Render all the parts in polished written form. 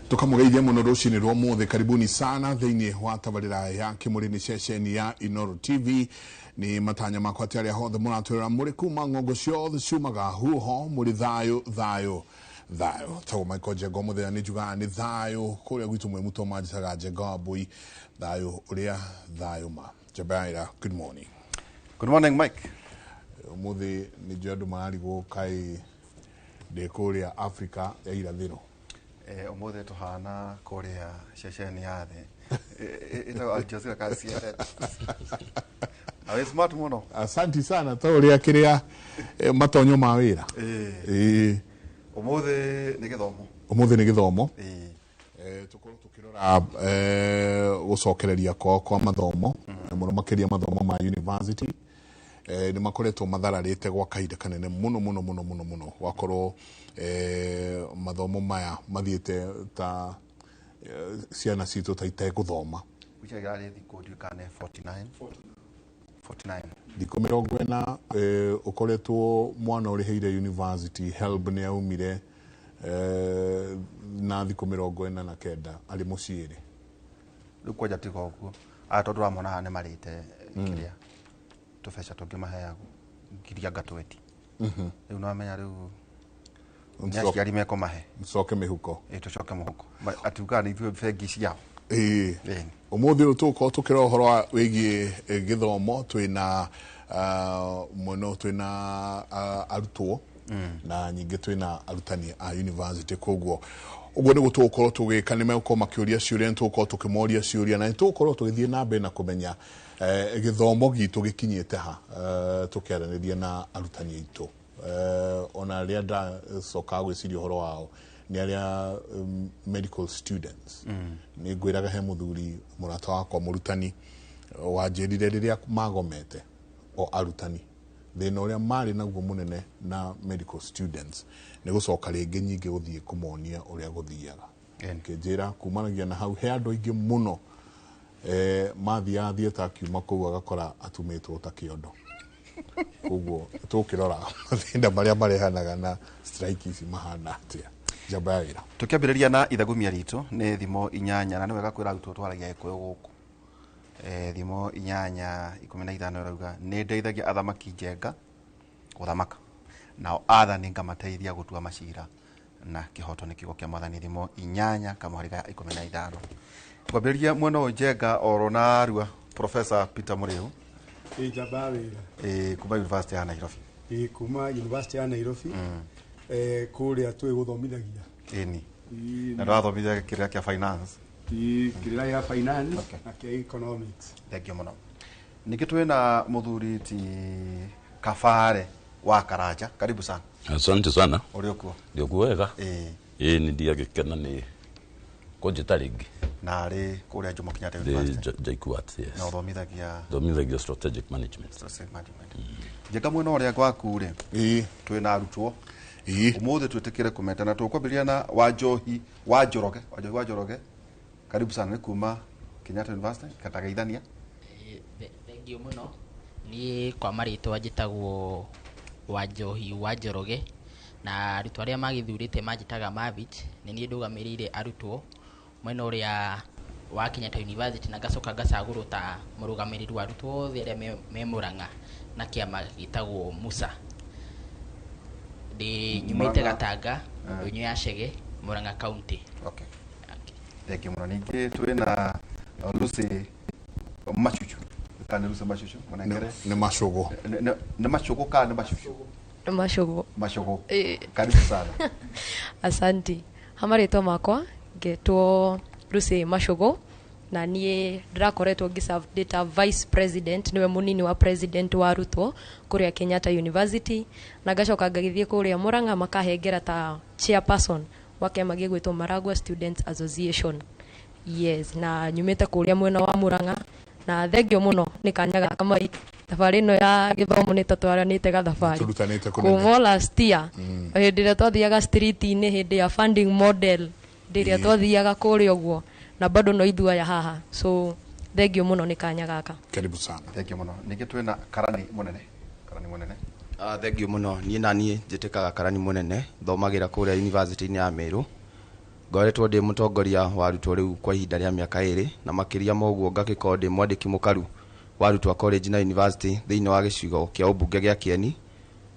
Tukamũgeithia mũno rũcinĩ rwa ũmũthĩ. Karibuni sana thĩinĩ wa tabarĩra ya Kĩmũrĩ, nĩ ceceni ya Inoro TV. Nĩ matanya makwa atĩ arĩa hothe mũratwĩrora mũrĩ kuma ng'ongo ciothe ciumaga huho mũrĩ thayũ thayũ thayũ. Tagwo Michael Njenga, mũthenya nĩ njugaga nĩ thayũ kũrĩa gwitũ mwĩ mũtũ manjĩtaga Njenga wa Mbũi, thayũ ũrĩa thayũ ma Njabaira. Good morning. Good morning, Mike. Ũmũthĩ nĩ njũĩ andũ mararigwo kaĩ ndĩ kũrĩa Afrika ya irathĩro. Ũmũthĩ tũhana kũrĩa ceceni ya thĩ ĩtagwo Al Jazeera kana CNN. Na wĩ smart mũno. Asanti sana, ta ũrĩa kĩrĩa matonyo ma wĩra. Ĩĩ. Ũmũthĩ nĩ gĩthomo. Ũmũthĩ nĩ gĩthomo. Tũkorwo tũkĩrora gũcokereria kwao kwa mathomo, mũno makĩria mathomo ma university. Nĩ makoretwo mathararĩte gwa kahinda kanene mũno mũno mũno mũno mũno, gwakorwo mathomo maya mathiĩte ta ciana citũ ta itegũthoma. Wica ĩrarĩ thikũ ndiũĩ kana nĩ 49. 49. Thikũ 40 ũkoretwo mwana ũrĩhĩire university HELB nĩ aumire na thikũ 49 arĩ mũciĩ rĩ. Rĩu kwanja tiga ũguo. Aya tondũ ũramona haha nĩ marĩte kĩrĩa tũbeca tũngĩ maheagwo ngiri anga 20. Rĩu nĩwamenya rĩu nĩ aciari mekũmahe. Coke mĩhuko. Ĩ tũcoke mũhuko. Atiugaga nĩ ithuĩ bengi ciao. Ĩĩ. Ĩĩ. Ũmũthĩ ũyũ tũgũkorwo tũkĩrora ũhoro wa wĩgiĩ gĩthomo. Twĩna mwena ũyũ twĩna arutwo na nyingĩ twĩna arutani a university, koguo ũguo nĩguo tũgũkorwo tũgĩka. Nĩ megũkorwo makĩũria ciũria, nĩ tũgũkorwo tũkĩmoria ciũria na nĩ tũgũkorwo tũgĩthiĩ na mbere na kũmenya gĩthomo gitũ gĩkinyĩte ha, tũkĩaranĩria na arutani aitũ. Ona arĩa ndacokaga gwĩciria ũhoro wao nĩ arĩa medical students. Nĩ ngwĩraga he mũthuri mũrata wakwa mũrutani wanjĩrire rĩrĩa magomete o arutani, thĩna ũrĩa marĩ naguo mũnene na medical students nĩ gũcoka rĩngĩ nyingĩ gũthiĩ kũmonia ũrĩa gũthiaga. Kĩnjĩra kumanagia na hau he andũ aingĩ mũno mathiaga thieta akiuma kũu agakora atumĩtwo ta kĩondo. Koguo tũkĩrora mathĩna marĩa marehanaga na strike ici mahana atĩa. Njamba ya wĩra. Tũkĩambĩrĩria na ithagumia ritũ nĩ Thimo 8, na nĩ wega kwĩra arutwo twaragia Gĩkũyũ gũkũ. Thimo 8:15 ĩrauga nĩ ndeithagia athamaki njenga gũthamaka, nao athani ngamateithia gũtua macira na kĩhoto, nĩ kiugo kĩa Mwathani. Thimo 8 kamũhari ga 15. Ngwambĩrĩria mwena ũyũ Njenga oro narua, Professor Peter Mũrĩu. Ĩ njamba ya wĩra. Kuma University ya Nairobi. Ĩ kuma University ya Nairobi, kũrĩa twĩ gũthomithagia. Ĩni na ndwathomithia kĩrĩa kĩa finance. Ĩ kĩrĩa gĩa finance na kĩa economics. Thank you mũno. Ningĩ twĩna mũthuri ti Kabare wa Karanja, karibu sana. Asante sana. Ũrĩ ũkuo? Ndio wega. Ĩĩ. Ĩĩ, nĩ ndiagĩkena nĩ kũnjĩta rĩngĩ. Na arĩ kũrĩa Jomo Kenyatta Ndĩ University. JKUAT, yes. Na ũthomithagia? Thomithagia strategic management. Strategic management. Njenga, mwena ũrĩa gwaku rĩ, Ĩĩ. twĩna arutwo. Ĩĩ. Ũmũthĩ twĩtĩkĩre kũmetana. Tũkwambĩrĩria na Wanjohi wa Njoroge. Wanjohi wa Njoroge, karibu sana, nĩ kuma Kenyatta University katageithania. Thengiũ mũno. Niĩ kwa marĩtwa njĩtagwo Wanjohi wa Njoroge, na arutwo arĩa magĩthurĩte manjĩtaga Mavit. Nĩ niĩ ndũgamĩrĩire arutwo mwena ũrĩa wa Kenyatta University, na ngacoka ngacagũrwo ta mũrũgamĩrĩri wa arutwo othe arĩa me Murang'a na kĩama gĩtagwo Musa. Ndĩ nyumĩte Murang'a. Gatanga, ndũnyũ ya Chege, Murang'a County. Okay. Thank you mũno. Ningĩ twĩna Lucy Machuchu, kana nĩ Lucy Machuchu mũnengere? Nĩ macũgũ. Nĩ Machugu kana nĩ Machuchu? Macũgũ. Machugu. Ĩĩ. Karibu sana. Asanti. Ha marĩtwa makwa ngetwo Lucy Macũgũ, na niĩ ndĩrakoretwo ngĩserve ndĩ ta vice president, nĩwe mũnini wa president wa arutwo kũrĩa Kenyatta University, na ngacoka ngagĩthiĩ kũrĩa Murang'a makahengera ta chairperson wa kĩama gĩgwĩtwo Maragua Students Association. Yes, na nyumĩte kũrĩa mwena wa Murang'a, na thengio mũno nĩ kanya gaka mai. Thabarĩ ĩno ya gĩthomo nĩ tatwaranĩte gathabarĩ Tũrutanĩte kũnene. kuma last year, hĩndĩ ĩrĩa twathiaga street-inĩ hĩndĩ ya funding model, hĩndĩ ĩrĩa twathiaga kũrĩa ũguo, na bado no ithuĩ aya haha, so thengio mũno nĩ kanya gaka. Karibu sana. Thank you mũno. Ningĩ twĩna Karani mũnene, Karani mũnene. Thengiũ mũno. Niĩ na niĩ njĩtĩkaga Karani mũnene, thomagĩra kũrĩa university-inĩ ya Meru. Ngoretwo ndĩ mũtongoria wa arutwo rĩu kwa ihinda rĩa mĩaka 2, na makĩria ma ũguo ngagĩkorwo ndĩ mwandĩki mũkaru wa arutwo a college na university thĩinĩ wa gĩcigo kĩa ũmbunge gĩa Kĩeni.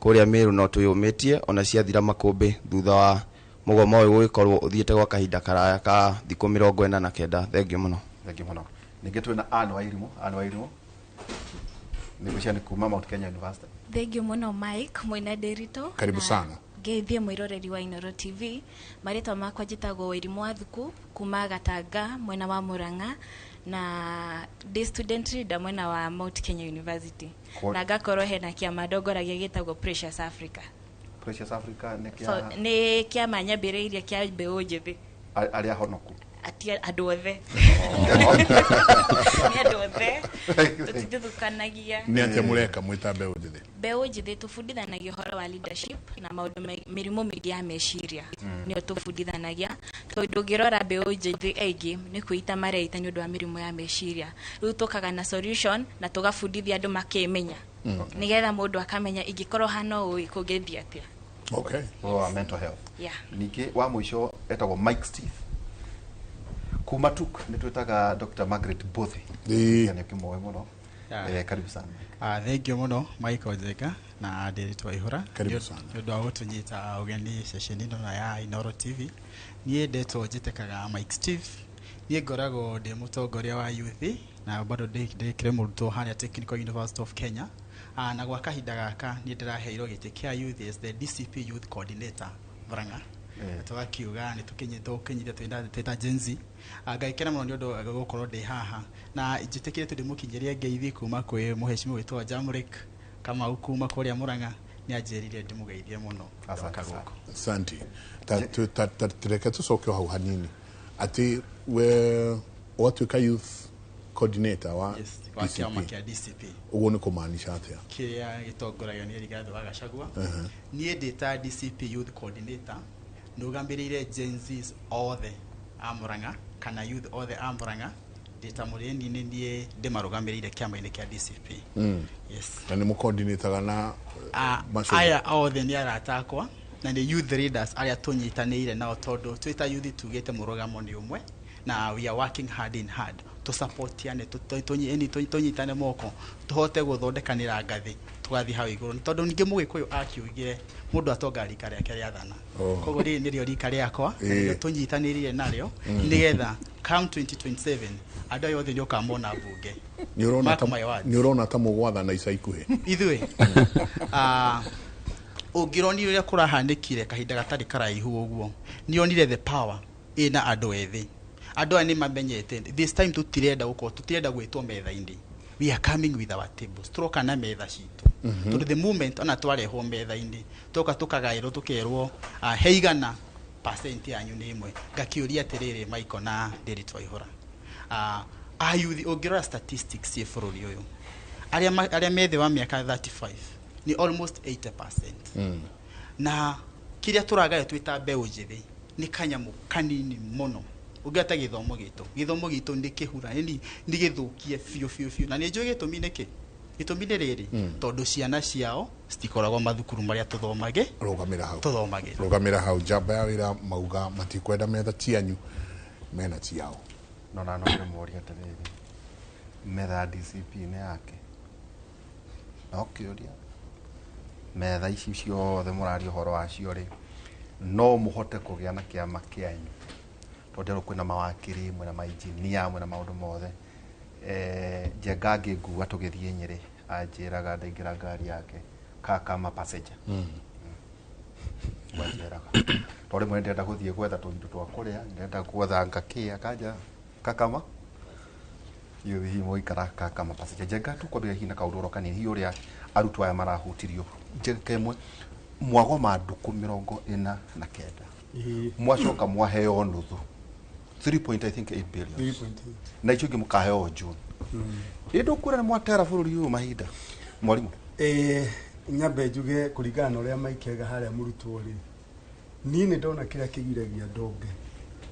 Kũrĩa Meru no twĩyũmĩtie ona ciathira makũmbĩ thutha wa mũgomo ũyũ gũgĩkorwo ũthiĩte gwa kahinda karaya ka thikũ 49. Thengiũ mũno. Thengiũ mũno. Ningĩ twĩna Anne Wairimu. Anne Wairimu nĩ gwĩciria nĩ kuma Mount Kenya University. Thengiũ mũno Mike mwĩna Ndiritu. Karibu sana. Ngeithie mwĩroreri wa Inooro TV. Marĩtwa makwa njĩtagwo Wairimu wa Thuku kuma Gatanga mwena wa Murang'a, na ndĩ student leader mwena wa Mount Kenya University. Na ngakorwo hena kĩama ndongoragia gĩtagwo Precious Africa. Precious Africa nĩ So, kĩa nĩ kĩama nyambĩrĩirie kĩa mbeũ njĩthĩ. Arĩa honoku. Atia andũ othe. Nĩ andũ othe. Tũtithukanagia. Nĩ atĩa mũreka mwĩta mbeũ njĩthĩ? Mbeũ njĩthĩ tũbundithanagia ũhoro wa leadership na maũndũ mĩrimũ mĩingĩ ya meciria. Nĩyo tũbundithanagia, tondũ ũngĩrora mbeũ njĩthĩ aingĩ nĩ kwĩita mareita nĩ ũndũ wa mĩrimũ ya meciria. Rĩu tũkaga na solution na tũgabundithia andũ makĩmenya, nĩgetha mũndũ akamenya ingĩkorwo hana ũũ kũngĩthiĩ atĩa. Ũhoro wa mental health. Ningĩ wa mũico etagwo Mike Steve kuma TUK. Nĩ twĩtaga Dr. Margaret Bothy. Nĩ kĩmoĩ mũno. Karibu sana. Thengiũ mũno Michael Njenga na Ndiritu Waihũra. Karibu sana. Nĩ ũndũ wa gũtũnyita ũgeni ceceni ĩno ya Inooro TV. Niĩ ndetwo njĩtĩkaga Mike Steve. Niĩ ngoragwo ndĩ mũtongoria wa youth na bado ndĩkĩrĩ mũrutwo harĩa Technical University of Kenya. Na gwa kahinda gaka niĩ ndĩraheirwo gĩtĩ kĩa youth as the DCP Youth Coordinator Murang'a. Tũgakiuga nĩ tũkinyire twĩta Gen Z. Ngagĩkena mũno nĩ ũndũ wa gũkorwo ndĩ haha, na njĩtĩkĩrĩte ndĩmũkinyĩrie ngeithi kuma kwĩ mũheshimiwa wĩtwo Jamrick Kamau kuma kũrĩa Murang'a. Nĩ anjĩrire ndĩmũgeithie mũno. Asante Ndoka sana. gũkũ. Asante. Ta reke tũcoke o hau hanini, atĩ we watuĩka youth coordinator wa Yes, wa kĩama DCP. kĩa DCP. Ũguo nĩ kũmaanisha atĩa? Kĩrĩa gĩtongoragio nĩ Rigathĩ wa Gachagua. Niĩ ndĩ ta DCP Youth Coordinator nũgamĩrĩire Gen Zs othe a Murang'a kana youth othe a Murang'a. Ndĩ ta mũrĩni nĩ niĩ ndĩmarũgamĩrĩire kĩama-inĩ kĩa DCP. Yes. Na nĩ mũcoordinataga na Macogo? Aya othe nĩ arata akwa na nĩ youth leaders arĩa tũnyitanĩire nao, tondũ twĩ ta youth tugĩte mũrũgamo nĩ ũmwe na we are working hand in hand, tũsupportiane, tũnyitane moko tũhote gũthondekanĩra ngathĩ tũgathiĩ hau igũrũ. Nĩ tondũ ningĩ mũgĩkũyũ akiugire mũndũ atonga rika rĩake rĩathana. Koguo rĩrĩ nĩrĩo rika rĩakwa na nĩrĩo tũnyitanĩrire narĩo, nĩgetha come 2027 andũ aya othe nĩ ũkamona mbunge. Nĩ ũrona Mark ta my words. Nĩ ũrona ta mũgwathana ica ikuhĩ? Ithuĩ ũngĩronire ũrĩa kũrahanĩkire kahinda gatarĩ karaihu ũguo, nĩonire the power ĩna andũ ethĩ. Andũ aya nĩ mamenyete this time tũtirenda gũkorwo, tũtirenda gwĩtwo metha-inĩ. We are coming with our tables, tũroka na metha citũ, tondũ the moment ona twarehwo metha-inĩ toka tũkagaĩrwo tũkerwo he igana percent yanyu nĩ ĩmwe. Ngakĩũria atĩrĩrĩ, Michael na Ndiritu Waihũra, ayuthi ũngĩrora statistics ciĩ bũrũri ũyũ, arĩa me thĩ wa mĩaka 35 nĩ almost 80%, na kĩrĩa tũragayo twĩ ta mbeũ njĩthĩ nĩ kanyamũ kanini mũno. Ũngĩata gĩthomo gitũ, gĩthomo gitũ nĩ kĩhura, nĩ gĩthũkie biũ biũ biũ, na nĩ njũĩ gĩtũmi nĩkĩ. Gĩtũmi nĩ rĩrĩ, tondũ ciana ciao citikoragwo mathukuru marĩa tũthomage. Rũgamĩra hau. Tũthomagĩra. Rũgamĩra hau. Njamba ya wĩra mauga matikwenda metha cianyu, mena ciao. No na no ndĩmũrie atĩrĩrĩ, metha ya DCP nĩ yake? No kĩũria, metha ici ciothe mũraria ũhoro wacio rĩ, no mũhote kũgĩa na kĩama kĩanyu? Tondũ kwĩna mawakiri, mwĩna mainjinia, mwĩna maũndũ mothe. Njenga ngĩngua tũgĩthiĩ Nyĩrĩ anjĩraga ndaingĩra ngari yake kakama passenger wanjĩraga, tondũ rĩmwe ndĩrenda gũthiĩ gwetha tũindo twa kũrĩa, ndĩrenda gwetha ngakĩ, akanja kakama iyo hihi mũikara kakama passenger. Njenga, tũkwambĩrĩria hihi na kaũndũ oro kanini, hihi ũrĩa arutwo aya marahutirio. Njenga ĩmwe, mwagoma ndukũ 49, mwacoka mwaheo nuthu 3 point I think 8 billion. 3.8. Na icio ingĩ mũkaheo June. Ĩ ndũkuona nĩ mwatera bũrũri ũyũ mahinda, mwarimũ? Nyambe njuge kũringana na ũrĩa maikega harĩa mũrutwo rĩ, niĩ nĩ ndona kĩrĩa kĩgiragia ndonge.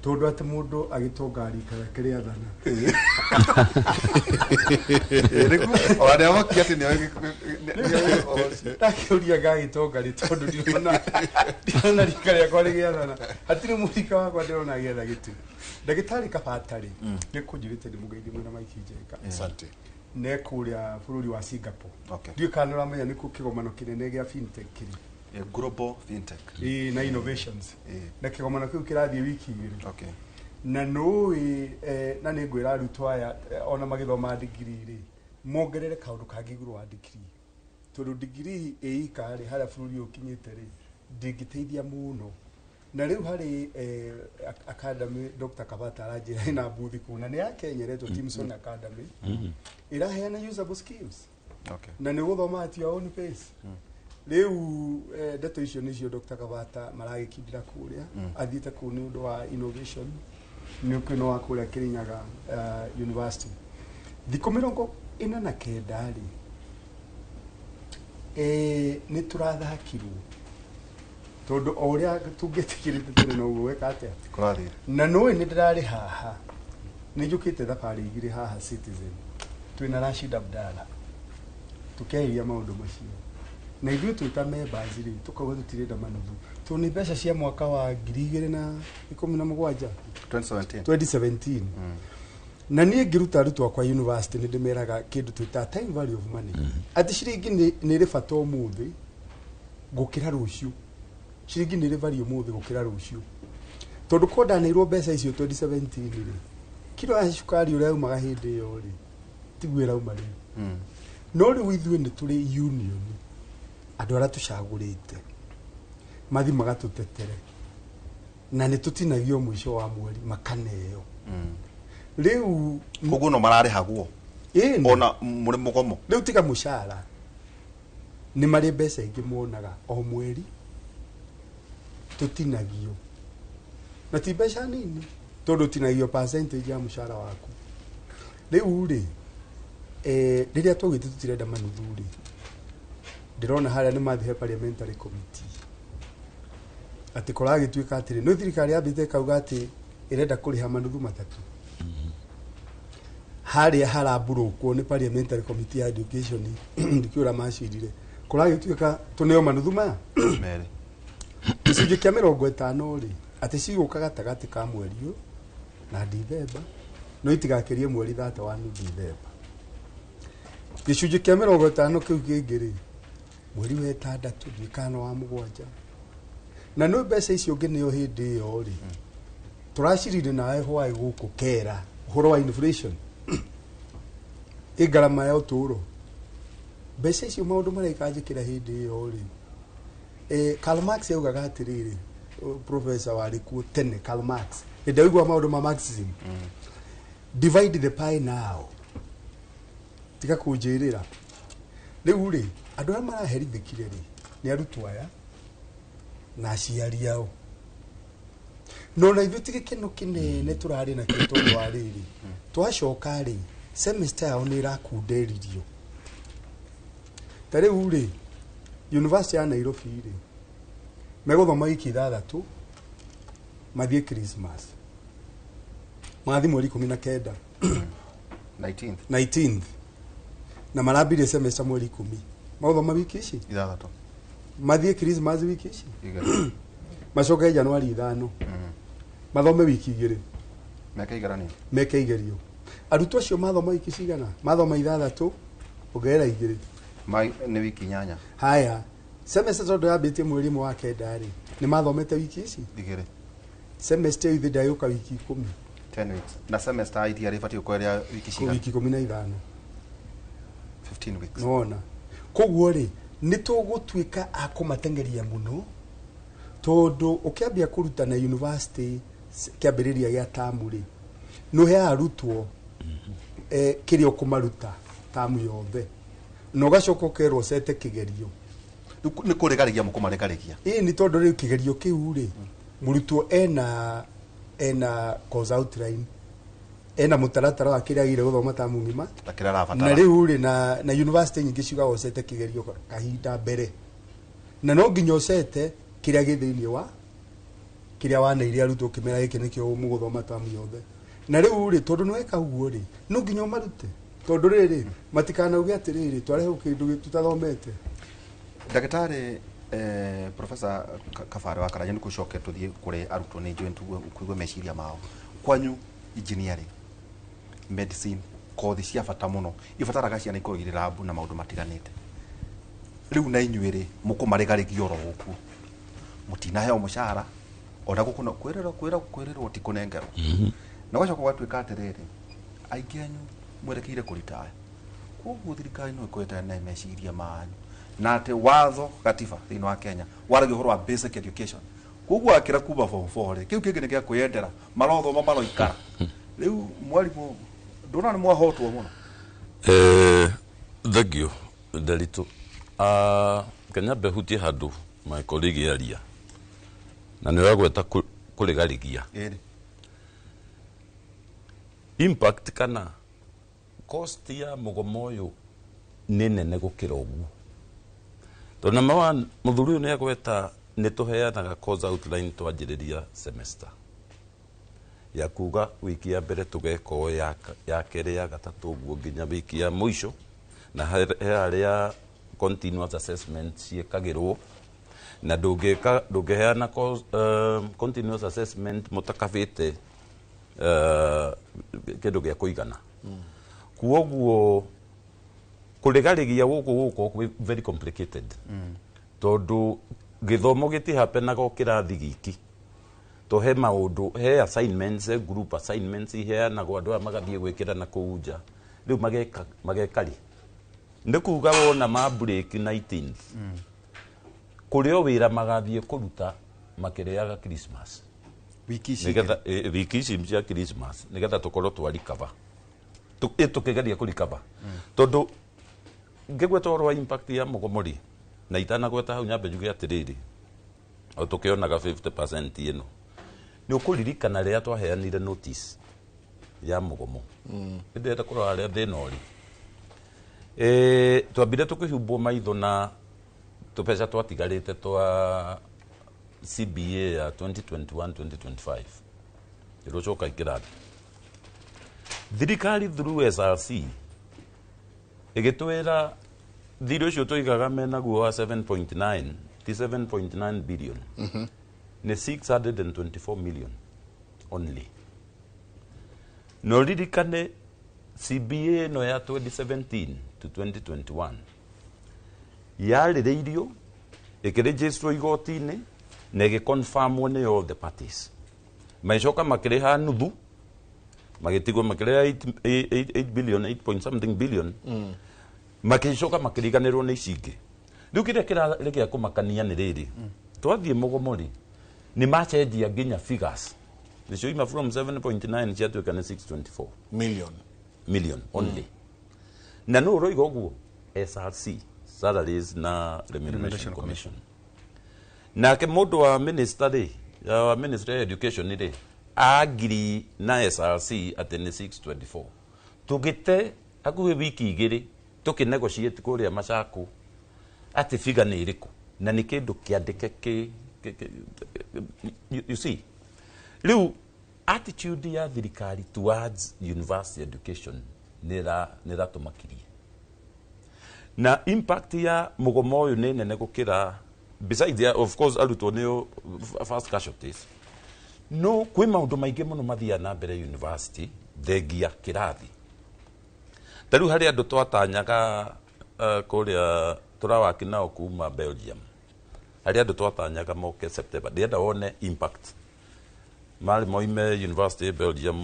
Tondũ atĩ mũndũ agĩtonga rika rĩake rĩathana. Ona nĩamakia atĩ nĩoĩ. Ndakĩũria ngagĩtonga rĩ, tondũ ndirona rika rĩakwa rĩgĩathana, hatirĩ mũrika wakwa ndĩrona agĩetha gĩtĩ. Ndagĩtarĩ Kabata rĩ, nĩ kũnjĩrĩte ndĩmũgeithie mwĩna Mike Njenga. Asante. Ne kũrĩa bũrũri wa Singapore. Okay. Ndiũĩ kana nĩũramenya nĩkuo kĩgomano kĩnene gĩa fintech kĩrĩ. Global fintech. Ĩĩ, na innovations. Ĩĩ. Na kĩgomano kĩu kĩrathiĩ wiki 2. Okay. Na nũĩ na nĩ ngwĩra arutwo aya ona magĩthoma degree rĩ, mongerere kaũndũ kangĩ igũrũ wa degree, tondũ degree ĩika rĩ, harĩa bũrũri ũyũ ũkinyĩte rĩ, ndĩngĩteithia mũno. Na rĩu harĩ academy Dr. Kabata aranjĩra ĩna mbuthi kũu, na nĩ ya Kenya, ĩretwo Timson Academy, ĩraheana usable skills. Okay. Na nĩ gũthoma at your own pace. Rĩu ndeto icio nĩcio Dr. Kabata maragĩkindĩra kũrĩa. Athiĩte kũu nĩ ũndũ wa innovation, nĩ ũkĩno wa kũrĩa Kirinyaga University. Thikũ 49 rĩ, nĩ tũrathakirwo, tondũ o ũrĩa tũngĩtĩkĩrĩte tene noguo weka atĩa. Kũrathiĩ. Na nũĩ nĩ ndĩrarĩ haha, nĩ njũkĩte thabarĩ 2 haha Citizen twĩna Rashid Abdalla, tũkĩarĩria maũndũ macio, na ithuĩ twĩ ta members rĩ, tũkauga tũtirenda manuthu, tondũ nĩ mbeca cia mwaka wa 2017. 2017. 2017. Na niĩ ngĩruta arutwo akwa university nĩ ndĩmeraga kĩndũ twĩtaga time value of money, atĩ ciringi nĩ ĩrĩ bata ũmũthĩ gũkĩra rũciũ, ciringi nĩ ĩrĩ value ũmũthĩ gũkĩra rũciũ, tondũ ko ndaneirwo mbeca icio 2017 rĩ, kiro ya cukari ũrĩa yaumaga hĩndĩ ĩyo rĩ, tiguo ĩrauma rĩu. No rĩu ithuĩ nĩ tũrĩ union, andũ arĩa tũcagũrĩte mathi magatũtetere, na nĩ tũtinagio mũico wa mweri makaneo rĩu. Koguo no mararĩhagwo? Ĩni. Ona mũrĩ mũgomo? Rĩu tiga mũcara, nĩ marĩ mbeca ingĩ monaga o mweri tũtinagio, na ti mbeca nini, tondũ ũtinagio percentage ya mũcara waku. Rĩu rĩ, rĩrĩa twaugĩte tũtirenda manuthu rĩ, ndĩrona harĩa nĩ mathiĩ he parliamentary committee, atĩ kũragĩtuĩka atĩrĩ, nĩ thirikari yambĩte ĩkauga atĩ ĩrenda kũrĩha manuthu matatũ. Harĩa haramburũkwo nĩ parliamentary committee ya education, ndikĩũra macirire, kũragĩtuĩka tũneo manuthu maya 2. Gĩcunjĩ kĩa 50 rĩ, atĩ cigũka gatagatĩ ka mweri ũyũ na Dithemba, no itigakĩrie mweri 31 Dithemba. Gĩcunjĩ kĩa 50 kĩu kĩngĩ rĩ, mweri wa 6 ndiũĩ kana wa 7. Na nĩ mbeca icio ũngĩneo hĩndĩ ĩyo rĩ, tũracirire nawe hwaĩ gũkũ kera ũhoro wa inflation, ĩ ngarama ya ũtũũro, mbeca icio maũndũ marĩa ikanjĩkĩra hĩndĩ ĩyo rĩ. Karl Marx augaga atĩrĩrĩ, professor warĩ kuo tene Karl Marx, hĩndĩ ĩrĩa ũiguaga maũndũ ma Marxism, divide the pie now, tiga kũnjĩrĩra. Rĩu rĩ, andũ arĩa maraherithĩkire rĩ, nĩ arutwo aya na aciari ao. No na ithuĩ ti gĩkeno kĩnene tũrarĩ nakĩo, tondũ wa rĩrĩ, twacoka rĩ, semester yao nĩ ĩrakunderirio. Ta rĩu rĩ, University ya Nairobi rĩ, megũthoma wiki 6, mathiĩ Christmas, magathiĩ mweri 19. 19th. 19th, na marambirie semester mweri 10, magũthoma wiki ici 6, mathiĩ Christmas wiki ici 2, macoke Januari 5, mathome wiki 2. Meke igeranio. Meke igerio. Arutwo acio mathoma wiki cigana? Mathoma 6 ongerera 2. Nĩ wiki 8. Haya, semester tondũ yambĩtie mweri 1 wa 9 rĩ, nĩ mathomete wiki ici 2. Semester ĩyo ithe ndagĩũka wiki 10. 10 weeks. Na semester itiarĩ ĩbatiĩ gũkorwo ĩrĩ ya wiki cigana? Wiki 15. 15 weeks. Nona koguo rĩ, nĩ tũgũtuĩka a kũmateng'eria mũno, tondũ ũkĩambia kũrutana university kĩambĩrĩria gĩa tamu rĩ, nĩ ũheaga arutwo kĩrĩa ũkũmaruta tamu yothe, na ũgacoka ũkerwo ũcete kĩgerio. Rĩu nĩ kũrĩgarĩgia mũkũmarĩgarĩgia. Ĩĩ, nĩ tondũ rĩu kĩgerio kĩu rĩ, mũrutwo ena course outline, ena mũtaratara wa kĩrĩa agĩrĩire gũthoma tamu ng'ima na kĩrĩa arabatara. Na rĩu rĩ, na university nyingĩ ciugaga ũcete kĩgerio kahinda mbere, na no nginya ũcete kĩrĩa gĩ thĩinĩ wa Kĩrĩa waneire arutwo ũkĩmera gĩkĩ nĩkĩo mũgũthoma tamu yothe. Na rĩu rĩ, tondũ nĩ weka ũguo rĩ, no nginya ũmarute, tondũ rĩrĩ matikanauge atĩrĩrĩ, twarehwo kĩndũ tũtathomete. Ndagĩtarĩ Professor Kabare wa Karanja, nĩ kũcoke tũthiĩ kũrĩ arutwo, nĩ njũĩ tũigue meciria mao. Kwanyu engineering, medicine, kothi cia bata mũno ibataraga ciana ikorwo irĩ lab na maũndũ matiganĩte. Rĩu na inyuĩ rĩ, mũkũmarĩgarĩgia oro gũkuo, mũtinaheo mũcara ona gũkũ, kwĩrĩrwo kwĩrwo kwĩrĩrwo ti kũnengerwo, na gwacoka gwatuĩka atĩrĩrĩ, aingĩ anyu mwerekeire kũritaya, koguo thirikari no ĩkorwo ĩtarĩ na meciria manyu na atĩ watho gatiba thĩinĩ wa Kenya waragia ũhoro wa basic education, koguo akĩra kuma form 4 rĩ, kĩu kĩngĩ nĩ gĩa kwĩyendera, marothoma maroikara. Rĩu mwarimũ, ndũrona nĩ mwahotwo mũno? Thank you, Nderitu. Kenya hutie handũ my colleague aria na nĩ ũragweta kũrĩgarĩgia. Ĩrĩ. Impact kana cost ya mũgomo ũyũ nĩ nene gũkĩra ũguo, tondũ number one, mũthuri ũyũ nĩ agweta nĩ tũheanaga course outline twanjĩrĩria semester, ya kuga wiki ya mbere tũgeka ũũ, ya kerĩ, ya gatatũ, ũguo nginya wiki ya mũico, na he harĩa continuous assessment ciĩkagĩrwo, na ndũngĩka ndũngĩheana continuous assessment mũtakabĩte kĩndũ gĩa kũigana. Kuoguo kũrĩgarĩgia gũkũ gũkũ kwĩ very complicated, tondũ gĩthomo gĩtihapenaga o kĩrathi giki, to he maũndũ, he assignments, he group assignments iheanagwo, andũ aya magathiĩ gwĩkĩra na kũu nja. Rĩu mageka rĩ, nĩ kuga wona ma break 19th, kũrĩ o wĩra magathiĩ kũruta makĩrĩaga Christmas. Wiki ici. Nigetha wiki ici cia Christmas, nigetha tũkorwo twa recover, tũkĩgeria kũ recover, tondũ ngĩgweta ũhoro wa impact ya mũgomo rĩ, na itanagweta hau, nyambe njuge atĩrĩrĩ, o tũkĩonaga 50% ĩno, nĩ ũkũririkana rĩrĩa twaheanire notice ya mũgomo, ndĩrenda kũrora harĩa thĩna ũrĩ. Twambire tũkĩhumbwo maitho na tũbeca twatigarĩte twa CBA ya 2021 2025 ĩrũcoka ikĩrathi. Thirikari through SRC ĩgĩtwĩra thirĩ ũcio tũigaga menaguo wa 7.9 ti 7.9 billion, nĩ 624 million only. Na ũririkane CBA ĩno ya 2017 to 2021 yarĩrĩirio, ĩkĩrĩnjĩcwo igoti-inĩ na ĩgĩconfirmwo nĩ all the parties. Magĩcoka makĩrĩha nuthu, magĩtigwo makĩrĩha 8 billion, 8 point something billion, makĩcoka makĩriganĩrwo nĩ ici ingĩ. Rĩu kĩrĩa kĩrarĩ gĩa kũmakania nĩ rĩrĩ, twathiĩ mũgomo rĩ, nĩ macenjia nginya figures, nĩcio ima from 7.9 ciatuĩka nĩ 624 million. Million only. Na no ũroiga ũguo SRC, Salaries na Remuneration Commission, nake mũndũ wa minister rĩ, wa Ministry of Education rĩ, agiri na SRC atĩ nĩ 624. Tũgĩte hakuhĩ wiki 2 tũkĩnegotiate kũrĩa Machako atĩ figure nĩ ĩrĩkũ, na nĩ kĩndũ kĩandĩke you see, rĩu attitude ya thirikari towards university education nĩ ĩratũmakirie, na impact ya mũgomo ũyũ nĩ nene gũkĩra, besides ya, of course, arutwo nĩo first casualties, no kwĩ maũndũ maingĩ mũno mathiaga na mbere university thengia kĩrathi. Ta rĩu harĩ andũ twatanyaga kũrĩa tũrawaki nao kuma Belgium, harĩ andũ twatanyaga moke September. Ndĩrenda wone impact, marĩ moime university Belgium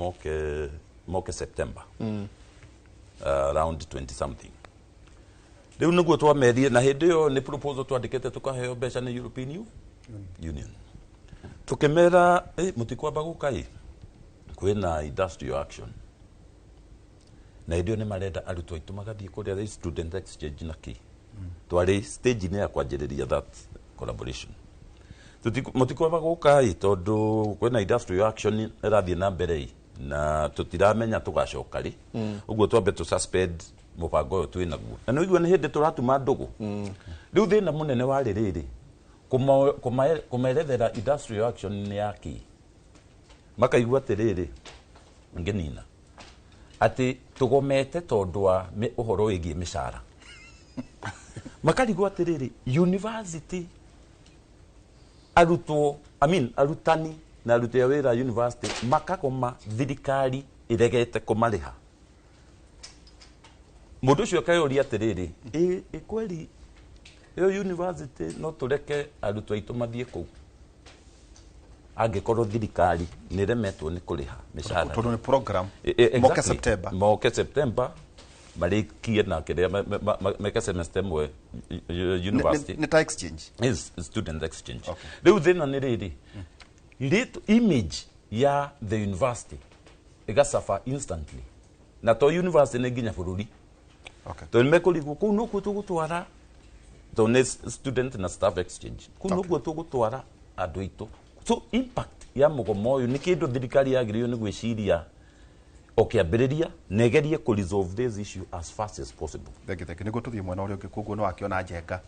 moke September, around 20 something. Rĩu nĩguo twamerire, na hĩndĩ ĩyo nĩ proposal twandĩkĩte tũkaheo mbeca nĩ European Union. Tũkĩmera mũtikwamba gũka ĩ, kwĩna industrial action, na hĩndĩ ĩyo nĩ marenda arutwo aitũ magathiĩ kũrĩa student exchange, na kĩ twarĩ stage-inĩ ya kwanjĩrĩria that collaboration. Mũtikwamba gũka ĩ, tondũ kwĩna industrial action ĩrathiĩ na mbere ĩ, na tũtiramenya tũgacoka rĩ. Ũguo twambe tũ suspend mũbango ũyũ twĩ naguo, na nĩũigua nĩ hĩndĩ tũratuma ndũgũ. Rĩu thĩna mũnene warĩ rĩrĩ, Kũmerethera industrial action nĩ ya kĩ, makaigua atĩrĩrĩ, ngĩnina atĩ tũgomete tondũ wa ũhoro wĩgiĩ mĩcara, makarigwo atĩrĩrĩ, university arutwo, I mean, arutani na aruti a wĩra university makagoma, thirikari ĩregete kũmarĩha. Mũndũ ũcio akeyũria atĩrĩrĩ, ĩ kweli ĩyo university no tũreke arutwo aitũ mathiĩ kũu angĩkorwo thirikari nĩ ĩremetwo nĩ kũrĩha mĩcara? Tondũ nĩ program. Exactly. Moke September. Moke September, marĩkie na kĩrĩa meke semester ĩmwe university. Nĩ ta exchange. Is student exchange. Rĩu thĩna nĩ rĩrĩ, image ya the university ĩgacaba instantly, na to university, nĩ nginya bũrũri. Tondũ nĩmekũrigwo kũu nokuo tũgũtwara, tondũ nĩ student na staff exchange, kũu nokuo tũgũtwara andũ aitũ. So impact ya mũgomo ũyũ nĩ kĩndũ thirikari yagĩrĩirwo nĩ gwĩciria o kĩambĩrĩria na ĩgerie kũ resolve this issue as fast as possible. Thengi, thengi. Nĩguo tũthiĩ mwena ũrĩa ũngĩ. Koguo nĩ wakĩona njenga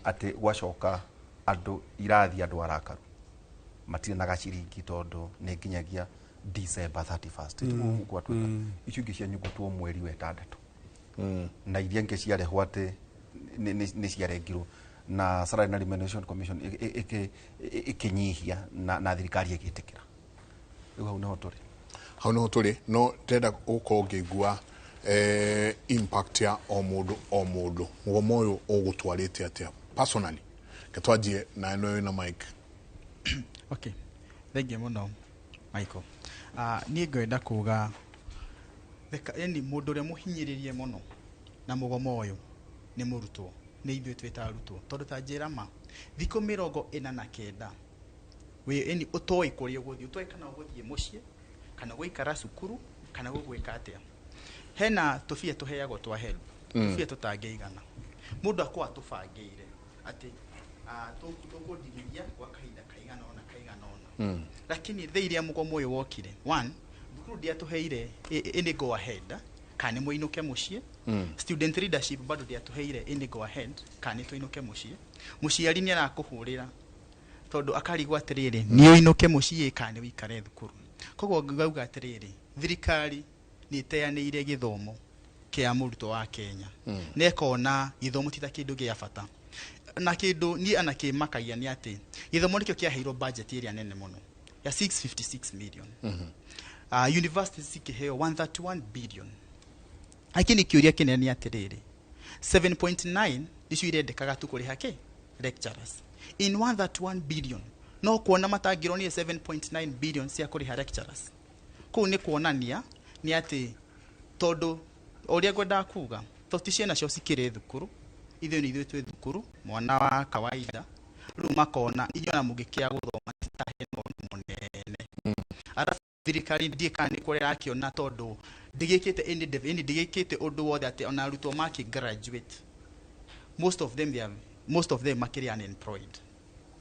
atĩ gwacoka andũ irathi, andũ arakaru matirĩ na gaciringi, tondũ nĩ nginyagia December 31st. Tiguo gwatuĩka icio ingĩ cianyugutwo mweri wa ĩtandatũ, na iria ingĩ ciarehwo atĩ nĩ ciarengirwo na Salary na Remuneration Commission ĩkĩnyihia na thirikari ĩgĩtĩkĩra. Rĩu hau nĩho tũrĩ. Hau niho tũrĩ, no ndĩrenda gũkorwo ngĩigua impact ya o mũndũ o mũndũ. Mũgomo ũyũ ũgũtwarĩte atĩa personally? Ke twanjie na ĩno ĩna mic. Okay, thengiũ mũno, Michael. Niĩ ngwenda kuga yani mũndũ ũrĩa mũhinyĩrĩrie mũno na mũgomo ũyũ nĩ mũrutwo, nĩ ithuĩ twĩ ta arutwo, tondũ ta njĩra ma thikũ 49 wĩ yani ũtoĩ kũrĩa ũgũthiĩ, ũtoĩ kana ũgũthiĩ mũciĩ kana gũikara cukuru kana gũgwĩka atĩa. Hena tũbia tũheagwo twa HELB, tũbia tũtangĩigana. Mũndũ akorwo atũbangĩire atĩ tũkũndigithia gwa kahinda kaigana ũna kaigana ũna, lakini thaa iria mũgomo ũyũ wokire, one, thukuru ndiatũheire any go ahead kana nĩ mũinũke mũciĩ. Student leadership bado ndiatũheire any go ahead kana nĩ tũinũke mũciĩ. Mũciari nĩ arakũhũrĩra tondũ akarigwo atĩrĩrĩ, nĩ ũinũke mũciĩ kana nĩ ũikare thukuru? Koguo ngauga atĩrĩrĩ, thirikari nĩ ĩteanĩire gĩthomo kĩa mũrutwo wa Kenya, na ĩkona gĩthomo ti ta kĩndũ gĩa bata. Na kĩndũ niĩ ana kĩmakagia nĩ atĩ gĩthomo nĩkĩo kĩaheirwo budget ĩrĩa nene mũno ya 656 million, universities cikĩheo 131 billion, lakini kĩũria kĩnene nĩ atĩrĩrĩ, 7.9 nĩcio irendekaga tu kũrĩha kĩ lecturers in 131 billion. No kuona matangĩronire 7.9 billion cia kũrĩha lecturers kũu nĩ kuonania nĩ atĩ, tondũ ũrĩa ngwendaga kuga, to ti ciana cio cikĩrĩ thukuru, ithuĩ nĩ ithuĩ twĩ thukuru, mwana wa kawaida. Rĩu makona inyuĩ ona mũngĩkĩaga gũthoma ti ta hena ũndũ mũnene. Arabu thirikari ndiĩ kana nĩ kũrĩa ĩrakĩona, tondũ ndĩgĩkĩte any ndĩgĩkĩte ũndũ wothe atĩ ona arutwo makĩ graduate, most of them, they are, most of them makĩrĩ unemployed.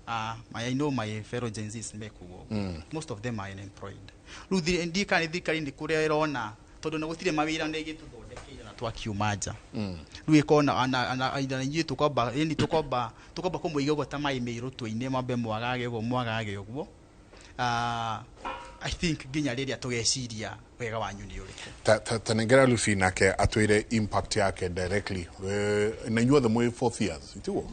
I know my fellow Gen Zs mekuo. Most of them are unemployed. Rĩu ndiĩ kana nĩ thirikari nĩ kũrĩa ĩrona, tondũ na gũtirĩ mawĩra nĩ ĩgĩtũthondekeire na twakiuma nja. Rĩu ĩkona ana inyuĩ tũkwamba yani tũkwamba kũmũiga ũguo ta maĩ me irũtũ-inĩ, mwambe mwagage ũguo, mwagage ũguo. I think nginya rĩrĩa tũgeciria wega wanyu nĩ ũrĩkũ. Ta nengera Lucy nake atwĩre impact yake directly. Na inyuothe mwĩ fourth years, itiguo?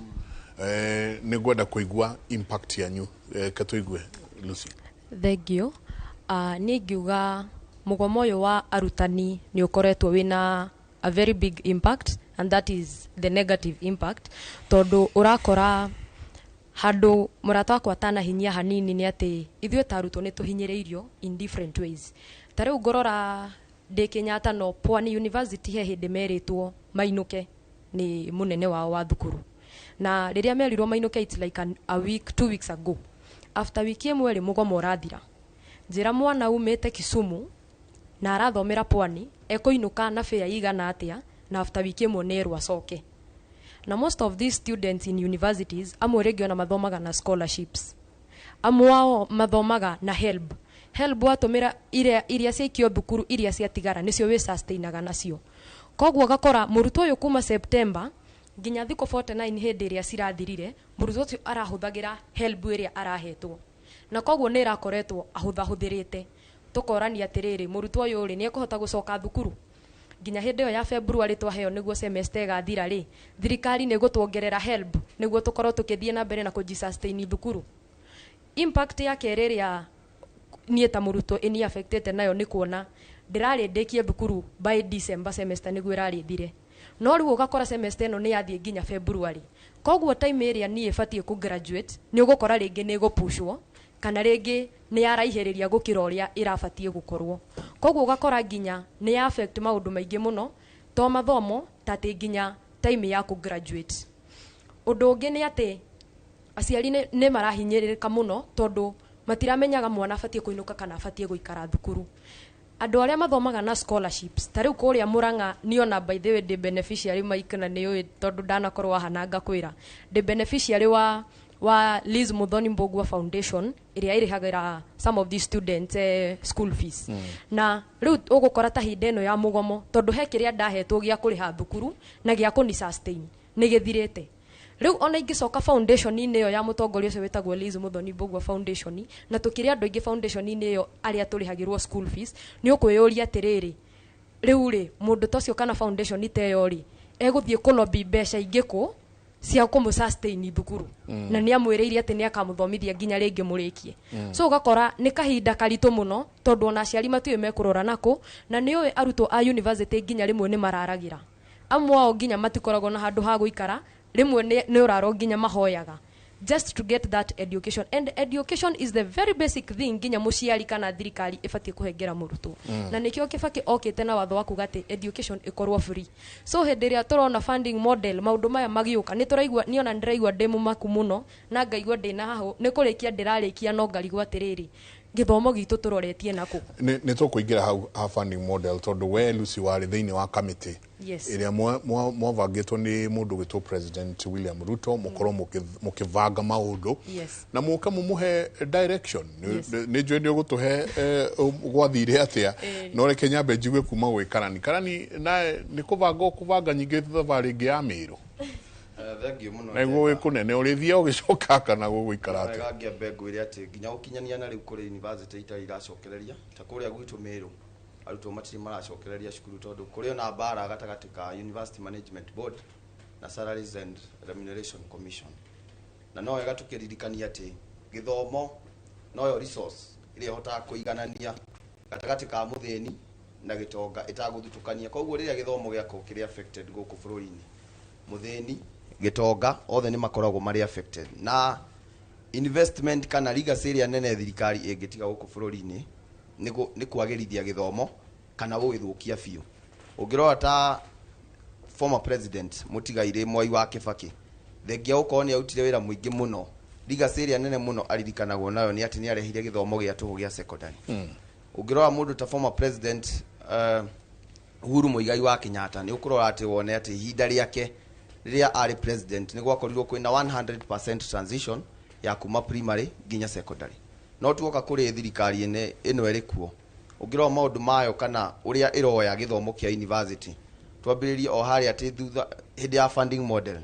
Nĩ ngwenda kũigua impact yanyu. Ke tũigue Lucy. Thengio. Niĩ ingiuga mũgomo ũyũ wa arutani nĩ ũkoretwo wĩna a very big impact, and that is the negative impact, tondũ ũrakora handũ mũrata wakwa atanahinyia hanini nĩ atĩ ithuĩ ta arutwo nĩ tũhinyĩrĩirio in different ways. Ta rĩu ngorora ndĩ Kenyatta, no Pwani University he hĩndĩ merĩtwo mainũke nĩ mũnene wao wa thukuru, na rĩrĩa merirwo mainũke, it's like a week, 2 weeks ago. After wiki ĩmwe rĩ, mũgomo ũrathira. Njĩra mwana umĩte Kisumu na arathomera Pwani ekũinũka na fare igana atĩa, na after wiki ĩmwe nĩ acoke? Na most of these students in universities, amwe rĩngĩ ona mathomaga na scholarships, amwe ao mathomaga na HELB. HELB watũmĩra iria ciaikio thukuru, iria ciatigara nĩcio wĩ sustainaga nacio. Koguo gakora mũrutwo ũyũ kuma September Nginya thikũ 49 hĩndĩ ĩrĩa cirathirire, mũrutwo ũcio arahũthagĩra HELB ĩrĩa arahetwo, na koguo nĩ ĩrakoretwo ahũthahũthĩrĩte. Tũkorania atĩrĩrĩ, mũrutwo ũyũ rĩ, nĩ ekũhota gũcoka thukuru nginya hĩndĩ ĩyo ya February twaheo nĩguo semester ĩgathira rĩ, thirikari nĩ ĩgũtuongerera HELB nĩguo tũkorwo tũkĩthiĩ na mbere na kũjisustain thukuru? Impact ya kerĩ ĩrĩa niĩ ta mũrutwo ĩni affectĩte nayo nĩ kuona ndĩrarĩ ndĩkie thukuru by December semester nĩguo ĩrarĩ ĩthire, no rĩu ũgakora semester ĩno nĩ yathiĩ nginya February. Koguo time ĩrĩa niĩ ĩbatiĩ kũ graduate nĩ ũgũkora rĩngĩ nĩ ĩgũpushwo kana rĩngĩ nĩ yaraihĩrĩria gũkĩra ũrĩa ĩrabatiĩ gũkorwo. Koguo ũgakora nginya nĩ ya affect maũndũ maingĩ mũno, to mathomo, ta atĩ nginya time ya kũ graduate. Ũndũ ũngĩ nĩ atĩ aciari nĩ marahinyĩrĩrĩka mũno, tondũ matiramenyaga mwana abatiĩ kũinũka kana abatiĩ gũikara thukuru. Andũ arĩa mathomaga na scholarships, ta rĩu kũrĩa Murang'a, niona by the way ndĩ beneficiary, Mike, na nĩ ũĩ tondũ ndanakorwo haha na ngakwĩra ndĩ beneficiary wa Liz Muthoni Mbugua Foundation ĩrĩa ĩrĩhagĩra some of these students school fees. Na rĩu ũgũkora ta hĩndĩ ĩno ya mũgomo, tondũ he kĩrĩa ndahetwo gĩa kũrĩha thukuru na gĩa kũni sustain nĩ gĩthirĩte. Rĩu ona ingĩcoka foundation-inĩ ĩyo ya mũtongoria ũcio wĩtagwo Liz Muthoni Mbugua Foundation, na tũkĩrĩ andũ aingĩ foundation-inĩ ĩyo arĩa tũrĩhagĩrwo school fees, nĩ ũkwĩyũria atĩrĩrĩ, rĩu rĩ, mũndũ ta ũcio kana foundation ta ĩyo rĩ, egũthiĩ kũlobby mbeca ingĩ kũ cia kũmũ sustain thukuru? Na nĩ amwĩrĩire atĩ nĩ akamũthomithia nginya rĩngĩ mũrĩkie. So ũgakora nĩ kahinda karitũ mũno, tondũ ona aciari matiũĩ mekũrora nakũ. Na nĩ ũĩ arutwo a university nginya rĩmwe nĩ mararagĩra, amwe ao nginya matikoragwo na handũ ha gũikara, rĩmwe nĩ ũraro nginya mahoyaga just to get that education. And education is the very basic thing nginya mũciari kana thirikari ĩbatiĩ kũhengera mũrutwo. Na nĩkĩo Kĩbakĩ okĩte na watho wa kuga atĩ education ĩkorwo free. So hĩndĩ ĩrĩa tũrona funding model, maũndũ maya magĩũka, nĩ tũraigua, niĩ ona ndĩraigua ndĩ mũmaku mũno na ngaigua ndĩna hahũ nĩ kũrĩkia ndĩrarĩkia, no ngarigwo atĩrĩrĩ, gĩthomo gitũ tũroretie nakũ? Nĩ tũkũingĩra hau ha funding model, tondũ we Lucy warĩ thĩinĩ wa committee ĩrĩa mwavangĩtwo nĩ mũndũ gwĩtwo President William Ruto mũkorwo mũkĩbanga maũndũ na mũke mũmũhe direction. Nĩ njũĩ nĩ ũgũtũhe gwathire atĩa, no reke nyambe njigue kuma gwĩ Karani. Karani, nawe nĩ kũbanga ũkũbanga nyingĩ thabarĩ ĩngĩ ya Mĩrũ? Thengiũ mũno. Nĩguo wĩ kũnene ũrĩthiĩ ũgĩcoka kana gũgũikara atĩa? Wega, ngĩambe ngwĩre atĩ nginya gũkinyania na rĩu kũrĩ university itarĩ iracokereria, ta kũrĩa gwitũ Mĩrũ arutwo matirĩ maracokereria cukuru, tondũ kũrĩ ona mbara gatagatĩ ka University Management Board na Salaries and Remuneration Commission. Na no wega tũkĩririkania atĩ gĩthomo noyo resource ĩrĩa ĩhotaga kũiganania gatagatĩ ka mũthĩni na gĩtonga ĩtagũthutũkania. Koguo rĩrĩa gĩthomo gĩakorwo kĩrĩ affected gũkũ bũrũri-inĩ, mũthĩni, gĩtonga, othe nĩ makoragwo marĩ affected. Na investment kana legacy ĩrĩa nene thirikari ĩngĩtiga gũkũ bũrũri-inĩ nĩ kwagĩrithia gĩthomo kana gũgĩthũkia biũ. Ũngĩrora ta former president mũtigairĩ Mwai wa Kĩbakĩ, thengia gũkorwo nĩ arutire wĩra mũingĩ mũno, legacy ĩrĩa nene mũno aririkanagwo nayo nĩ atĩ nĩ arehire gĩthomo gĩa tũhũ gĩa secondary. Ũngĩrora mũndũ ta former president Uhuru Muigai wa Kenyatta, nĩ ũkũrora atĩ wone atĩ ihinda rĩake rĩrĩa arĩ president nĩ gwakorirwo kwĩna 100% transition ya kuma primary nginya secondary. No tuoka kũrĩ thirikari ĩno ĩrĩ kuo, ũngĩrora maũndũ mayo kana ũrĩa ĩroya gĩthomo kĩa university, twambĩrĩrie o harĩa atĩ thutha hĩndĩ ya funding model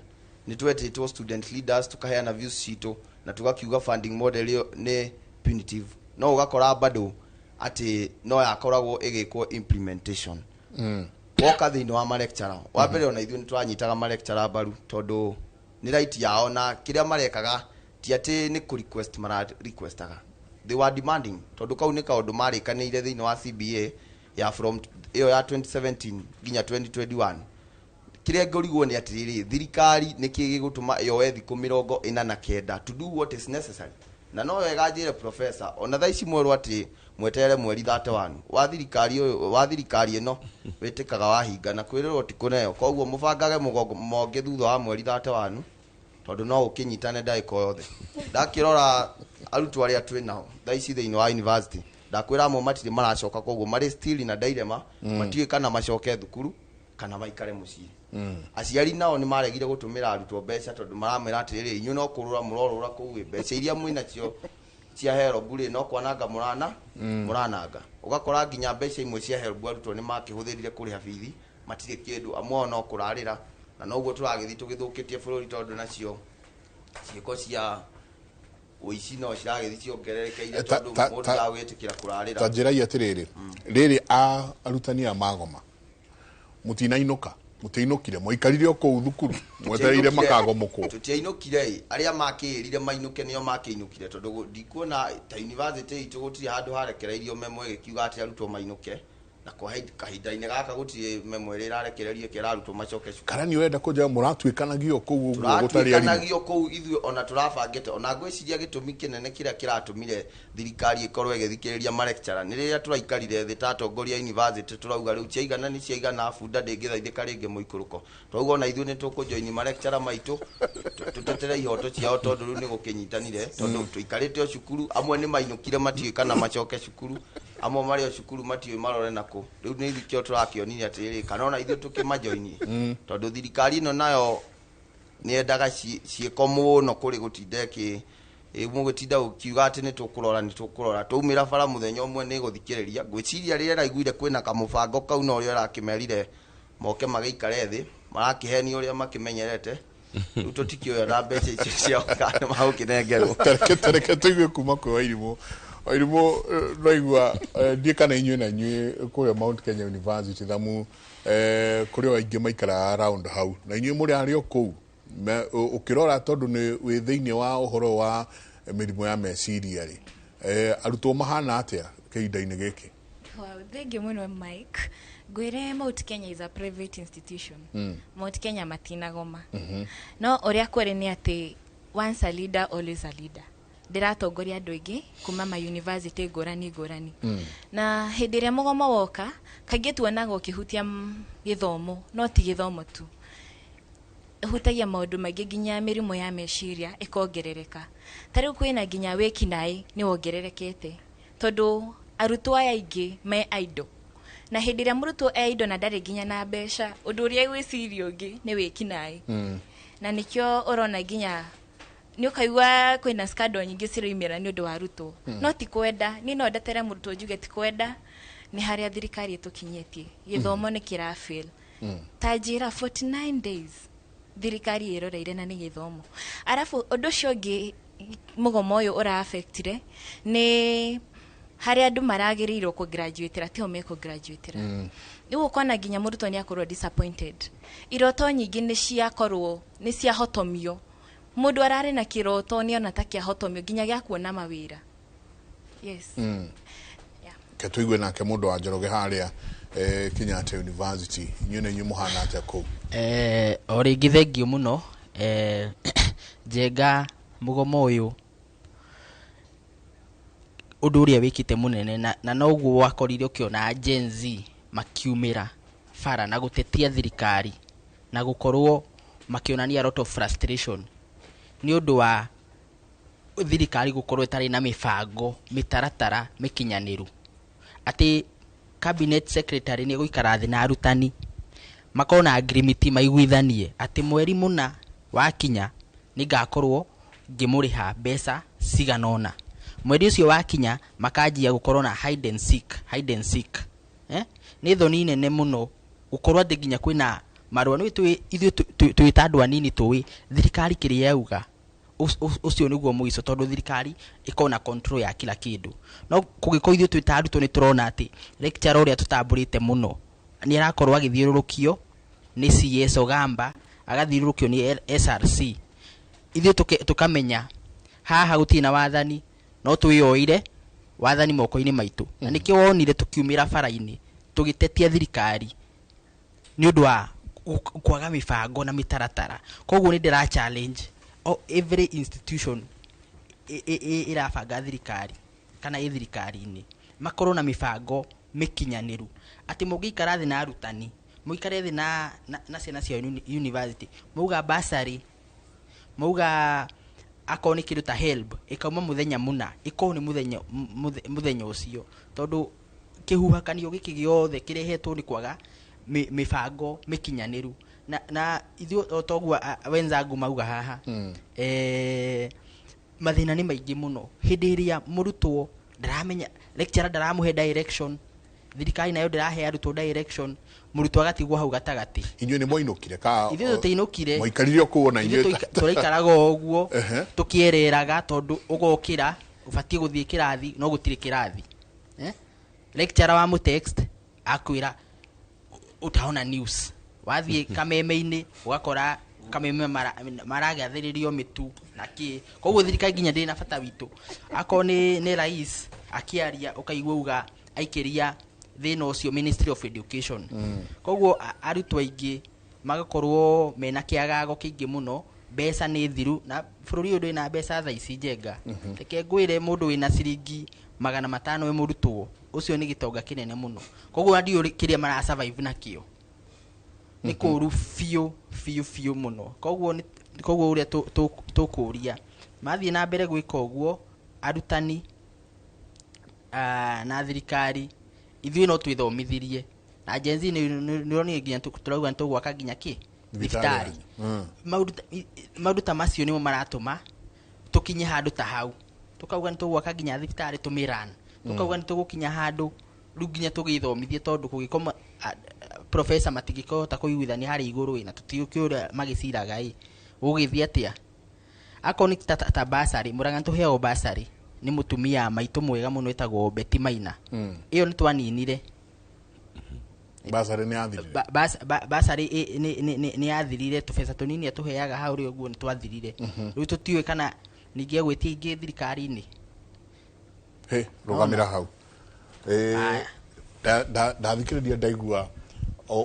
nĩ twetĩtwo student leaders tukaheana views citũ na tugakiuga funding model ĩyo nĩ punitive, no ũgakora bado atĩ no yakoragwo ĩgĩkwo implementation. Woka thĩinĩ wa malecturer, wa mbere ona ithuĩ nĩ tũranyitaga malecturer mbaru, tondũ nĩ right yao, na kĩrĩa marekaga ti atĩ nĩ kũ request mara requestaga, they were demanding, tondũ kau nĩ kaũndũ marĩkanĩire thĩinĩ wa CBA ya from ĩyo ya 2017 nginya 2021. Kĩrĩa ngũrigwo nĩ atĩrĩrĩ, thirikari nĩ kĩ gĩgũtũma yoe thikũ 49 to do what is necessary? Na no wega njĩre professor, ona thaa ici mwerwo atĩ mweterere mweri 31 wa thirikari ũyũ wa thirikari ĩno wĩtĩkaga wahinga na kwĩrĩrwo ti kũneo. Koguo mũbangage mũgongo thutha wa mweri 31, tondũ no ũkĩnyitane ndagĩka o yothe. Ndakĩrora arutwo arĩa twĩ nao thaa ici thĩinĩ wa university, ndakwĩra amwe matirĩ maracoka, koguo marĩ still na dilemma. Matiũĩ kana macoke thukuru kana maikare mũciĩ. Aciari nao nĩ maregire gũtũmĩra arutwo mbeca, tondũ maramwĩra atĩrĩrĩ, inyuĩ no kũrũra mũrorũra kũu ĩ, mbeca iria mwĩnacio cia HELB rĩ, no kwananga mũrana mũrananga. Ũgakora nginya mbeca imwe cia HELB arutwo nĩ makĩhũthĩrire kũrĩha bithi, matirĩ kĩndũ, amwe ao no kũrarĩra. Na noguo tũragĩthiĩ tũgĩthũkĩtie bũrũri, tondũ nacio ciĩko cia ũici no ciragĩthiĩ ciongererekeire, tondũ mũndũ ndagwĩtĩkĩra kũrarĩra. Ta njĩrai atĩrĩrĩ, rĩrĩ a arutani aya magoma, mũtinainũka, mũtiainũkire, mwaikarire o kũu thukuru mwetereire makagomokwo? Tũtiainũkire ĩ, arĩa makĩĩrire mainũke nĩo makĩinũkire, tondũ ndikuona ta university itũ gũtirĩ handũ harekereirio memo ĩgĩkiuga atĩ arutwo mainũke, na kwa kahinda-inĩ gaka gũtirĩ memo ĩrĩa ĩrarekererio ĩkĩra arutwo macoke cukuru. Kana nĩ ũrenda kũnjĩra mũratuĩkanagio kũu ũguo gũtarĩ arimũ? Tũratuĩkanagio kũu ithuĩ, ona tũrabangĩte, ona ngwĩciria gĩtũmi kĩnene kĩrĩa kĩratũmire thirikari ĩkorwo ĩgĩthikĩrĩria malecturer nĩ rĩrĩa tũraikarire thĩ ta atongoria a university, tũrauga rĩu ciaigana nĩ ciaigana, bunda ndĩngĩthaithĩka rĩngĩ mũikũrũko. Twauga ona ithuĩ nĩ tũkũjoini malecturer maitũ tũtetere ihoto ciao, tondũ rĩu nĩ gũkĩnyitanire, tondũ tũikarĩte o cukuru. Amwe nĩ mainũkire, matiũĩ kana macoke cukuru, amwe marĩ o cukuru matiũĩ marore nakũ. Rĩu nĩ ithikĩo tũrakĩonire atĩrĩrĩ, kana ona ithuĩ tũkĩmajoini, tondũ thirikari ĩno nayo nĩendaga ciĩko mũno kũrĩ gũtinda ĩkĩ mũgĩtinda ũkiuga atĩ nĩ tũkũrora, nĩ tũkũrora. Twaumĩra bara mũthenya ũmwe nĩ gũthikĩrĩria. Ngwĩciria rĩrĩa ĩraiguire kwĩna kamũbango kau, no ũrĩa ĩrakĩmerire moke magĩikare thĩ, marakĩhenio ũrĩa makĩmenyerete. Rĩu tũtikĩũĩ na mbeca icio ciao kana nĩ magũkĩnengerwo. Tareke tũigue kuma kwĩ Wairimũ. Wairimũ, naigua ndiĩ kana inyuĩ na inyuĩ kũrĩa Mount Kenya University thamu, kũrĩ o aingĩ maikaraga round hau, na inyuĩ mũrĩ arĩ o kũu. Ũkĩrora, tondũ nĩ wĩ thĩinĩ wa ũhoro wa mĩrimũ ya meciria rĩ, arutwo mahana atĩa kĩhinda-inĩ gĩkĩ? Wow, thank you mũno, Mike. Ngwĩre, Mount Kenya is a private institution. Mount Kenya matinagoma. No ũrĩa kũrĩ nĩ atĩ once a leader, always a leader. Ndĩratongoria andũ aingĩ kuma ma university ngũrani ngũrani. Na hĩndĩ ĩrĩa mũgomo woka, kaingĩ tuonaga ũkĩhutia gĩthomo, no ti gĩthomo tu. Ĩhutagia maũndũ maingĩ, nginya mĩrimũ ya meciria ĩkongerereka. Ta rĩu kwĩna nginya wĩkinaĩ nĩ wongererekete, tondũ arutwo aya aingĩ me idle, na hĩndĩ ĩrĩa mũrutwo e idle na ndarĩ nginya na mbeca, ũndũ ũrĩa gwĩciria ũngĩ nĩ wĩkinaĩ. Na nĩkĩo ũrona nginya nĩ ũkaigua kwĩna scandal nyingĩ ciroimĩra nĩ ũndũ wa arutwo. No ti kwenda, niĩ no ndetere mũrutwo njuge ti kwenda, nĩ harĩa thirikari ĩtũkinyĩtie. Gĩthomo nĩ kĩra fail. Ta njĩra, 49 days thirikari ĩroreire na nĩ gĩthomo. Arabu ũndũ ũcio ũngĩ mũgomo ũyũ ũra affectire nĩ harĩa andũ maragĩrĩirwo kũgraduatĩra tiho mekũgraduatĩra. Rĩu ũkona nginya mũrutwo nĩ akorwo disappointed, iroto nyingĩ nĩ ciakorwo nĩ ciahotomio. Mũndũ ararĩ na kĩroto nĩ ona ta kĩahotomio, nginya gĩa kuona mawĩra, yes. Yeah. Ke tũigue nake mũndũ wa Njoroge harĩa Kenyatta University, inyuĩ na inyuĩ mũhana atĩa kũu? O rĩngĩ thengio mũno. Njenga, mũgomo ũyũ ũndũ ũrĩa wĩkĩte mũnene na noguo wakorire ũkĩona Gen Z makiumĩra bara na gũtetia thirikari na gũkorwo makĩonania a lot of frustration nĩ ũndũ wa thirikari gũkorwo ĩtarĩ na mĩbango, mĩtaratara mĩkinyanĩru, atĩ cabinet secretary nĩ gũikara thĩ na arutani makorwo na agreement, maiguithanie atĩ mweri mũna wakinya nĩ ngakorwo ngĩmũrĩha mbeca cigana ũna. Mweri ũcio wakinya makanjia gũkorwo na hide and seek, hide and seek. Nĩ thoni nene mũno gũkorwo atĩ nginya kwĩna marũa nĩ twĩ ithuĩ twĩ ta andũ anini tũĩ thirikari kĩrĩa yauga ũcio nĩguo mũico, tondũ thirikari ĩkorwo na control ya kila kĩndũ. No kũngĩkorwo ithuĩ twĩ ta arutwo nĩ tũrona atĩ lecturer ũrĩa tũtambũrĩte mũno nĩ arakorwo agĩthiũrũrũkio nĩ CS Ogamba, agathiũrũrũkio nĩ SRC, ithuĩ tũkamenya haha gũtirĩ na wathani, no twĩyoire wathani moko-inĩ maitũ. Na nĩkĩo wonire tũkiumĩra bara-inĩ tũgĩtetia thirikari nĩ ũndũ wa kwaga mĩbango na mĩtaratara. Koguo nĩ ndĩra challenge o every institution ĩrabanga thirikari kana ĩ thirikari-inĩ makorwo na mĩbango mĩkinyanĩru, atĩ mũngĩikara thĩ na arutani, mũikare thĩ na ciana cia university, mauga bursary, mauga akorwo nĩ kĩndũ ta HELB ĩkauma mũthenya mũna, ĩkorwo nĩ mũthenya ũcio, tondũ kĩhuhakanio gĩkĩ gĩothe kĩrehetwo nĩ kwaga mĩbango mĩkinyanĩru. Na ithuĩ o toguo wenzangu mauga haha, mathĩna nĩ maingĩ mũno hĩndĩ ĩrĩa mũrutwo ndaramenya, lecturer ndaramũhe direction. Thirikari nayo ndĩrahe arutwo direction, mũrutwo agatigwo hau gatagatĩ. Inyuĩ nĩ mwainũkire ka? Ithuĩ tũtiinũkire. Mwaikarire o kũu ona Ithuĩ inyuĩ? Tũraikaraga o ũguo. Ehe. Tũkĩereraga tondũ ũgokĩra ũbatiĩ gũthiĩ kĩrathi no gũtirĩ kĩrathi, eh? Lecturer wa mũtext akwĩra utaona news. Wathiĩ kameme-inĩ ũgakora kameme maragathĩrĩrio mĩtu na kĩ. Koguo thirikari nginya ndĩrĩ na bata witũ. Akorwo nĩ rais akĩaria ũkaigua uga aikĩria thĩna ũcio Ministry of Education. Koguo arutwo aingĩ magakorwo mena kĩagago kĩingĩ mũno. Mbeca nĩ thiru na bũrũri ũyũ ndũrĩ na mbeca thaa ici. Njenga, reke ngwĩre, mũndũ wĩna ciringi 500 wĩ mũrutwo ũcio nĩ gĩtonga kĩnene mũno. Koguo ndiũĩ kĩrĩa mara survive nakĩo, nĩ kũũru biũ biũ biũ mũno. Koguo ũrĩa tũkũria mathiĩ na mbere gwĩka ũguo, arutani na thirikari, ithuĩ no twĩthomithirie na Gen Z. Nĩ nginya tũrauga nĩ tũgwaka nginya kĩ thibitarĩ. Maũndũ ta macio nĩmo maratũma tũkinye handũ ta hau, tũkauga nĩ tũgwaka nginya thibitarĩ tũmĩran, tũkauga nĩ tũgũkinya handũ rĩu nginya tũgĩthomithie, tondũ kũngĩkorwo professor matingĩkĩhota kũiguithania harĩa igũrũ ĩ, na tũtiũĩ ũrĩa magĩciraga ĩ, gũgĩthiĩ atĩa? Akorwo nĩ ta bursary, Mũrang'a nĩ tũheagwo bursary nĩ mũtumia maitũ mwega mũno ĩtagwo Betty Maina. Ĩyo nĩ twaninire. Bursary nĩ yathirire? Bursary nĩ yathirire. Tũbeca tũnini atũheaga hau rĩ ũguo nĩ twathirire. Rĩu tũtiũĩ kana ningĩ egwĩtia ingĩ thirikari-inĩ. He rũgamĩra hau. Aya. Ndathikĩrĩria ndaigua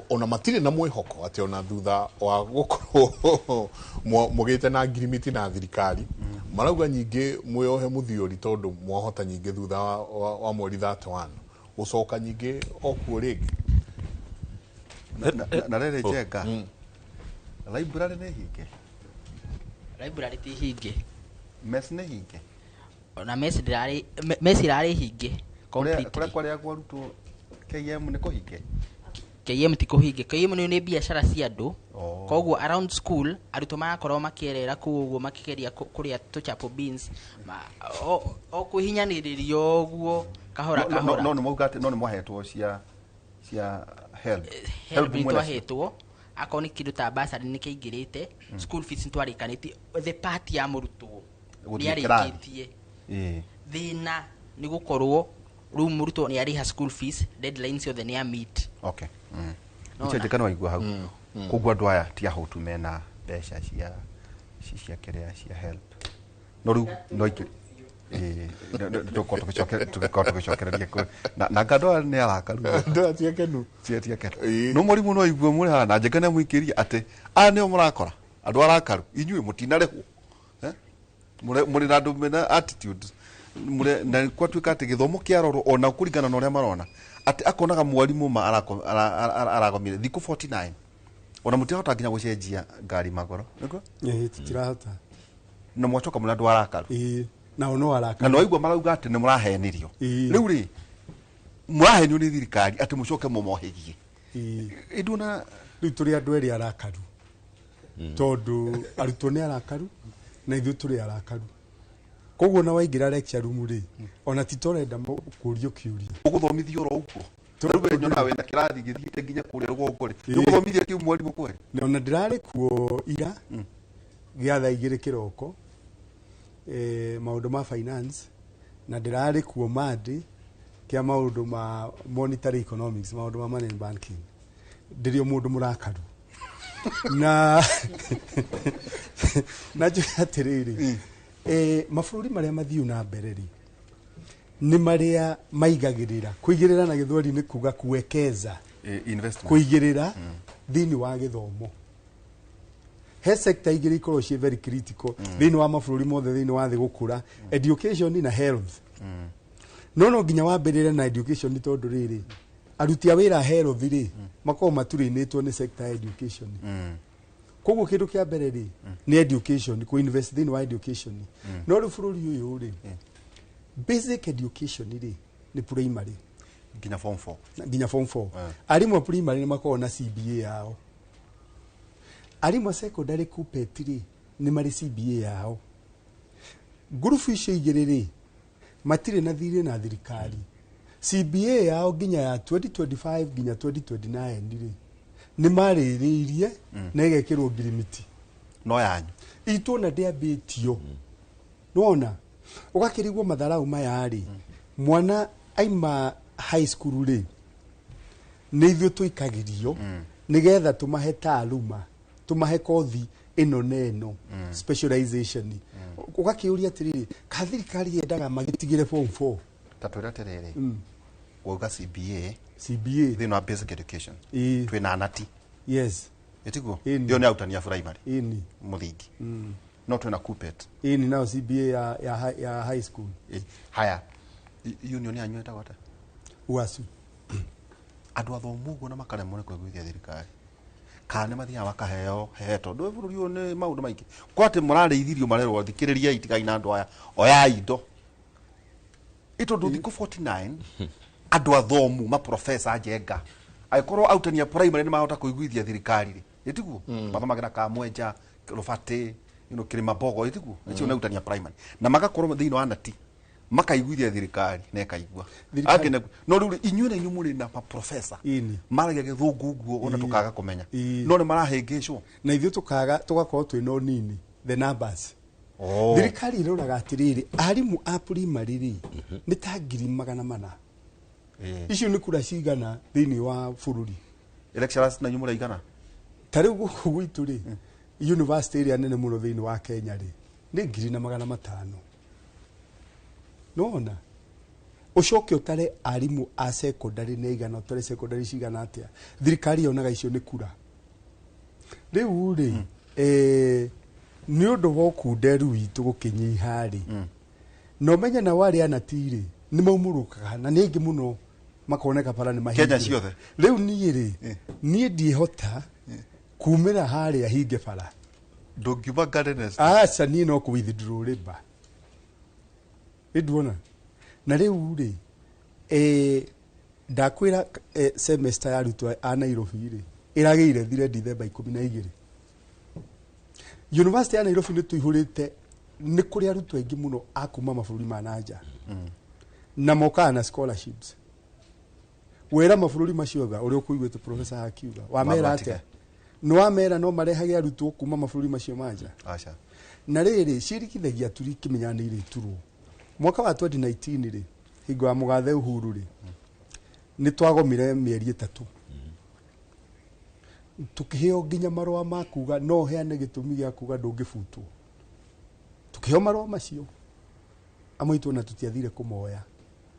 ona matirĩ na mwĩhoko atĩ ona thutha wa gũkorwo mũgĩte na ngirimiti na thirikari, marauga nyingĩ mwĩohe mũthiũri tondũ mwahota nyingĩ thutha wa mweri 31 gũcoka nyingĩ o kuo rĩngĩ. Na rĩrĩ, Njenga, library nĩ hinge? Library ti hinge. Mess nĩ hinge? Ona mess ndĩrarĩ mess irarĩ hinge. Kũrĩa Completely. kũrĩa kwarĩagwo arutwo KM nĩ kũhinge? KM ti kũhinge. KM nĩ biacara cia andũ. Oh. Koguo around school arutwo marakorwo makĩerera kũu ũguo makĩgeria kũrĩa tũchapo beans o kwĩhinyanĩrĩria ũguo kahora. Kahora. No nĩ mauga atĩ no nĩ mwahetwo cia help? Help nĩ mwena cio. twahetwo. Akorwo nĩ kĩndũ ta bursary nĩ kĩingĩrĩte, school fees nĩ twarĩkanĩtie, the part ya mũrutwo nĩ Gũthiĩ kĩrathi. arĩkĩtie. Ĩĩ. Thĩna nĩ gũkorwo rĩu mũrutwo nĩ arĩha school fees, deadline ciothe nĩ a meet. Okay. Nona. Icio njĩka no waigua hau. Koguo andũ aya ti ahũtu, mena mbeca cia kĩrĩa cia help, no rĩu no ingĩ tũgĩkorwo tũgĩcokereria na anga andũ aya nĩ arakaru. Andũ aya ti akenu. Ti akenu. Ĩĩ. No mũrimũ no igue mũrĩ haha na njĩka nĩ amũikĩria atĩ aya nĩo mũrakora andũ arakaru, inyuĩ mũtinarĩhwo. Eh? Mũrĩ na andũ mena attitude mũrĩ na gwatuĩka atĩ gĩthomo kĩarorwo ona kũringana na ũrĩa marona atĩ akonaga mwarimũ ma aragomire thikũ 49 ona mũtirahota nginya gũcenjia ngari magoro, nĩguo? Ĩĩ, tũtirahota. Na mwacoka mũrĩ andũ arakaru. Ĩĩ, nao no Na arakaru. no aigua marauga atĩ nĩ mũrahenirio. Ĩĩ. Rĩu rĩ mũrahenio nĩ thirikari atĩ mũcoke mũmohĩgie? Ĩĩ. Ĩnduona. Rĩu tũrĩ andũ erĩ arakaru, tondũ arutwo nĩ arakaru na ithuĩ tũrĩ arakaru. Koguo na waingĩra lecture room rĩ, ona ti tũrenda kũrio kĩũria. Ũgũthomithio oro ũguo. Rĩu we nyonaga wĩna kĩrathi gĩthiĩte nginya kũrĩa rũgongo rĩ, Ĩĩ. nĩũgũthomithia kĩu mwarimũ kweri? Na ona ndĩrarĩ kuo ira gĩa thaa 2 kĩroko, maũndũ ma finance, na ndĩrarĩ kuo Monday kĩa maũndũ ma monetary economics, maũndũ ma money and banking. Ndĩrĩ o mũndũ mũrakaru na njuge atĩrĩrĩ, mabũrũri marĩa mathiu na mbere rĩ, nĩ marĩa maigagĩrĩra, kũigĩrĩra na gĩthweri nĩ kuga kuwekeza. Investment. Kũigĩrĩra thĩinĩ wa gĩthomo. He sector igĩrĩ ikoragwo ciĩ very critical thĩinĩ wa mabũrũri mothe thĩinĩ wa thĩ gũkũra: education na health. No nginya wambĩrĩre na education, tondũ rĩrĩ, aruti a wĩra a health rĩ, makoragwo maturĩnĩtwo nĩ sector ya education. Koguo kĩndũ kĩa mbere rĩ, nĩ education, kũ invest thĩinĩ wa education. No rĩu bũrũri ũyũ rĩ, basic education rĩ, nĩ primary nginya form 4. Nginya form 4. Arimũ a primary nĩ makoragwo na CBA yao. Arimũ a secondary KUPPET rĩ, nĩ marĩ CBA yao. Ngurubu icio igĩrĩ rĩ, matirĩ na thirĩ na thirikari. CBA yao nginya ya 2025 nginya 2029 rĩ, nĩ marĩrĩirie na ĩgekĩrwo ngirimiti. No yanyu Itũ ona ndĩambĩtio. Nĩwona ũgakĩrigwo matharau maya rĩ, mwana aima high school rĩ, nĩ ithuĩ tũikagĩrio nĩgetha tũmahe taaluma, tũmahe kothi ĩno na ĩno, specialization. Ũgakĩũria atĩrĩrĩ, ka thirikari yendaga magĩtigĩre form 4? Ta twĩre atĩrĩrĩ, wauga CBA. CBA. Thĩinĩ wa basic education Ĩĩ. twĩna anati. Yes. Ĩtiguo? Ĩni. Ĩyo nĩ arutani a primary. Ĩni. Mũthingi. No twĩna KUPPET. Ĩni, nayo CBA ya high school. Ĩ, haya, union yanyu ĩtagwo atĩa? UASU. Andũ athomu ũguo na makaremwo nĩ kũiguithia thirikari, kana nĩ mathiaga makaheo he, tondũ bũrũri ũyũ nĩ maũndũ maingĩ kwa atĩ mũrarĩithirio, marerwo thikĩrĩriai, tigai na andũ aya, oyai indo ĩ, tondũ thikũ 49 andũ athomu maprofesa njenga, angĩkorwo arutani a primary nĩ mahota kũiguithia thirikari rĩ, ĩtiguo mathomagĩra Kamwenja, Rũbatĩ, Kĩrĩma Mbogo, ĩtiguo icio nĩ arutani a primary na magakorwo thĩinĩ wa nati makaiguithia thirikari na ĩkaigua. No rĩu rĩ, inyuĩ na inyuĩ mũrĩ na maprofesa Ĩni. maragia gĩthũngũ ũguo ona Ĩĩ. tũkaga kũmenya, Ĩĩ. no nĩ marahĩngĩcwo. Na ithuĩ tũkaga tũgakorwo twĩna ũnini the numbers. Oh. Thirikari ĩroraga atĩrĩrĩ, arimũ a primary rĩ, nĩ ta 400,000. Icio nĩ kura cigana thĩinĩ wa bũrũri? Lecturers na inyuĩ mũraigana? Ta rĩu gũkũ gwitũ rĩ, university ĩrĩa nene mũno thĩinĩ wa Kenya rĩ, nĩ 1,500. Nĩwona ũcoke ũtare arimũ a secondary nĩ igana, ũtare secondary cigana atĩa. Thirikari yonaga icio nĩ kura. Rĩu rĩ, nĩ ũndũ wa ũkunderu witũ gũkĩnyiha rĩ, na ũmenye nao arĩa anati rĩ, nĩ maumũrũkaga na nĩ aingĩ mũno, makoneka bara nĩ Kenya mahingĩre. ciothe? Rĩu niĩ rĩ, niĩ ndiĩhota kumĩra harĩa hinge bara. Ndũngiuma Garden Estate? Aca, niĩ no kũ withdraw labour ĩnduona. Na rĩu rĩ, ndakwĩra, semester ya arutwo a Nairobi rĩ, ĩragĩire thire Dithemba 12. University ya Nairobi nĩ tũihũrĩte, nĩ kũrĩ arutwo aingĩ mũno a kuma mabũrũri ma nanja na mokaga na scholarships. Wera mabũrũri macio othe ũrĩa ũkũiguĩte professor akiuga, wamera Mabatige. atĩa? Nĩ wamera no marehage arutwo kuma mabũrũri macio manja? Aca. Na rĩrĩ, ciĩrigithagia turi ikĩmenya nĩ irĩturwo mwaka wa 2019 rĩ, hingo ya mũgathe Uhuru rĩ, nĩ twagomire mĩeri 3, tukĩheo nginya marũa ma kuga no ũheane gĩtũmi gĩa kuga ndũngĩbutwo. Tukĩheo marũa macio amwe itũ ona tũtiathire kũmoya.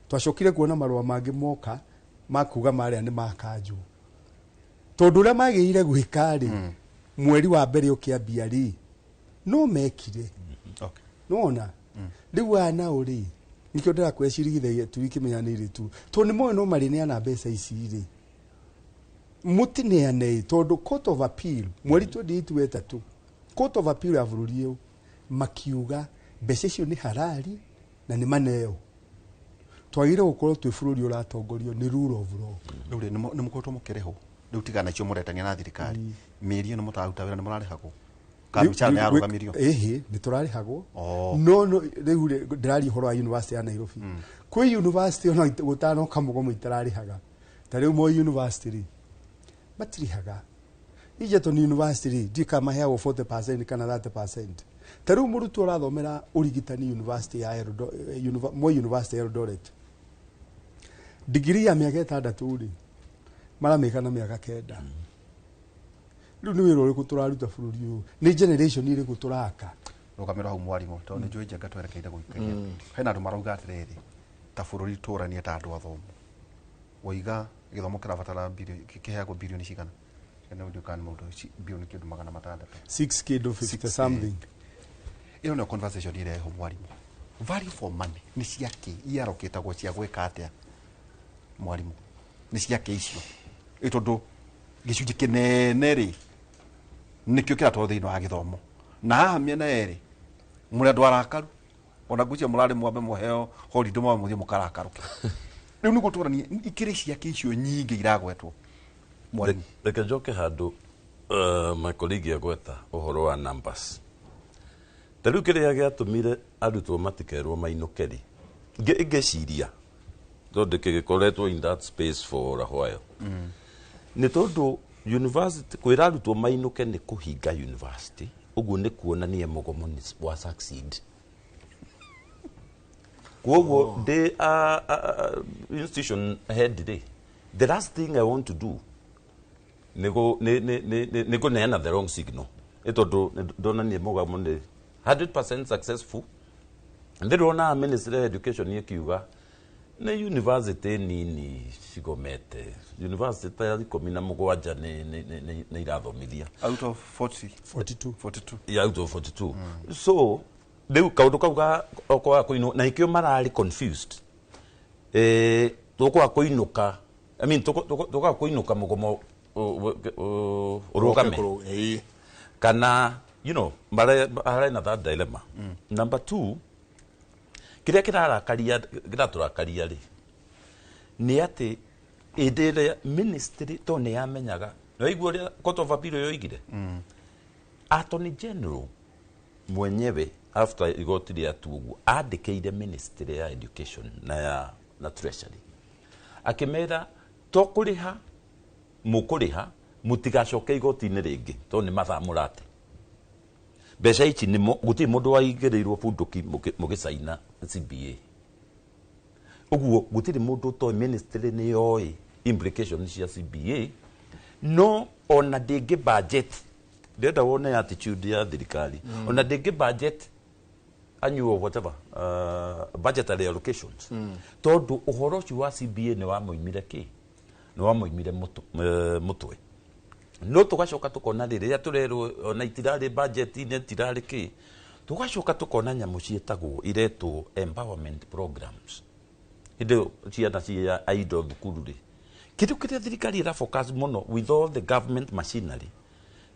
Twacokire kuona marũa mangĩ moka ma kuga marĩa nĩ makanjwo, tondũ ũrĩa magĩrĩire gwĩka rĩ, mweri wa mbere ũkĩambia rĩ, no mekire. Nona rĩu aya nao rĩ, nĩkĩo ndĩrakwĩra cirigithagia turi ikĩmenya nĩ irĩtu, tondũ nĩ moĩ no marĩneana mbeca ici rĩ, mũtineane, tondũ court of appeal mweri 28 wa ĩtatũ, court of appeal ya bũrũri ũyũ makiuga mbeca icio nĩ halali na nĩ maneo. Twagĩrĩire gũkorwo twĩ bũrũri ũratongorio nĩ rule of law. Rĩu rĩ, nĩ mũkoretwo mũkĩrĩhwo rĩu, tigana icio mũretania na thirikari, mĩeri ĩno mũtararuta wĩra nĩ mũrarĩhagwo kana mĩcara nĩ yarũgamirio? Ĩhĩ, nĩ tũrarĩhagwo. Oh. No rĩu rĩ, ndĩraria ũhoro wa university ya Nairobi. Kwĩ university ona gũtanoka mũgomo itararĩhaga. Ta rĩu Moi University rĩ, matirĩhaga. Egerton University rĩ, ndiũĩ kana maheagwo 40% kana 30%. Ta rĩu mũrutwo ũrathomera ũrigitani university ya Moi University ya Eldoret, digiri ya mĩaka 6 rĩ, maramĩka na mĩaka 9. Rĩu nĩ wĩra ũrĩkũ tũraruta bũrũri ũyũ? Nĩ generation ĩrĩkũ tũraka? Rũgamĩrwo hau mwarimũ, tondũ nĩ njũĩ njenga twerekeire gũikaria. Hena andũ marauga atĩrĩrĩ, ta bũrũri tũranie ta andũ athomu, waiga gĩthomo kĩrabatara kĩheagwo birioni cigana? Kana ndiũĩ kana nĩ mũndũ birioni kĩndũ 600. 6 kĩndũ 50 Six, something. Ĩyo nĩyo conversation ĩreho mwarimũ. Value for money nĩ ciakĩ iarokĩtagwo cia gwĩka atĩa mwarimũ? Nĩ ciakĩ icio? Ĩ tondũ gĩcunjĩ kĩnene rĩ, nĩkĩo kĩratwarwo thĩinĩ wa gĩthomo, na haha mĩena yerĩ mũrĩ andũ arakaru, ona ngwĩciria mũrarĩ mwambe mũheo holiday, mwambe mũthiĩ mũkarakarũke. Rĩu nĩguo tũranie ikĩrĩ ciake icio nyingĩ iragwetwo mwarimũ. Reke njoke handũ my colleague agweta ũhoro wa numbers. Ta rĩu kĩrĩa gĩatũmire arutwo matikerwo mainũke rĩ, ngĩciria Tondũ kĩgĩkoretwo in that space for a while, nĩ tondũ university kwĩra arutwo mainũke nĩ kũhinga university. Ũguo nĩ kuonania mũgomo nĩ wa succeed. Koguo ndĩ institution head rĩ, the last thing I want to do nĩ kũneana the wrong signal, nĩ tondũ ndonanie mũgomo nĩ 100% successful. Ndĩrona Ministry of Education ĩkiuga nĩ university nini cigomete, university ta 17 nĩ irathomithia. Out of 40? 42. 42. Yeah, out of 42. So rĩu kaũndũ kau ga kwaga kũinũka, na ikĩo mararĩ confused, tũkwaga kũinũka, I mean, tũkaga kũinũka mũgomo ũrũgame kana mare harĩ na that dilemma. Number two, kĩrĩa kĩrarakaria, kĩratũrakaria rĩ, nĩ atĩ hĩndĩ ĩrĩa ministry to nĩ yamenyaga, nĩwaigua ũrĩa Court of Appeal yoigire, Attorney General mwenyewe after igoti rĩatua ũguo andĩkĩire Ministry ya Education na Treasury akĩmera to kũrĩha mũkũrĩha, mũtigacoke igoti-inĩ rĩngĩ tondũ nĩ mathaa mũrate mbeca ici. Nĩ gũtirĩ mũndũ waigĩrĩirwo bunduki mũgĩcaina CBA. Ũguo gũtirĩ mũndũ ũtoĩ ministry nĩ yoĩ implication cia CBA, no ona ndĩngĩ budget. Ndĩrenda wone attitude ya thirikari. Ona ndĩngĩ budget annual whatever budgetary allocations, tondũ ũhoro ũcio wa CBA nĩ wamoimire kĩ, nĩ wamoimire mũtwe. No tũgacoka tũkona rĩrĩa tũrerwo ona itirarĩ budget-inĩ, itirarĩ kĩ, tũgacoka tũkona nyamũ ciĩtagwo iretwo empowerment programs hĩndĩ ĩyo ciana cia idle thukuru rĩ, kĩndũ kĩrĩa thirikari ĩra focus mũno with all the government machinery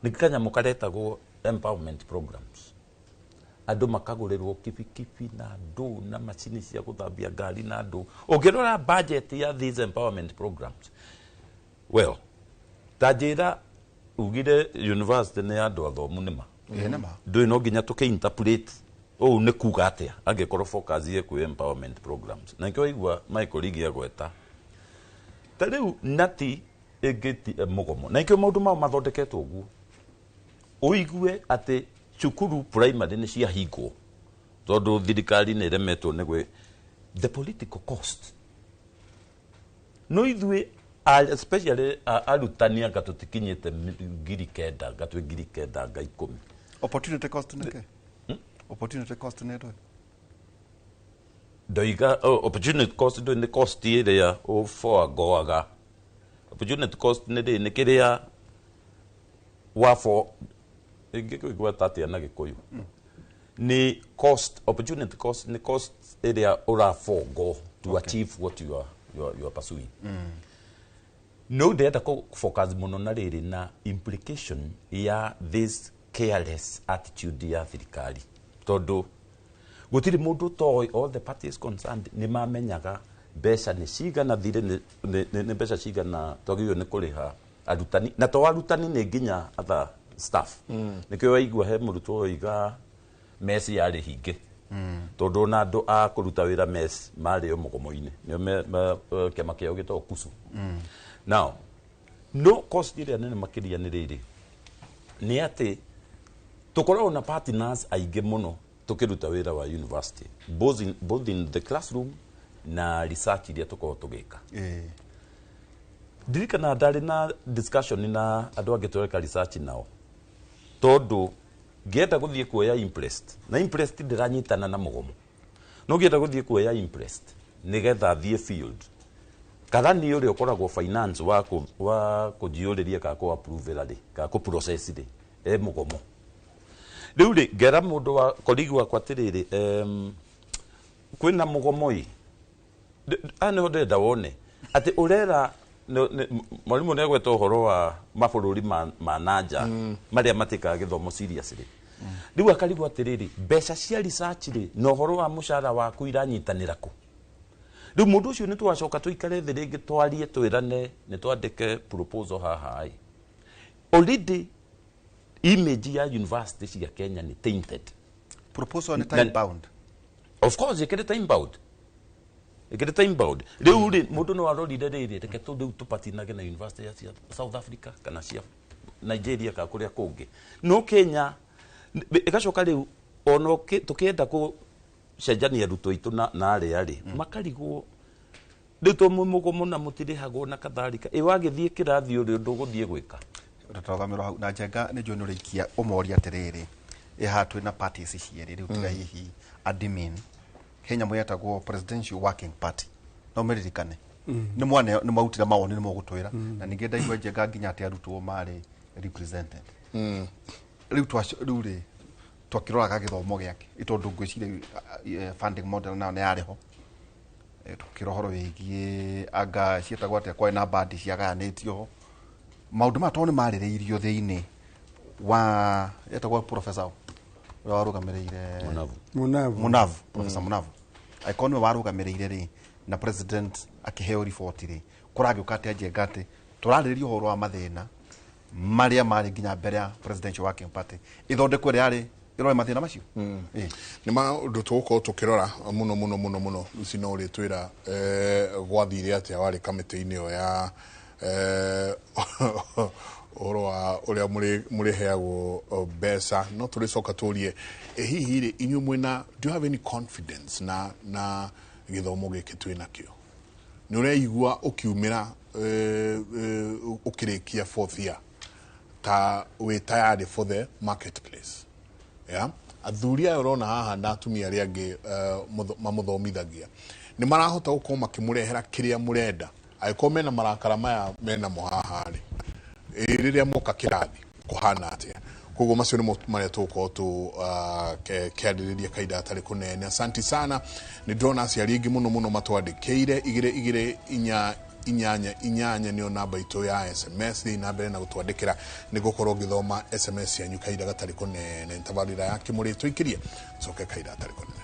nĩ kanyamũ karetagwo empowerment programs. Andũ makagũrĩrwo kibikibi na ndũ na macini cia gũthambia ngari na ndũ. Ũngĩrora budget ya these empowerment programs, well, ta njĩra ugire university nĩ andũ athomu nĩma. Ĩĩ, nĩma. Ndũĩ no nginya tũkĩ-interpret ũũ nĩ kuga atĩa angĩkorwo focus yĩ kwĩ empowerment programs. Na nĩkĩo waigua Michael Rigi agweta ta rĩu nati ĩngĩti mũgomo, na nĩkĩo maũndũ mao mathondeketwo ũguo ũigue atĩ cukuru primary nĩ ciahingwo tondũ thirikari nĩ ĩremetwo nĩ gwĩ the political cost. No ithuĩ especially arutani anga tũtikinyĩte 9,000, anga twĩ 9,000 anga 10. Opportunity cost nĩ kĩ? Opportunity cost nĩ ndũĩ? Ndoiga, oh, opportunity cost ndũĩ nĩ cost ĩrĩa ũboagoaga. Opportunity cost nĩ rĩ, nĩ kĩrĩa wafo ingĩkũigua atĩa na Gĩkũyũ, nĩ cost. Opportunity cost nĩ cost ĩrĩa ũraforgo to achieve what you are pursuing. No ndĩrenda kũ focus mũno na rĩrĩ na implication ya this careless attitude ya thirikari, tondũ gũtirĩ mũndũ ũtoĩ, all the parties concerned nĩ mamenyaga mbeca nĩ cigana thirĩ nĩ mbeca cigana twagĩrĩirwo nĩ kũrĩha arutani, na to arutani, nĩ nginya other staff. Nĩkĩo waigua he mũrutwo oiga mess yarĩ hinge, tondũ ona andũ a kũruta wĩra mess marĩ o mũgomo-inĩ, nĩo kĩama kĩao gĩtagwo KUSU. Now, no cost ĩrĩa nene makĩria nĩ rĩrĩ, nĩ atĩ tũkoragwo na partners aingĩ mũno tũkĩruta wĩra wa university, both in the classroom na research iria tũkoragwo tũgĩka. Ndirikana ndarĩ na discussion na andũ angĩ tũreka research nao, tondũ ngĩenda gũthiĩ kuoya imprest, na imprest ndĩranyitana na mũgomo, no ngĩenda gũthiĩ kuoya imprest nĩgetha thiĩ field, karani ũrĩa ũkoragwo finance wa kũnjiyũrĩria kana kũ approve rĩ, kana kũ process rĩ, e mũgomo. Rĩu rĩ, ngera mũndũ wa colleague wakwa atĩrĩrĩ, kwĩna mũgomo ĩ. Aya nĩho ndĩrenda wone atĩ ũrera mwarimũ nĩ agweta ũhoro wa mabũrũri ma nanja marĩa matĩkaga gĩthomo seriously. Rĩu akarigwo atĩrĩrĩ, mbeca cia research rĩ na ũhoro wa mũcara waku iranyitanĩra kũ? Rĩu mũndũ ũcio nĩ twacoka tũikare thĩ rĩngĩ, twarie, twĩrane nĩ twandĩke proposal haha ĩ. Already image ya university cia Kenya nĩ tainted. Proposal nĩ time bound? Of course, ĩkĩrĩ time bound. Ĩkĩrĩ time bound. Rĩu rĩ mũndũ no arorire rĩrĩ, reke tũ rĩu tũpatinage na university ya cia South Africa kana cia Nigeria kana kũrĩa kũngĩ. No Kenya ĩgacoka rĩu ona tũkĩenda gũcenjania arutwo aitũ na arĩa rĩ makarigwo rĩu to mũgomo na mũtirĩhagwo na katharika. Ĩ wagĩthiĩ kĩrathi ũrĩ ũndũ ũgũthiĩ gwĩka. Tũtũgamĩrwo hau na Njenga nĩ njũĩ nĩ ũrĩikia ũmoria atĩrĩrĩ, ĩ haha twĩna parties cierĩ rĩu tiga hihi admin he nyamũ yetagwo Presidential Working Party, no mĩririkane nĩ mwane nĩ mwautire mawoni nĩ mũgũtwĩra, na ningĩ ndaigua Njenga nginya atĩ arutwo marĩ represented. Rĩu rĩu rĩ twakĩroraga gĩthomo gĩake tondũ ngwĩciria funding model nayo nĩ yarĩ ho. Tukĩra ũhoro wĩgiĩ anga ciĩtagwo atĩa, kwarĩ na bandi ciagayanĩtio ho, maũndũ maya tondũ nĩ marĩrĩirio thĩinĩ wa etagwo professor ũrĩa warũgamĩrĩire Munavu. Munavu. Munavu, Professor Munavu, angĩkorwo nĩwe warũgamĩrĩire rĩ na president akĩheo riboti rĩ, kũragĩũka atĩa Njenga atĩ tũrarĩrĩria ũhoro wa mathĩna marĩa marĩ nginya mbere ya Presidential Working Party ithondekwo ĩrĩa yarĩ ĩrore mathĩna macio? Nĩ maũndũ tũgũkorwo tũkĩrora mũno mũno mũno mũno. Lucy no ũrĩtwĩra gwathire atĩa warĩ kamĩtĩ-inĩ ĩyo ya ũhoro wa ũrĩa mũrĩheagwo mbeca. No tũrĩcoka tũrie, ĩ hihi rĩ inyuĩ mwĩna, do you have any confidence na gĩthomo gĩkĩ twĩ nakĩo? Nĩ ũreigua ũkiumĩra ũkĩrĩkia fourth year ta wĩ tayari for the marketplace? Yeah? Athuri aya ũrona haha na atumia arĩa angĩ mamũthomithagia nĩ marahota gũkorwo makĩmũrehera kĩrĩa mũrenda, angĩkorwo mena marakara maya menamo haha rĩ, ĩ rĩrĩa moka kĩrathi kũhana atĩa? Koguo macio nĩmo marĩa tũgũkorwo tũkĩarĩrĩria kahinda gatarĩ kũnene. Asanti sana, nĩ ndĩrona aciari aingĩ mũno mũno matwandĩkĩire. 22488 nĩyo namba itũ ya SMS. Thiĩ na mbere na gũtwandĩkĩra, nĩ ngũkorwo ngĩthoma SMS yanyu kahinda gatarĩ kũnene. Tabarĩra ya Kĩmũrĩ tũikĩrie, coke kahinda gatarĩ kũnene.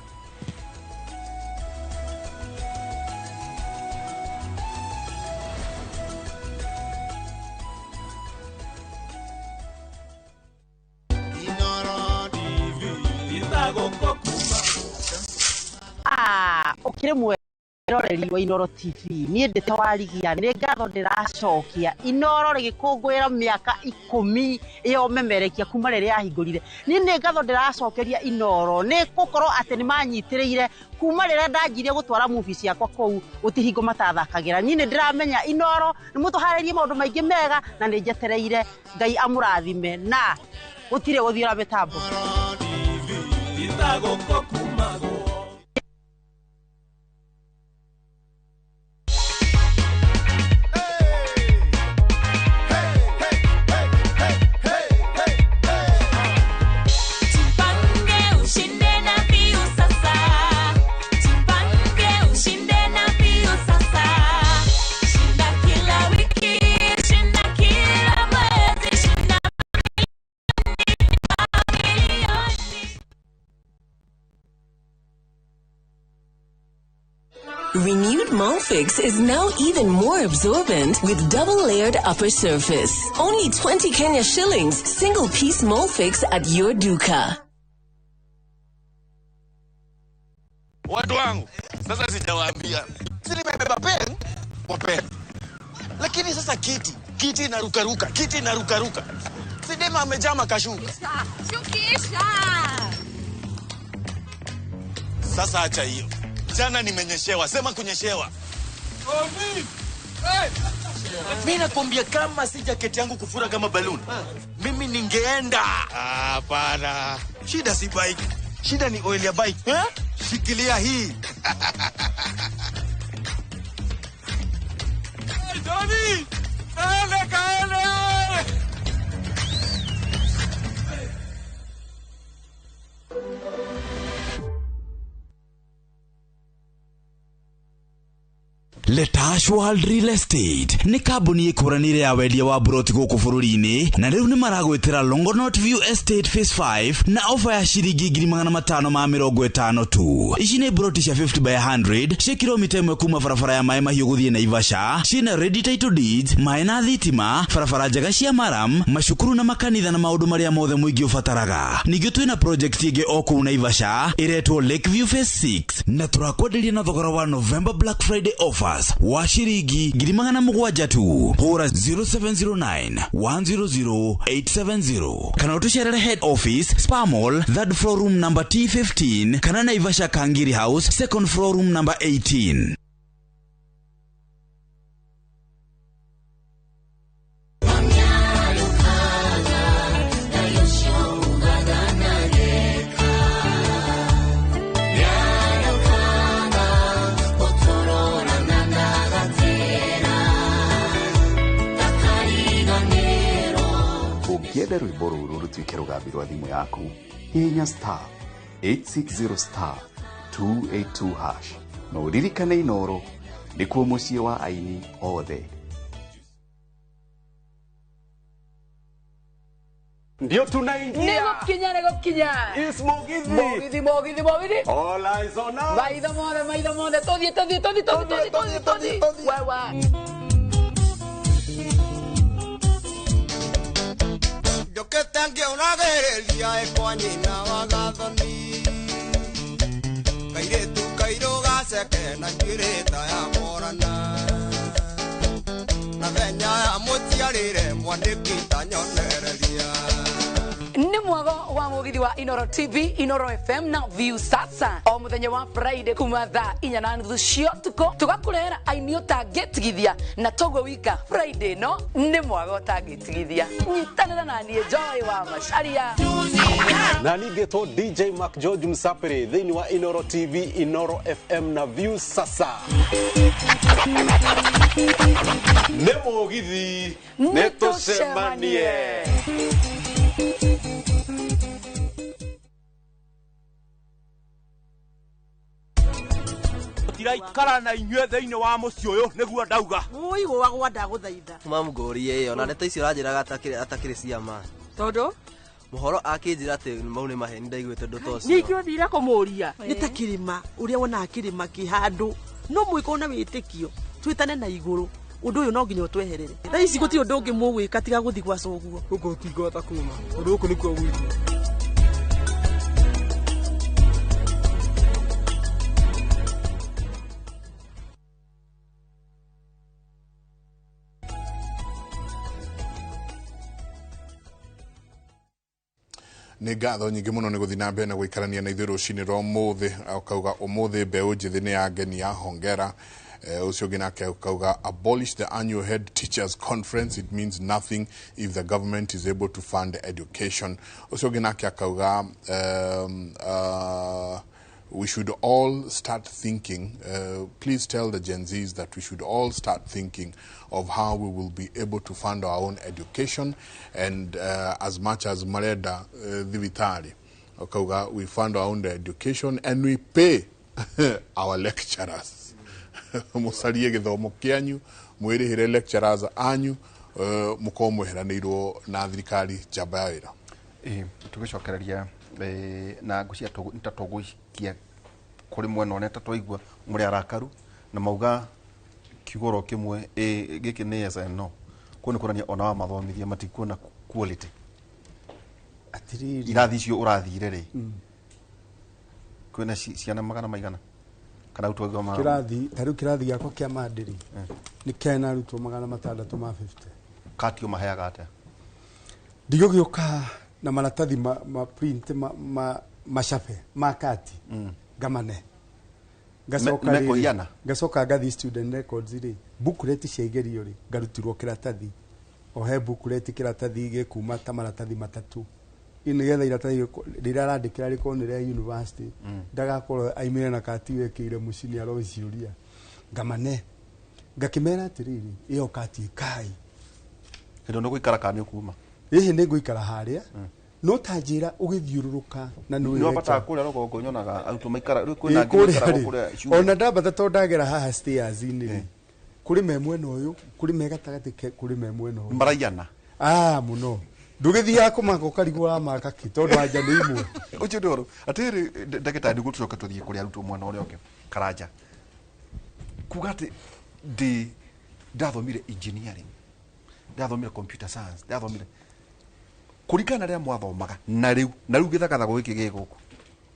Ũkĩrĩ mwĩroreri wa Inooro TV, niĩ ndĩ warigia nĩ ngatho ndĩracokia Inooro rĩgĩkũngũĩra mĩaka 10 ĩyo memerekia kuma rĩrĩa yahingũrire. Niĩ nĩ ngatho ndĩracokeria Inooro nĩ gũkorwo atĩ nĩ manyitĩrĩire kuma rĩrĩa ndanjirie gũtwara movie ciakwa kũu, gũtihingo matathakagĩra. Niĩ nĩ ndĩramenya Inooro nĩ mũtũharĩrie maũndũ maingĩ mega na nĩ njetereire Ngai amũrathime na gũtirĩ gũthiũra mĩtambo. Tupange ushinde na Viusasa. Tupange ushinde na Viusasa. Shinda kila wiki, shinda kila mwezi, shinda milioni. Renewed Molfix is now even more absorbent with double-layered upper surface. Only 20 Kenya shillings, single-piece Molfix at your duka. Watu wangu, sasa sijawaambia. Si nimebeba pen kwa pen. Lakini sasa kiti inarukaruka, kiti inarukaruka. Si dema amejaa makashuka. Shukisha. Sasa acha hiyo. Jana nimenyeshewa, sema kunyeshewa. Mimi nakwambia kama si jaketi yangu kufura kama balloon, mimi ningeenda. Hapana. Shida si bike. Shida ni oil ya bike. Eh? Shikilia hii. Johnny! Kaele, kaele! Letash World Real Estate nĩ kambuni ĩkũranĩire ya wendia wa broti gũkũ bũrũri-inĩ, na rĩu nĩ maragwĩtĩra Longonot View Estate Phase 5 na ofa ya ciringi 550,000 tu. Ici nĩ broti cia 50 by 100 cia kilomita 1 kuma barabara ya Maĩ Mahiũ gũthiĩ Naivasha, ciĩna ready title deeds, maĩ na thitima, barabara njega cia maram, macukuru na makanitha na maũndũ marĩa mothe mũingĩ ũbataraga. Ningĩ twĩna project ĩngĩ o kũu Naivasha ĩretwo Lakeview Phase 6 na tũrakwenderia na thogora wa November Black Friday offers wa ciringi 700,000 tu. Hũra 0709 100 870 kana ũtũcerere head office Spa Mall, third floor room number T15 kana Naivasha Kangiri House, second floor room number 18. Ũngĩenda rwĩmbo rũrũ rũtuĩke rũgambi rwa thimũ yaku, hihinya star 860 star 282 hash na ũririkane Inooro nĩkuo mũciĩ wa aini othe. Ndio tunaingia. Nĩgũkinya. Is Mugithi. Mugithi, Mugithi, Mugithi. All eyes on us. Maitho mothe, maitho mothe. Tũthiĩ, tũthiĩ, tũthiĩ, tũthiĩ, tũthiĩ, tũthiĩ, tũthiĩ. Wewe. Njũkĩte ngĩũragĩrĩria ĩkwa nyina wa gathoni, kairĩtu kairũ gaceke na njuĩrĩ ta ya morana, na thenya ya mũciarĩre mwandĩki ta nyonereria. Nĩ mwago wa mugithi wa Inooro TV, Inooro FM na View Sasa o muthenya wa Friday kuma thaa 4:30 cia ũtukũ tũgakũrehera aini ũtangĩtigithia na toguo wika Friday no nĩ mwago ũtangĩtigithia. Nyitanĩra na niĩ Joy wa Macharia na ningĩtwo DJ Mark George Msapere thĩinĩ wa Inooro TV, Inooro FM na View Sasa. Nĩ mũgithi, nĩ tũcemanie. Tiraikara na inyuĩ thĩinĩ wa mũciĩ ũyũ nĩguo ndauga. Ũigũagwo ndagũthaitha. Mamũngũrie ĩyo na ndeto icio ũranjĩraga atakĩrĩ cia ma. Tondũ mũhoro akĩnjĩra atĩ mau nĩ maheni ndaiguĩte ũndũ ta ũcio. Ningĩ ũthire kũmũria nĩ ta kĩrĩma ũrĩa wonaga kĩrĩma kĩ handũ no mwĩko na wĩtĩkio twĩtane na igũrũ ũndũ ũyũ no nginya ũtweherere. Thaa ici gũtirĩ ũndũ ũngĩ mũgwĩka tiga gũthiĩ gwa coguo. Gũkũ tũtingĩhota kuma tondũ gũkũ nĩkuo gwitũ. Nĩ ngatho nyingĩ mũno nĩ gũthiĩ na mbere na gũikarania na ithuĩ rũcinĩ rwa ũmũthĩ. Ũkauga ũmũthĩ mbeũ njĩthĩ nĩ yangenia, hongera. Ũcio ũngĩ nake ũkauga abolish the annual head teachers conference, it means nothing if the government is able to fund education. Ũcio ũngĩ nake akauga we should all start thinking, please tell the Gen Zs that we should all start thinking of how we will be able to fund our own education, and as much as mareda thibitari, okauga we fund our own education and we pay our lecturers. Mucarie gĩthomo kĩanyu, mwĩrĩhĩre lecturers anyu, mũkorwo mweheranĩirwo na thirikari njamba ya wĩra. Tũgĩcokereria na ngũcia ta tũgũikia kũrĩ mwena ũrĩa ta twaigua mũrĩ arakaru na mauga kiugo oro kĩmwe gĩkĩ nĩ yes and no. Kũu nĩ kuonania ona wa mathomithia matikuona quality. Atĩrĩrĩ, irathi icio ũrathire rĩ, kwĩna ciana magana maigana kana arutwo aigana magana? Kĩrathi ta rĩu kĩrathi gĩakwa kĩa mandĩrĩ nĩ kena arutwo 650. Kati ũmaheaga atĩa? Ndigũgĩũka na maratathi ma print ma macabe ma kati ngamane. Ngacoka Mekũhiana? Ngacoka ngathiĩ student records rĩ, booklet cia igerio rĩ, ngarutirwo kĩratathi. O he booklet kĩratathi gĩkuma ta maratathi matatũ. Nĩgetha iratathi rĩrĩa arandĩkĩra rĩkorwo nĩ rĩa university, ndagakorwo aimĩre na kati wĩkĩire mũcini aroe ciũria. Ngamane. Ngakĩmera atĩrĩrĩ, ĩyo kati ĩkai. Hĩndĩ ĩyo nĩ ũgũikara kana nĩ ũkuma? Ĩhĩ nĩ ngũikara harĩa. No ta njĩra ũgĩthiũrũrũka na nĩ Nĩ wambataga kũrĩa rũgongo nyonaga arutwo maikara rĩu kwĩna angĩ maikaraga kũrĩa cuma. Ona ndambata tondũ ndagera haha stairs-inĩ rĩ, Kũrĩ me mwena ũyũ, kũrĩ me gatagatĩ, kũrĩ me mwena ũyũ. Maraiyana. Ah, mũno. Ndũgĩthiaga kũmaka ũkarigwo ũramaka kĩ, tondũ anja nĩ imwe. Ũcio nĩ ũhoro atĩrĩ, ndagĩtarĩ, nĩguo tũcoke tũthiĩ kũrĩ arutwo mwena ũrĩa ũngĩ. Karanja kuga atĩ ndĩ ndathomire engineering, ndathomire computer science, ndathomire kũringana na rĩrĩa mwathomaga na rĩu, na rĩu gĩthagathago gĩkĩ gĩ gũkũ.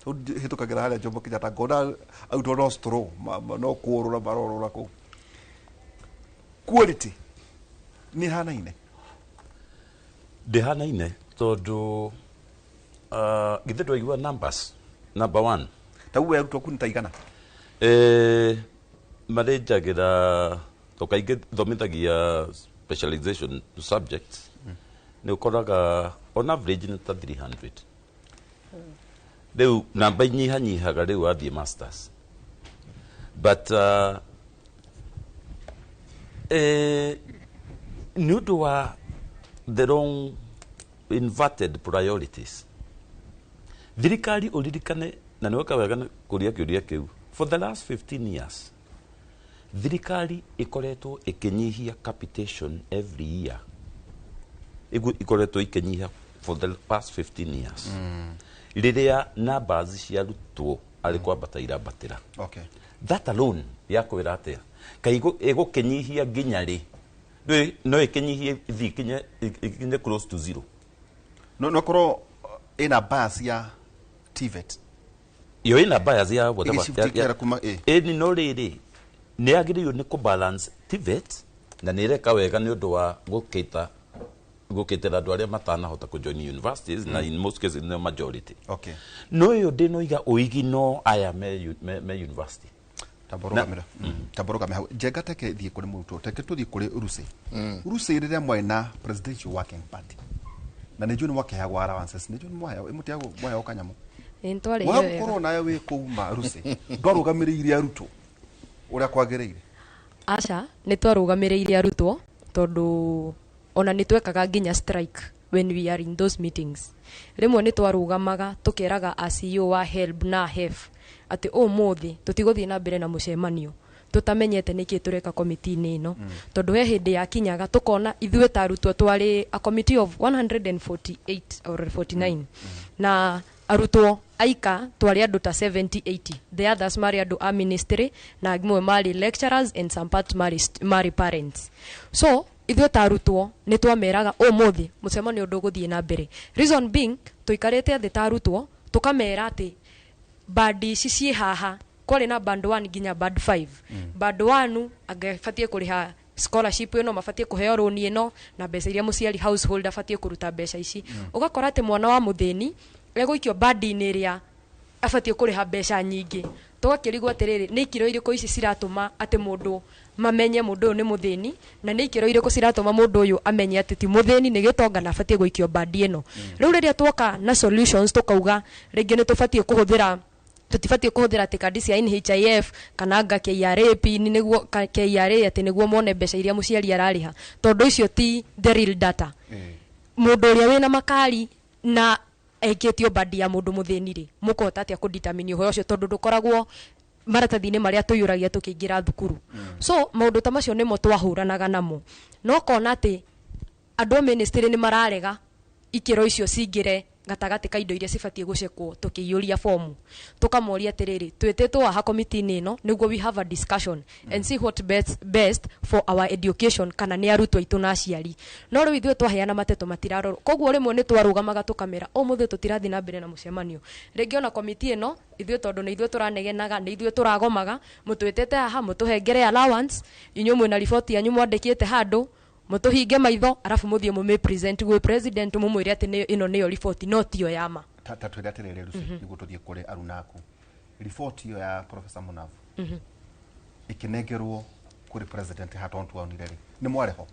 Rĩu hĩtũkagĩra harĩa Jomo Kenyatta ngona arutwo no straw no kũũrũra marorũra kũu. Quality nĩ hanaine? Ndĩhanaine tondũ githĩ ndwaigua numbers number one? Ta we arutwo aku nĩ ta igana? Marĩnjagĩra to kaingĩ thomithagia specialization subjects, nĩ ũkoraga on average nĩ ta 300. Rĩu namba inyihanyihaga rĩu wathiĩ masters, but nĩ ũndũ wa the wrong inverted priorities thirikari, ũririkane na nĩ weka wega nĩ kũria kĩũria kĩu, for the last 15 years thirikari ĩkoretwo ĩkĩnyihia capitation every year. Ikoretwo ikĩnyiha for the past 15 years, rĩrĩa numbers cia arutwo arĩ kwambata irambatĩra. That alone yakwĩra atĩa? Kaĩ ĩgũkĩnyihia nginya rĩ? Ndũĩ, no ĩkĩnyihie ĩthiĩ ikinye close to zero. No korwo ĩna bias ya TVET. Yo ĩna bias ya whatever. Ĩgĩshift ĩkĩra kuma ĩ. Ĩni, no rĩrĩ nĩ yagĩrĩirwo nĩ kũbalance TVET na nĩ ĩreka wega nĩ ũndũ wa gũkĩtĩra andũ arĩa matanahota kũjoin universities, na in most cases nĩo majority. No ĩyo ndĩnoiga ũigi no aya me university. Tamborũgame hau, Njenga. Teke thiĩ kũrĩ mũrutwo, teke tũthiĩ kũrĩ Rusi. Rusi, rĩrĩa mwarĩ na presidential working party, na nĩ njũĩ nĩ mwakĩheagwo allowances, nĩ njũĩ nĩ mwaheagwo, mũtiagwo mwaheagwo kanyamũ? Ĩ, nĩtwarĩhire wega. Wakorwo nawe wĩ kũu ma Rusi, ndwarũgamĩrĩire arutwo ũrĩa kwagĩrĩire? Aca, nĩ twarũgamĩrĩire arutwo tondũ ona nĩ twekaga nginya strike when we are in those meetings. Rĩmwe nĩ twarũgamaga tũkeraga a CEO wa HELB na HEF atĩ ũmũthĩ tũtigũthiĩ na mbere na mũcemanio tũtamenyete nĩkĩ tũreka komiti-inĩ ĩno, tondũ he hĩndĩ yakinyaga tũkona ithuĩ ta arutwo twarĩ a committee of 148 or 49, na arutwo aika twarĩ andũ ta 70 80. The others marĩ andũ a ministry, na amwe marĩ lecturers and some part marĩ parents. So ithuĩ ta arutwo nĩ twameraga ũmũthĩ mũcemanio ndũgũthiĩ na mbere, reason being tũikarĩte thĩ ta arutwo tũkamera atĩ band ici ciĩ haha, kwarĩ na band 1 nginya band 5. Band 1 angĩbatiĩ kũrĩha scholarship ĩno, mabatiĩ kũheo rũni ĩno na mbeca iria mũciari household abatiĩ kũruta mbeca ici. Ũgakora atĩ mwana wa mũthĩni egũikio bandi-inĩ ĩrĩa abatiĩ kũrĩha mbeca nyingĩ. Tũgakĩrigwo atĩrĩrĩ, nĩ ikĩro irĩkũ ici ciratũma atĩ mũndũ mamenye mũndũ ũyũ nĩ mũthĩni, na nĩ ikĩro irĩkũ ciratũma mũndũ ũyũ amenye atĩ ti mũthĩni, nĩ gĩtonga na abatiĩ gũikio bandi ĩno? Rĩu rĩrĩa tuoka na solutions, tũkauga rĩngĩ nĩ tũbatiĩ kũhũthĩra, tũtibatiĩ kũhũthĩra atĩ kandi cia NHIF kana anga KRA PIN nĩguo KRA atĩ nĩguo mone mbeca iria mũciari ararĩha, tondũ icio ti the real data. Mũndũ ũrĩa wĩna makari na ekĩtio bandi ya mũndũ mũthĩni rĩ, mũkũhota atĩa kũdetermine ũhoro ũcio, tondũ ndũkoragwo maratathi-inĩ marĩa tũiyũragia tũkĩingĩra thukuru? So maũndũ ta macio nĩmo twahũranaga namo, no kona atĩ andũ a ministry nĩ mararega ikĩro icio cingĩre gatagatĩ ka indo iria cibatiĩ gũcekwo tũkĩiyũria fomu. Tũkamoria atĩrĩrĩ, twĩtĩtwo haha komiti-inĩ ĩno nĩguo we have a discussion and see what best for our education, kana nĩ arutwo aitũ na aciari. No rĩu ithuĩ twaheana mateto matirarorwo, koguo rĩmwe nĩ twarũgamaga tũkamera ũmũthĩ tũtirathiĩ na mbere na mũcemanio rĩngĩ ona komiti ĩno ithuĩ, tondũ nĩ ithuĩ tũranegenaga, nĩ ithuĩ tũragomaga. Mũtwĩtĩte haha mũtũhengere allowance, inyuĩ mwĩna riboti yanyu mwandĩkĩte handũ, mũtũhinge maitho, arabu mũthiĩ mũmĩ present gwĩ president, mũmwĩre atĩ ĩno nĩyo riboti, no tiyo ya ma. Ta twĩre atĩrĩrĩ, Lucy, nĩguo tũthiĩ kũrĩ arunaku, riboti ĩyo ya Professor Munavu ĩkĩnengerwo kũrĩ president haha twaonire rĩ, nĩ mwarĩ ho?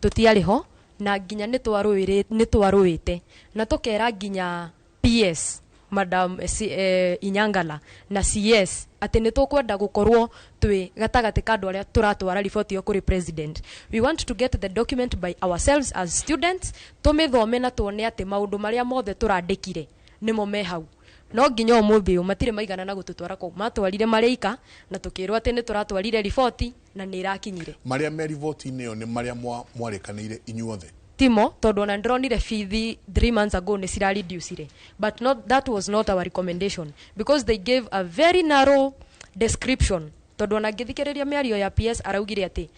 Tũtiarĩ ho, na nginya nĩ twarũĩte na tũkera nginya PS Madam Inyangala na CS atĩ nĩ tũkwenda gũkorwo twĩ gatagatĩ ka andũ arĩa tũratwara riboti ĩyo kũrĩ president. We want to get the document by ourselves as students, tũmĩthome na tuone atĩ maũndũ marĩa mothe tũrandĩkire nĩmo me hau. No nginya ũmũthĩ ũyũ matirĩ maigana na gũtũtwara kũu. Matwarire marĩ na tũkĩrwo atĩ nĩ tũratwarire riboti na nĩ ĩrakinyire. Marĩa me riboti-inĩ ĩyo nĩ marĩa mwarĩkanĩire inyuothe? Timo, tondũ ona ndĩronire bithi 3 months ago nĩ cirareducire, but not, that was not our recommendation because they gave a very narrow description, tondũ ona ngĩthikĩrĩria mĩario ya PS araugire atĩ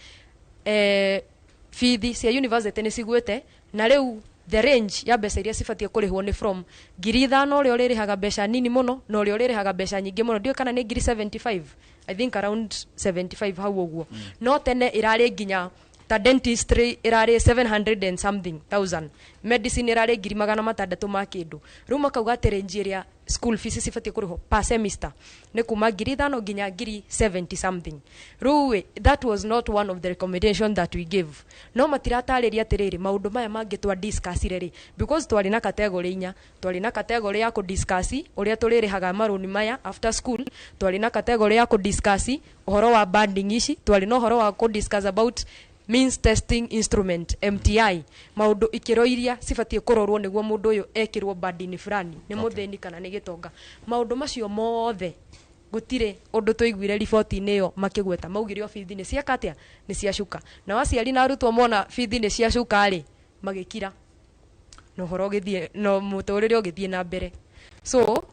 bithi cia university nĩ ciguĩte, na rĩu the range ya mbeca iria cibatiĩ kũrĩhwo nĩ from 5,000, ũrĩa ũrĩrĩhaga mbeca nini mũno na ũrĩa ũrĩrĩhaga mbeca nyingĩ mũno, ndiũĩ kana nĩ ngiri 75, I think around 75 hau ũguo. No tene ĩrarĩ nginya ta dentistry ĩrarĩ 700 and something thousand, medicine ĩrarĩ 600,000 ma kĩndũ. Rĩu makauga atĩ range ĩrĩa school fees cibatiĩ kũrĩhwo per semester nĩ kuma 5,000 nginya ngiri 70 something. Rĩu ĩ, that was not one of the recommendation that we gave. No matiratarĩria atĩrĩrĩ, maũndũ maya mangĩ twa discussire rĩ, because twarĩ na category inya. Twarĩ na category ya kũdiscuss ũrĩa tũrĩrĩhaga marũni maya after school, twarĩ na category ya kũdiscuss ũhoro wa banding ici, twarĩ na ũhoro wa kũdiscuss about means testing instrument, MTI, maũndũ ikĩro iria cibatiĩ kũrorwo nĩguo mũndũ ũyũ ekĩrwo bandini fulani, nĩ mũthĩni kana nĩ gĩtonga. Maũndũ macio mothe gũtirĩ ũndũ tũiguire riboti-inĩ ĩyo makĩgweta. Maugire o bithi nĩ cieka atĩa, nĩ ciacuka, na aciari na arutwo mona bithi nĩ ciacuka rĩ, magĩkira na ũhoro ũgĩthiĩ no mũtũrĩre ũgĩthiĩ na mbere. So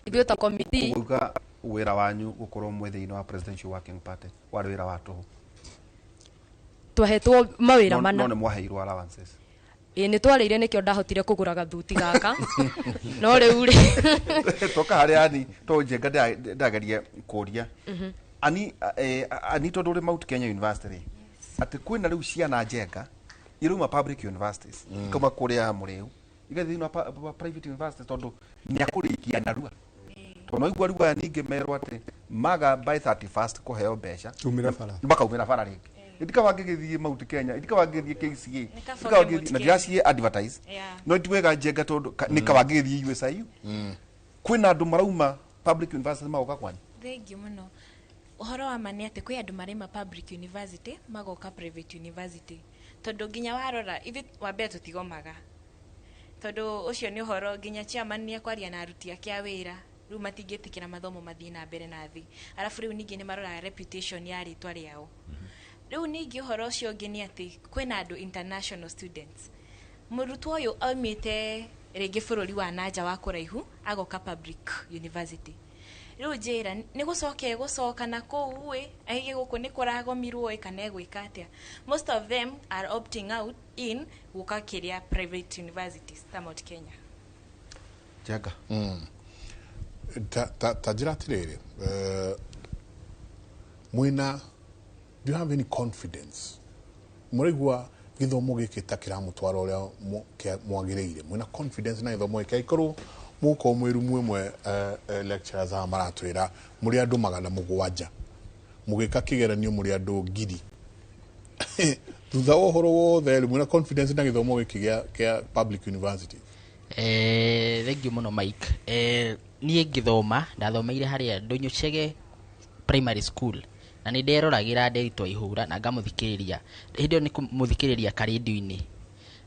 ithuĩ ta committee, Uga wĩra wanyu gũkorwo mwĩ thĩinĩ wa Presidential Working Party warĩ wĩra wa tũhũ? Twahetwo mawĩra mana. No nĩ mwaheirwo allowances? Ĩĩ, nĩ twarĩire, nĩkĩo ndahotire kũgũra gathuti gaka, no rĩu rĩ, Toka harĩ ani to Njenga, ndagerie kũria ani tondũ ũrĩ Mount Kenya University rĩ, atĩ kwĩna rĩu ciana, Njenga, irauma public universities, ikauma kũrĩa mũrĩu igathiĩ thĩinĩ wa private universities tondũ nĩ akũrĩkia narua, tondũ no igua rĩu aya ningĩ merwo atĩ maga by 31st kũheo mbeca, Tumĩra bara. Makaumĩra bara rĩngĩ. Ndikaba ngĩgĩthiĩ Mount Kenya, ndikaba ngĩgĩthiĩ KCA, Nĩ kaba ndikaba ũgĩthiĩ ngĩgĩthiĩ Mount na Kenya. ndiraciĩ advertise, no ti wega, Njenga, tondũ nĩ kaba ngĩgĩthiĩ USIU. Kwĩna andũ marauma public university magoka kwanyu? Thengiũ mũno. Ũhoro wa ma nĩ atĩ kwĩ andũ marĩma public university magoka private university, tondũ nginya warora ithuĩ wa mbere tũtigomaga, tondũ ũcio nĩ ũhoro nginya chairman nĩ ekwaria na aruti ake a wĩra. Rĩu matingĩtĩkĩra mathomo mathiĩ na mbere na thĩ. Arabu rĩu ningĩ nĩ maroraga reputation ya rĩtwa rĩao. Rĩu ningĩ ũhoro ũcio ũngĩ nĩ atĩ kwĩna andũ international students. Mũrutwo ũyũ aumĩte rĩngĩ bũrũri wa nanja wa kũraihu agoka public university. Rĩu njĩra nĩ gũcoka egũcoka na kũu ĩ aige gũkũ nĩ kũragomirwo ĩ kana egwĩka atĩa? Most of them are opting out in gũka kĩrĩa private universities ta Mount Kenya. Njenga. Ta njĩra atĩrĩrĩ, mwĩna, do you have any confidence? Mũraigua gĩthomo gĩkĩ ta kĩramũtwara ũrĩa mwagĩrĩire? Mwĩna confidence na gĩthomo gĩkĩ, angĩkorwo mũgũkorwo mwĩ rumu ĩmwe, lecturers aya maratwĩra mũrĩ andũ 700, mũgĩka kĩgeranio mũrĩ andũ 1,000, thutha wa ũhoro wothe rĩ, mwĩna confidence na gĩthomo gĩkĩ kĩa public university? Thank you mũno, Mike. Niĩ ngĩthoma ndathomeire harĩa Ndũnyũ Chege Primary School, na nĩ nderoragĩra Nderitu Ihũra na ngamũthikĩrĩria hĩndĩ ĩyo, nĩ kũmũthikĩrĩria karendio-inĩ,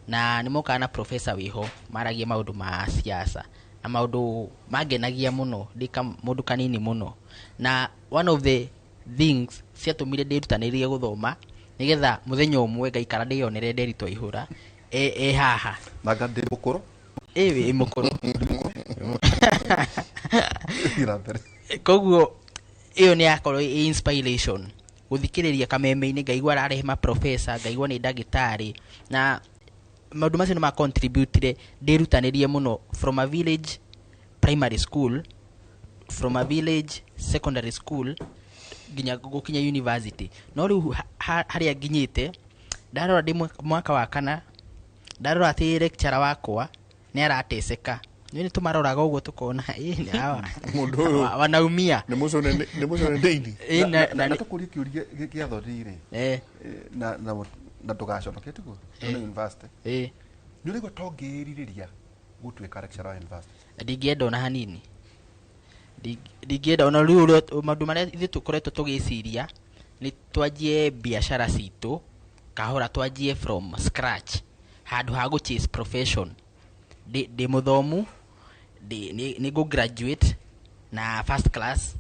na nĩ mokaga na professor wĩho maragia maũndũ ma siasa na maũndũ mangenagia mũno ndĩ mũndũ kanini mũno. Na one of the things ciatũmire ndĩrutanĩrie gũthoma nĩgetha mũthenya ũmwe ngaikara ndĩyonere Nderitu Ihũra e haha. Nanga ndĩ mũkũrũ. Ĩ, wĩ mũkũrũ. Thiĩ na mbere. Koguo ĩyo nĩ yakorwo ĩ inspiration gũthikĩrĩria kameme-inĩ, ngaigua ararehe maprofesa, ngaigua nĩ ndagĩtarĩ, na maũndũ macio nĩ ma contributire ndĩrutanĩrie mũno from a village primary school, from a village secondary school, nginya gũkinya university. No rĩu harĩa nginyĩte, ndarora ndĩ mwaka wa kana, ndarora atĩ lecturer wakwa nĩ arateseka, nĩ tũmaroraga ũguo tũkona ĩ nĩ hawa Mũndũ ũyũ wanaumia. Nĩ mũcone ndĩini. Ĩ, Na tũkũrie kĩũria gĩa thoni rĩ, na ndũgaconoke, tiguo? Nĩ university nĩ ũraigua to ngĩrirĩria gũtuĩka lecturer wa university? Ndingĩenda ona hanini. Ndingĩenda ona rĩu. Ũrĩa maũndũ marĩa ithuĩ tũkoretwo tũgĩciria nĩ twanjie biacara citũ kahora, twanjie from scratch handũ ha gũ chase profession. Ndĩ mũthomu, Nĩ ngũ graduate na first class,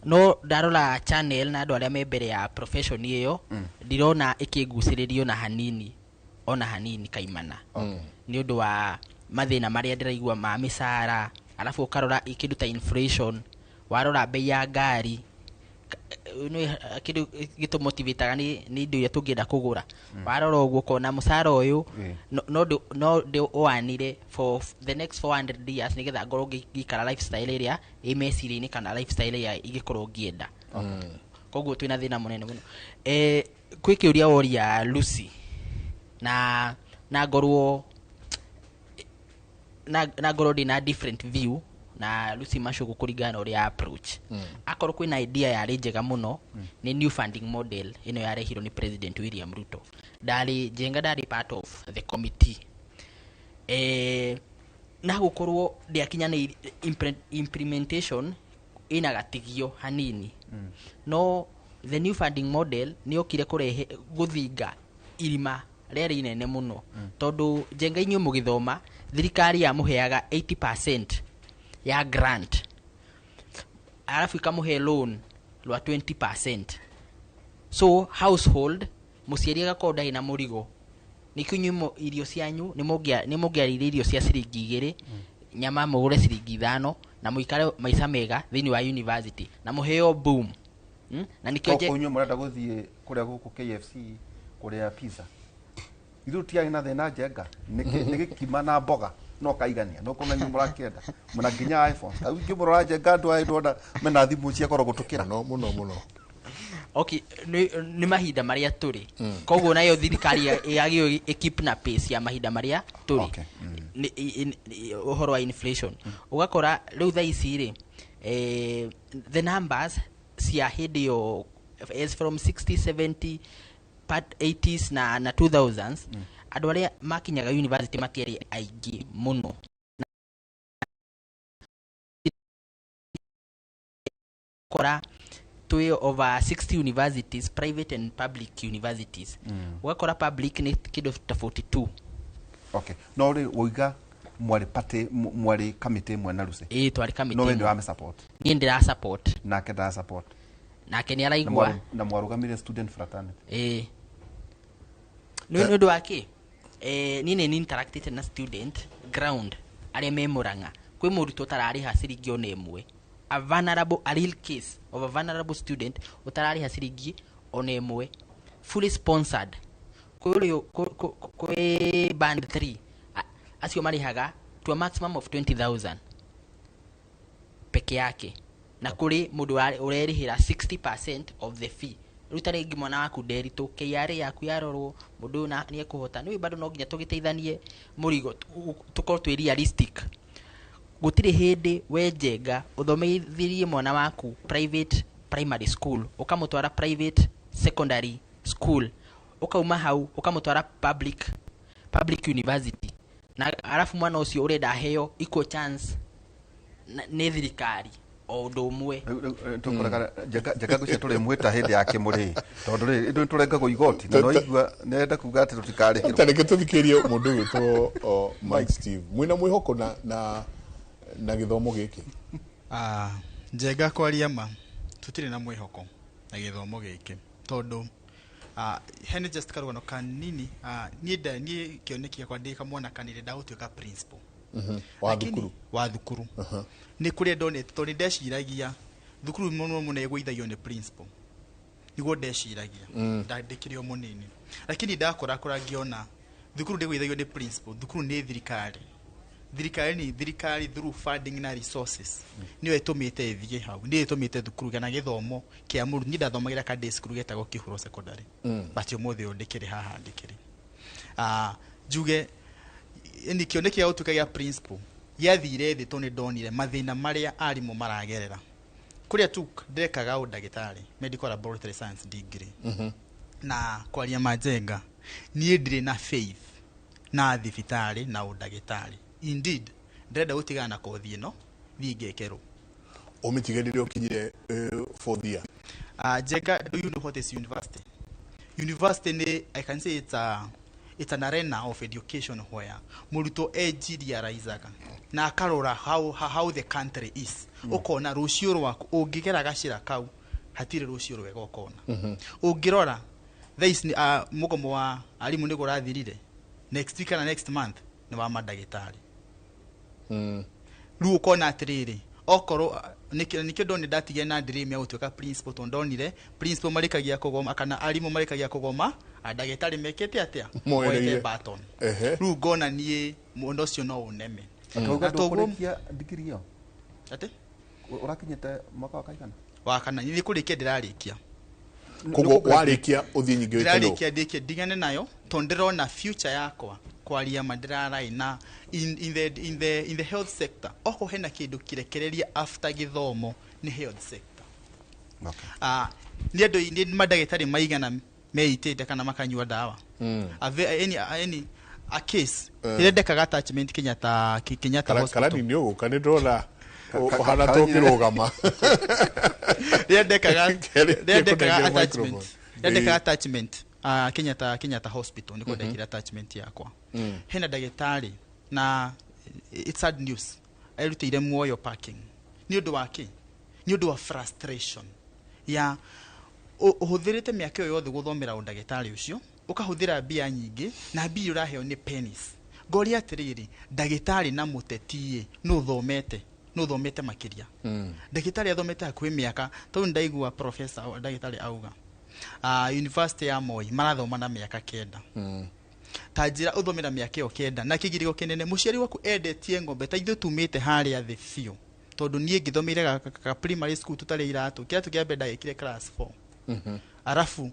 no ndarora channel na andũ arĩa me mbere ya profession ĩyo, ndirona ĩkĩngucĩrĩrio na hanini ona hanini kaimana, nĩ ũndũ wa mathĩna marĩa ndĩraigua ma mĩcara. Arabu ũkarora kĩndũ ta inflation, warora bei ya ngari, nĩ kĩndũ gĩtũmotivataga nĩ indo iria tũngĩenda kũgũra. Warora ũguo ũkona mũcara ũyũ no ndĩũanire for the next 400 years nĩgetha ngorwo ngĩikara lifestyle ĩrĩa ĩ meciria-inĩ kana lifestyle ĩrĩa ingĩkorwo ngĩenda. Koguo twĩna thĩna mũnene mũno. Kwĩ kĩũria woria Lucy, na ngorwo na ngorwo ndĩna different view na Lucy Macugu kũringana na ũrĩa approach. Akorwo kwĩna idea yarĩ njega mũno, nĩ new funding model ĩno yarehirwo nĩ President William Ruto. Ndarĩ Njenga, ndarĩ part of the committee, na gũkorwo ndĩakinyanĩirie implementation ĩna gatigio hanini, no the new funding model nĩ yokire kũrehe gũthinga irima rĩarĩ inene mũno, tondũ Njenga, inyuĩ mũgĩthoma thirikari yamũheaga 80% ya grant, arabu ĩkamũhe loan rwa 20%. So household, mũciari agakorwo ndarĩ na mũrigo. Nĩkĩo inyuĩ irio cianyu nĩ mũngĩarĩire irio cia ciringi 2, nyama mũgũre ciringi 5, na mũikare maica mega thĩinĩ wa university na mũheo boom. Na nĩkĩo Ko inyuĩ mũrenda gũthiĩ kũrĩa gũkũ KFC kũrĩa pizza, ithuĩ tutiarĩ na thĩna Njenga, nĩ gĩkima na mboga no kaigania no kũna inyuĩ mũrakĩenda mũna nginya iPhone. Rĩu ingĩmũrora Njenga, andũ aya ndona mena thimũ cia goro gũtũkĩra. No mũno mũno. Okay, nĩ mahinda marĩa tũrĩ. Koguo nayo thirikari yagĩrĩirwo ĩkeep na pace ya mahinda marĩa tũrĩ. Ũhoro wa inflation, ũgakora rĩu thaa ici rĩ, the numbers cia hĩndĩ ĩyo as from 60, 70, part 80s na 2000s, andũ arĩa makinyaga university matiarĩ aingĩ mũno. Kora twĩ over 60 universities, private and public universities. Ũgakora public nĩ kĩndũ ta 42. Okay, no rĩ woiga mwarĩ party, mwarĩ kamĩtĩ ĩmwe na Lucy? Ĩĩ, twarĩ kamĩtĩ No we ĩmwe. ndĩrame support? Niĩ ndĩra support. Nake ndara support? Nake nĩ Na araigua. Na mwarũgamĩrĩre student fraternity? Ĩĩ, nĩ ũndũ wa kĩ, niĩ nĩ interacted na student ground arĩa me Mũrang'a. Kwĩ mũrutwo ũtararĩha ciringi ona ĩmwe, a vulnerable, a real case of a vulnerable student ũtararĩha ciringi ona ĩmwe, fully sponsored. Kwĩ ũrĩa kwĩ band 3, acio marĩhaga to a maximum of 20,000 peke yake, na kũrĩ mũndũ ũrerĩhĩra 60% of the fee. Rĩu ta rĩngĩ mwana waku Nderitũ, KRA yaku yarorwo, mũndũ ũyũ nĩ ekũhota nĩ bado no nginya tũgĩteithanie mũrigo, tũkorwo twĩ realistic. Gũtirĩ hĩndĩ we Njenga ũthomithirie mwana waku private primary school, ũkamũtwara private secondary school, ũkauma hau ũkamũtwara public university, na arabu mwana ũcio ũrenda aheo equal chance nĩ thirikari o ũndũ ũmwe. Tũkoraga Njenga ngũcia tũrĩmwĩta hĩndĩ ya kĩmũrĩ, tondũ rĩ ithuĩ tũrengagwo igoti na no igua nĩarenda kuga atĩ tũtikarĩhĩrwo. Ta reke tũthikĩrie mũndũ ũgwĩtwo Mike Steve. Mwĩna mwĩhoko na gĩthomo gĩkĩ? Ah, Njenga, kwaria ma, tutirĩ na mwĩhoko na gĩthomo gĩkĩ, tondũ hene just karũgano kanini. Niĩ kĩoneki gĩakwa ndĩ kamwana kanini ndagũtuĩka principal. Wa Lakini- thukuru? Wa thukuru. Nĩ kũrĩa ndonete, tondũ nĩ ndeciragia thukuru mũno mũno ĩgũithagio nĩ principal, nĩguo ndeciragia. Ndĩkĩrĩ o mũnini, lakini ndakũrakũra ngĩona thukuru ndĩgũithagio nĩ principal. Thukuru nĩ thirikari. Thirikari nĩ thirikari through funding na resources nĩyo ĩtũmĩte ĩthiĩ hau, nĩyo ĩtũmĩte thukuru kana gĩthomo kĩa mũrutwo. Niĩ ndathomagĩra ka day school getagwo Kĩhuro Secondary, but ũmũthĩ ũyũ ndĩkĩrĩ haha ndĩkĩrĩ. Njuge nĩ kĩoneki gĩa gũtuĩka gĩa principal gĩathire thĩ, tondũ nĩ ndonire mathĩna marĩa arimũ maragerera. Kũrĩa tu ndekaga ũndagĩtarĩ, medical laboratory science degree, na kwaria ma Njenga, niĩ ndirĩ na faith na thibitarĩ na ũndagĩtarĩ. Indeed, ndĩrenda gũtigana na kothi ĩno, thiĩ ngekerwo. Ũmĩtige rĩrĩa ũkinyire fourth year? Njenga, do you know what is university? University ni, I can say it's a It's an arena of education where mũrutwo ejirealizaga na akarora how the country is. Ũkona rũciũ rwaku ũngĩgera gacĩra kau hatirĩ rũciũ rwega ũkona. Ũngĩrora thaa ici mũgomo wa arimũ nĩguo ũrathirire, next week kana next month nĩ wa mandagĩtarĩ. Rĩu ũkona atĩrĩrĩ, okorwo nĩkĩo ndonire ndatigire na dream ya gũtuĩka principal, tondũ ndonire principal marĩkagia kũgoma kana arimũ marĩkagia kũgoma, ndagĩtarĩ mekĩte atĩa? Moereire. Moete baton. Rĩu ngona niĩ mũndũ ũcio no ũneme. Akauga Na toguo- ndũkũrĩkia digiri ĩyo. Atĩ? Ũrakinyĩte mwaka wa kaigana? Wa kana, nĩ kũrĩkia ndĩrarĩkia. Koguo warĩkia ũthiĩ nyingĩ wĩke ndũ? Ndĩrarĩkia, ndĩkie ndigane nayo, tondũ ndĩrona future yakwa, kwaria ma, ndĩrarai na in the health sector. Okorwo hena kĩndũ kĩrekereria after gĩthomo, nĩ health sector. Nĩ andũ, nĩ mandagĩtarĩ maigana meitĩte kana makanyua ndawa? Any a case ĩrĩa ndekaga attachment Kenyatta Hospital. Karani nĩ ũgũka, nĩ ndĩrona ũhana tũngĩrũgama. Rĩrĩa ndekaga Kũnengera attachment, microphone. rĩrĩa ndekaga attachment Kenyatta Hospital, nĩkuo ndekire attachment yakwa. Hena ndagĩtarĩ, na it's sad news, erutĩire muoyo parking. Nĩ ũndũ wa kĩ? Nĩ ũndũ wa frustration ya ũhũthĩrĩte mĩaka ĩyo yothe gũthomera ũndagĩtarĩ ũcio, ũkahũthĩra mbia nyingĩ, na mbia iria ũraheo nĩ pennies. Ngoria atĩrĩrĩ, ndagĩtarĩ na mũteti nũ thomete makĩria? Ndagĩtarĩ athomete hakuhĩ mĩaka, tondũ ndaigua professor ndagĩtarĩ auga university ya Moi marathoma na mĩaka 9. Ta njĩra ũthomera mĩaka ĩyo 9 na kĩgirĩko kĩnene, mũciari waku endetie ng'ombe, ta ithuĩ tumĩte harĩa thĩ biũ, tondũ niĩ ngĩthomeire ga primary school tũtarĩ iratũ, kĩratũ kĩa mbere ndagĩkire class 4. Arabu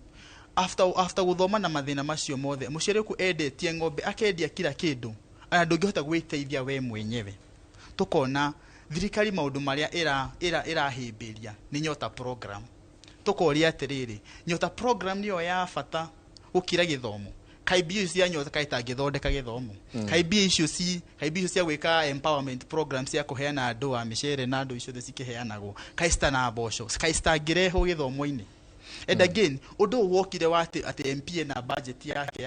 after gũthoma na mathĩna macio mothe, mũciari waku endetie ng'ombe, akendia kila kĩndũ, ona ndũngĩhota gwĩteithia we mwenyewe. Tũkona thirikari maũndũ marĩa ĩrahĩmbĩria nĩ Nyota program. Tũkoria atĩrĩrĩ, Nyota program nĩyo ya bata gũkĩra gĩthomo? Kaĩ mbia icio cia Nyota kaĩ itangĩthondeka gĩthomo? Kaĩ mbia icio cia gwĩka empowerment program cia kũheana andũ a mĩcere na andũ icio ciothe cikĩheanagwo, kaĩ citana mboco, kaĩ citangĩrehwo gĩthomo-inĩ? And again, ũndũ ũyũ wokire wa atĩ MP ena budget yake,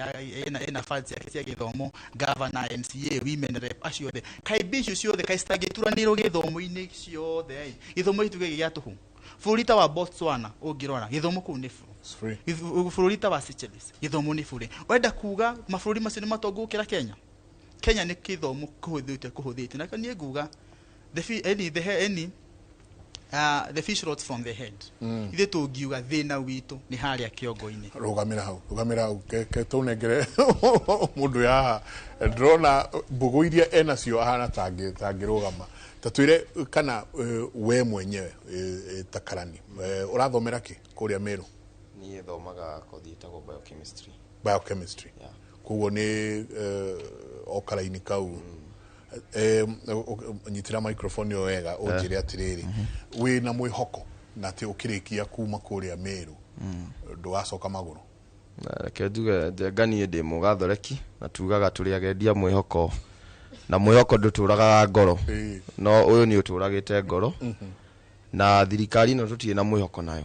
ena funds yake cia gĩthomo, governor, MCA, women rep, acio othe, kaĩ mbia icio ciothe kaĩ citangĩturanĩrwo gĩthomo-inĩ ciothe ĩ, gĩthomo gĩtuĩke gĩa tũhũ? Bũrũri ta wa Botswana, ũngĩrora gĩthomo kũu nĩ free. Bũrũri ta wa Seychelles, gĩthomo nĩ bure. Wenda kuga mabũrũri macio nĩ matongu gũkĩra Kenya? Kenya nĩ gĩthomo kũhũthĩte, na niĩ nguga the fi, any, the, he- any, the fish rots from the head. Ithuĩ tũngiuga thĩna witũ nĩ harĩa kĩongo-inĩ. Rũgamĩra hau, rũgamĩra hau, ke tũnengere mũndũ haha, ndĩrona mbũgũ iria enacio ahana tangĩrũgama. Ta twĩre kana we mwenyewe, ta karani, ũrathomera kĩ kũrĩa Meru? Niĩ thomaga kothi ĩtagwo biochemistry. Biochemistry. Koguo nĩ o karaini kau. Nyitĩra microphone ĩyo wega, ũnjĩre atĩrĩrĩ, wĩna mwĩhoko na atĩ ũkĩrĩkia kuma kũrĩa Meru ndũgacoka magũrũ? Na reke njuge njenga, niĩ ndĩ mũgathoreki na tugaga tũrĩ agendia mwĩhoko, na mwĩhoko ndũtũragaga ngoro, no ũyũ nĩ ũtũragĩte ngoro. Na thirikari ĩno tũtirĩ na mwĩhoko nayo,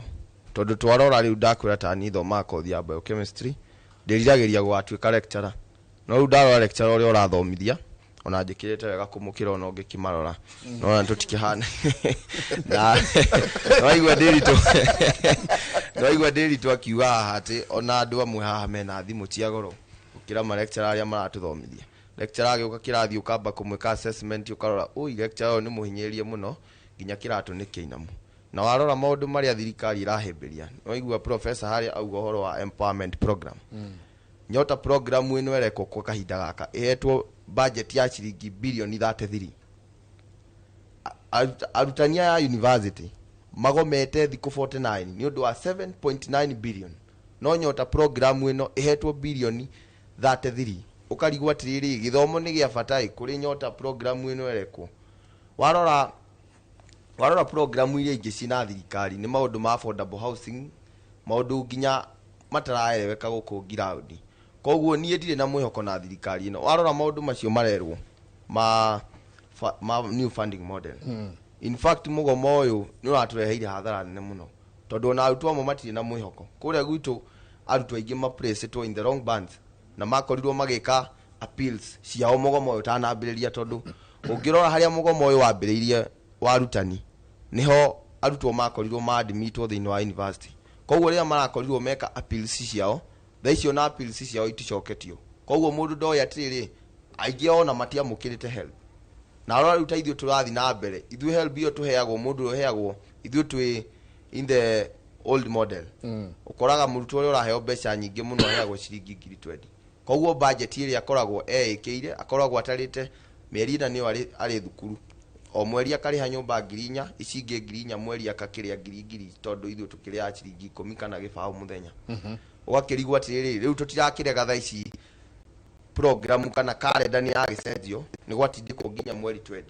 tondũ twarora rĩu, ndakwĩra, ta niĩ thomaga kothi ya biochemistry, ndĩriragĩria gũgatuĩka lecturer, no rĩu ndarora lecturer ũrĩa ũrathomithia, ona njĩkĩrĩte wega kũmũkĩra, ona ũngĩkĩmarora nona tũtikĩhana na nĩwaigua Ndĩritũ akiuga haha atĩ ona andũ amwe haha mena thimũ cia goro gũkĩra ma lecturer arĩa maratũthomithia. Lecturer agĩũka kĩrathi, ũkamba kũmwĩka assessment, ũkarora ũi lecturer ũyũ nĩ mũhinyĩrĩrie mũno, nginya kĩratũ nĩ kĩinamu. Na warora maũndũ marĩa thirikari ĩrahĩmbĩria, nĩwaigua professor harĩa auga ũhoro wa empowerment program, Nyota program ĩno ĩrekwo kwa kahinda gaka ĩhetwo budget ya ciringi bilioni 33. Arutani aya a university magomete thikũ 49 nĩ ũndũ wa 7.9 billion, no Nyota program ĩno ĩhetwo bilioni 33. Ũkarigwo atĩrĩrĩ, gĩthomo nĩ gĩa bata ĩ kũrĩ Nyota program ĩno ĩrekwo? Warora programu iria ingĩ cina thirikari, nĩ maũndũ ma affordable housing, maũndũ nginya mataraereweka gũkũ ngiraũndi. Koguo niĩ ndirĩ na mwĩhoko na thirikari ĩno. Warora maũndũ macio marerwo ma new funding model, in fact mũgomo ũyũ nĩ ũratũreheire hathara nene mũno, tondũ ona arutwo amwe matirĩ na mwĩhoko. Kũrĩa gwitũ arutwo aingĩ maplacĩtwo in the wrong bands. Na makorirwo magĩka appeals ciao mũgomo ũyũ ũtanambĩrĩria, tondũ ũngĩrora harĩa mũgomo ũyũ wambĩrĩirie wa arutani, nĩho arutwo makorirwo maadmitwo thĩinĩ wa university. Koguo rĩrĩa marakorirwo meka appeals ciao, thaa icio na appeals ciao iticoketio, koguo mũndũ ndoĩ atĩrĩrĩ, aingĩ ao ona matiamũkĩrĩte HELB. Na rora rĩu ta ithuĩ tũrathiĩ na mbere, ithuĩ HELB ĩyo tũheagwo, mũndũ ũrĩa ũheagwo, ithuĩ twĩ in the old model. Ũkoraga mũrutwo ũrĩa ũraheo mbeca nyingĩ mũno aheagwo ciringi 20,000. Koguo budget ĩrĩa akoragwo eĩkĩire, akoragwo atarĩte mĩeri 4 nĩyo arĩ thukuru, o mweri akarĩha nyũmba 4,000, ici ingĩ 4,000, mweri akakĩrĩa ngiri ngiri, tondũ ithuĩ tũkĩrĩaga ciringi 10 kana 0 mũthenya. Ũgakĩrigwo atĩrĩrĩ, rĩu tũtirakĩrega thaa ici program kana kalenda nĩ yagĩcenjio, nĩ gwatindĩkwo nginya mweri 20,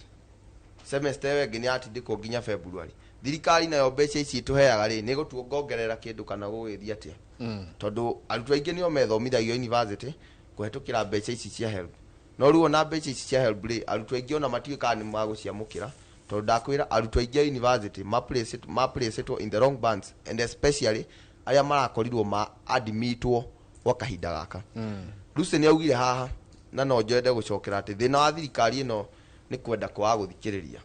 semester ĩyo ĩngĩ nĩ yatindĩkwo nginya February. Thirikari nayo mbeca ici ĩtũheaga rĩ, nĩ gũtuongongerera kĩndũ kana gũgĩthiĩ atĩa? Tondũ arutwo aingĩ nĩo methomithagio university kũhetũkĩra mbeca ici cia HELB. No rĩu ona mbeca ici cia HELB rĩ, arutwo aingĩ ona matiũĩ kana nĩ magũciamũkĩra, tondũ ndakwĩra arutwo aingĩ a university maplacetwo in the wrong bands, and especially arĩa marakorirwo ma admitwo gwa kahinda gaka. Lucy nĩ augire haha, na no njende gũcokera atĩ thĩna wa thirikari ĩno nĩ kwenda kwaga gũthikĩrĩria,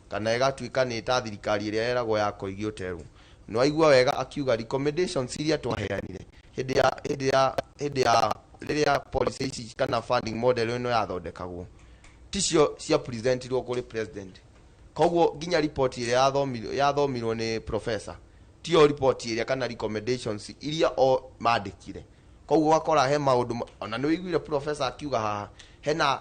kana ĩgatuĩka nĩ ta thirikari ĩrĩa yeragwo ya koigi ũterwo. Nĩ waigua wega akiuga recommendations iria twaheanire hĩndĩ ya rĩrĩa policy ici kana funding model ĩno yathondekagwo, ticio cia presentirwo kũrĩ president. Koguo nginya report ĩrĩa yathomirwo nĩ professor tiyo report ĩrĩa kana recommendations iria o mandĩkire. Koguo ũgakora he maũndũ ona nĩ wĩiguire professor akiuga haha hena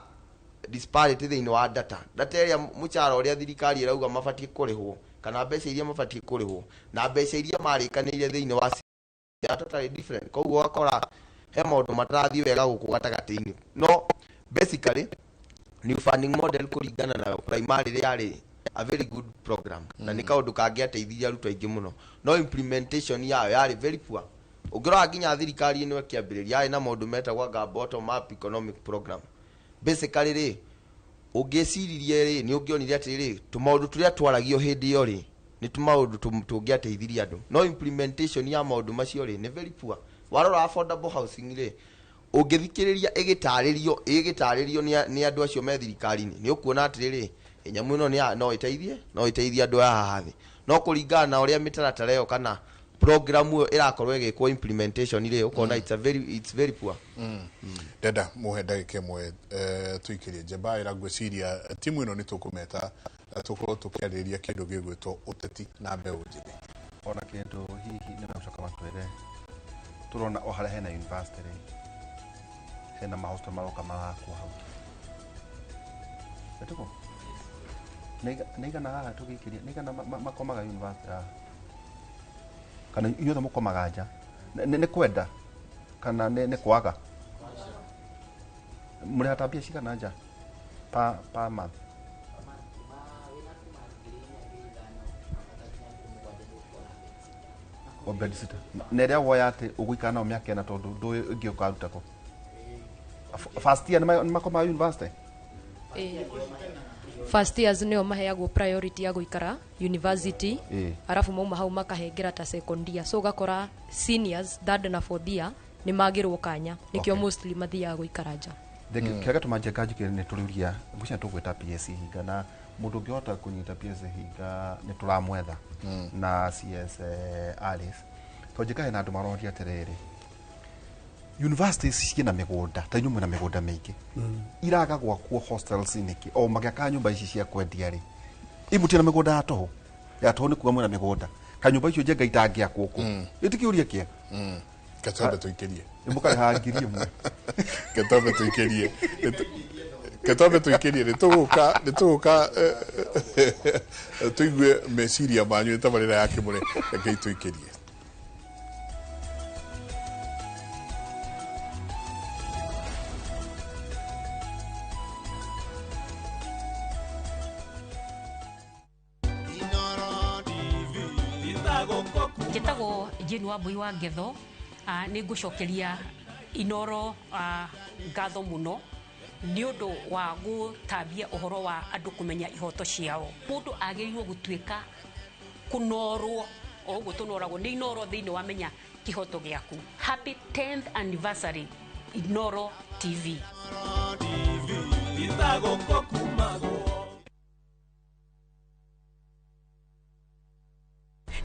disparity thĩinĩ wa data ĩrĩa mũcara ũrĩa thirikari ĩrauga mabatiĩ kũrĩhwo, kana mbeca iria mabatiĩ kũrĩhwo, na mbeca iria marĩkanĩire thĩinĩ wa they are totally different. Koguo ũgakora he maũndũ matarathiĩ wega gũkũ gatagatĩ-inĩ. No basically new funding model kũringana nayo primarily yarĩ a very good program, na nĩ kaũndũ kangĩateithirie arutwo aingĩ mũno, no implementation yayo yarĩ very poor. Ũngĩrora nginya thirikari ĩno ĩkĩambĩrĩria yarĩ na maũndũ metagwo anga bottom up economic program. Basically rĩ, ũngĩciririe rĩ, nĩ ũngĩonire atĩrĩrĩ, tũmaũndũ tũrĩa twaragio hĩndĩ ĩyo rĩ, nĩ tũmaũndũ tũngĩateithirie andũ, no implementation ya maũndũ macio rĩ, nĩ very poor. Warora affordable housing rĩ, ũngĩthikĩrĩria ĩgĩtarĩrio nĩ andũ acio me thirikari-inĩ, nĩ ũkuona atĩrĩrĩ, nyamũ ĩno no ĩteithie andũ aya haha thĩ, no kũringana na ũrĩa mĩtaratara ĩyo kana program ĩyo ĩrakorwo ĩgĩkwo implementation rĩ, ũkona it's very poor. Ndenda muhe ndagĩka 1 tũikĩrie njemba ĩra. Ngwĩciria timu ĩno nĩ tũkũmeta, tũkorwo tũkĩarĩrĩria kĩndũ gĩgwĩtwo ũteti na mbeũ njĩthĩ. Ona kĩndũ hihi nĩ megũcoka matwĩre, tũrona o harĩa hena university rĩ, hena mahostel maroka marakwo hau. Ĩtũkũ nĩ igana haha tũgĩikĩria, nĩ igana makomaga university haha, kana inyuothe mũkomaga nja? Nĩ kwenda kana nĩ kwaga? Mũrĩhata mbia cigana nja per month? O bed sitter na ĩrĩa woya atĩ ũgũikara nao mĩaka 4, tondũ ndũĩ ĩngĩ ũkaruta kũ. First year nĩ makomaga university? First years nĩo maheagwo priority ya gũikara university, arabu mauma hau makahengera ta second year. So ũgakora seniors, third na fourth year, nĩ magĩrwo kanya, nĩkĩo mostly mathiaga gũikara nja. Kĩrĩa gĩtũma njenga njũkĩre nĩ tũrĩũria, ngwĩciria tũgwĩta PS Hinga, na mũndũ ũngĩhota kũnyita PS Hinga nĩ tũramwetha, na CS Alice, tondũ njĩka hena andũ maroria atĩrĩrĩ, universities ciĩna mĩgũnda, ta inyuĩ mwĩna mĩgũnda mĩingĩ, iraga gwakwo hostels nĩkĩ o magĩakaga nyũmba ici cia kwendia rĩ? Imutie na mĩgũnda ya tũhũ, ya tũhũ nĩ kuga mwĩna mĩgũnda kanyũmba icio njenga itangĩakwo kũ? Ĩti kĩũria kĩega. Ketombe tũikĩrie. Mũkarĩha 1,000. Ketombe tũikĩrie, ketombe tũikĩrie, nĩ tũgũka tũigue meciria manyu. Nĩ tabarĩra ya kĩmũre, rekei tũikĩrie. Njĩtagwo Jane Wambui wa Ngetho. Nĩ ngũcokeria Inoro ngatho mũno nĩ ũndũ wa gũtambia ũhoro wa andũ kũmenya ihoto ciao. Mũndũ agĩrĩirwo gũtuĩka kũnorwo o ũguo tũnoragwo nĩ Inoro thĩinĩ wa Menya Kĩhoto Gĩaku. Happy 10th anniversary. Inoro TV.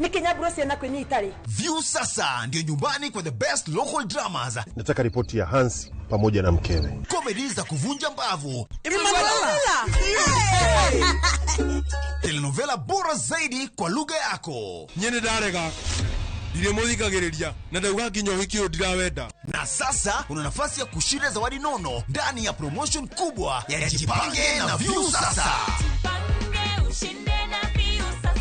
Nä ciana kwä itarä. View sasa ndio nyumbani kwa the best local dramas. Nataka ripoti ya Hansi pamoja na mkewe. Comedy za kuvunja mbavu. Emanuela! Telenovela bora zaidi kwa lugha yako. Nyene ndarega ndirĩmũthikagĩrĩria na ndauga nginya ũhiki ũyũ ndirawenda. Na sasa una nafasi ya kushinda zawadi nono ndani ya promotion kubwa ya Jipange na View Sasa. Ushinde na View Sasa.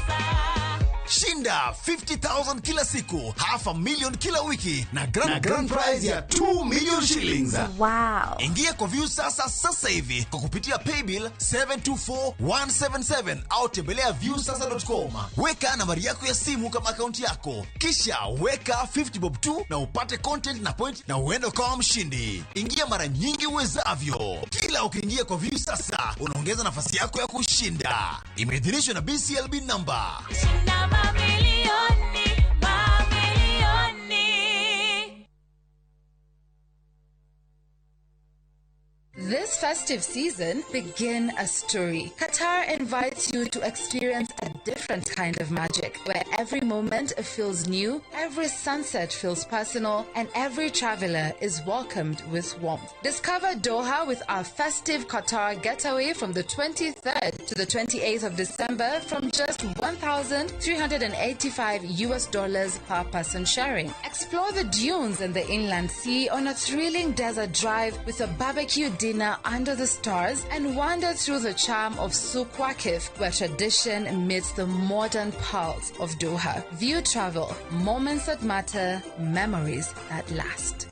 Shinda 50,000 kila siku, 500,000 kila wiki na grand prize ya 2 million shillings. Wow. Ingia kwa View Sasa sasa hivi kwa kupitia paybill 724177 au tembelea viewsasa.com. Weka nambari yako ya simu kama akaunti yako, kisha weka 50 bob 2 na upate content na point na uende ukawa mshindi. Ingia mara nyingi uwezavyo. Kila ukiingia kwa View Sasa unaongeza nafasi yako ya kushinda. Imeidhinishwa na BCLB number. Shinda mamilioni, mamilioni. This festive season, begin a story. Qatar invites you to experience a different kind of magic, where every moment feels new, every sunset feels personal, and every traveler is welcomed with warmth. Discover Doha with our festive Qatar getaway from the 23rd to the 28th of December from just $1,385 per person sharing. Explore the dunes and the inland sea on a thrilling desert drive with a barbecue dinner under the stars, and wander through the charm of Souk Waqif, where tradition meets the modern pulse of Doha. View Travel, moments that matter, memories that last.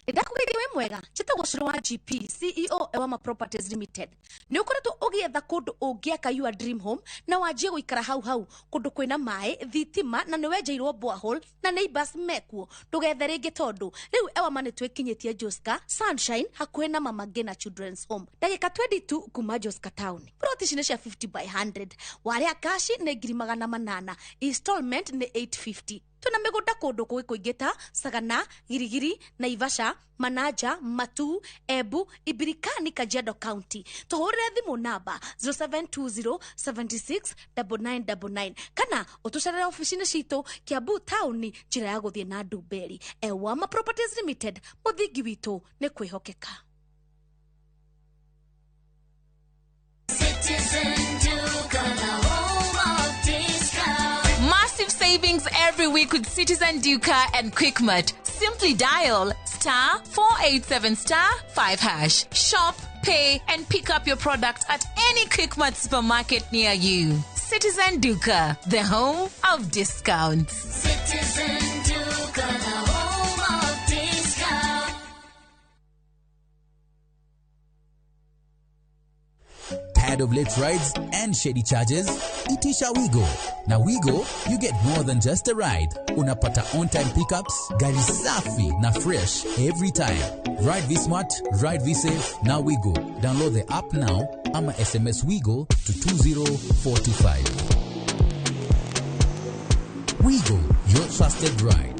Ndakũgeithia wĩ mwega, njĩtagwo Cũrũ wa GP CEO Ewama Properties Limited. Nĩ ũkoretwo ũgĩetha kũndũ ũngĩaka your dream home na wanjie gũikara hau hau, kũndũ kwĩna maĩ, thitima na nĩ wenjeirwo borehole na neighbors mekuo. Ndũgethe rĩngĩ tondũ rĩu Ewama nĩ twĩkinyĩtie Joska Sunshine hakuhĩ na Mama Ngina Children's Home, ndagĩka 22 kuma Joska Town. Plot ici nĩ cia 50 by 100, warĩa cash nĩ 800,000, installment nĩ 850. Tuna mĩgũnda kũndũ kũngĩ kũingĩ ta Sagana, Girigiri, Naivasha, Manaja, Matu, Embu, Ibirikani, Kajiado County. Tũhũrĩre thimũ namba 0720 76 9999 kana ũtũcerere ofici-inĩ citũ Kiambu Town, njĩra ya gũthiĩ na Ndumberi. Ewama Properties Limited, mũthingi witũ nĩ kwĩhokeka. Citizen Duka, the home of discount. Massive savings every week with Citizen Duka and Quickmart. Simply dial *487*5#. Shop, pay, and pick up your product at any Quickmart supermarket near you. Citizen Duka, the home of discounts. Citizen Duka, the home of discount. Tired of late rides and shady charges? Itisha Wigo. Na Wigo, you get more than just a ride. Unapata on-time pickups, gari safi na fresh every time. Ride V-Smart, ride V-Safe, na Wigo. Download the app now ama SMS Wigo to 20425. Wigo, your trusted ride.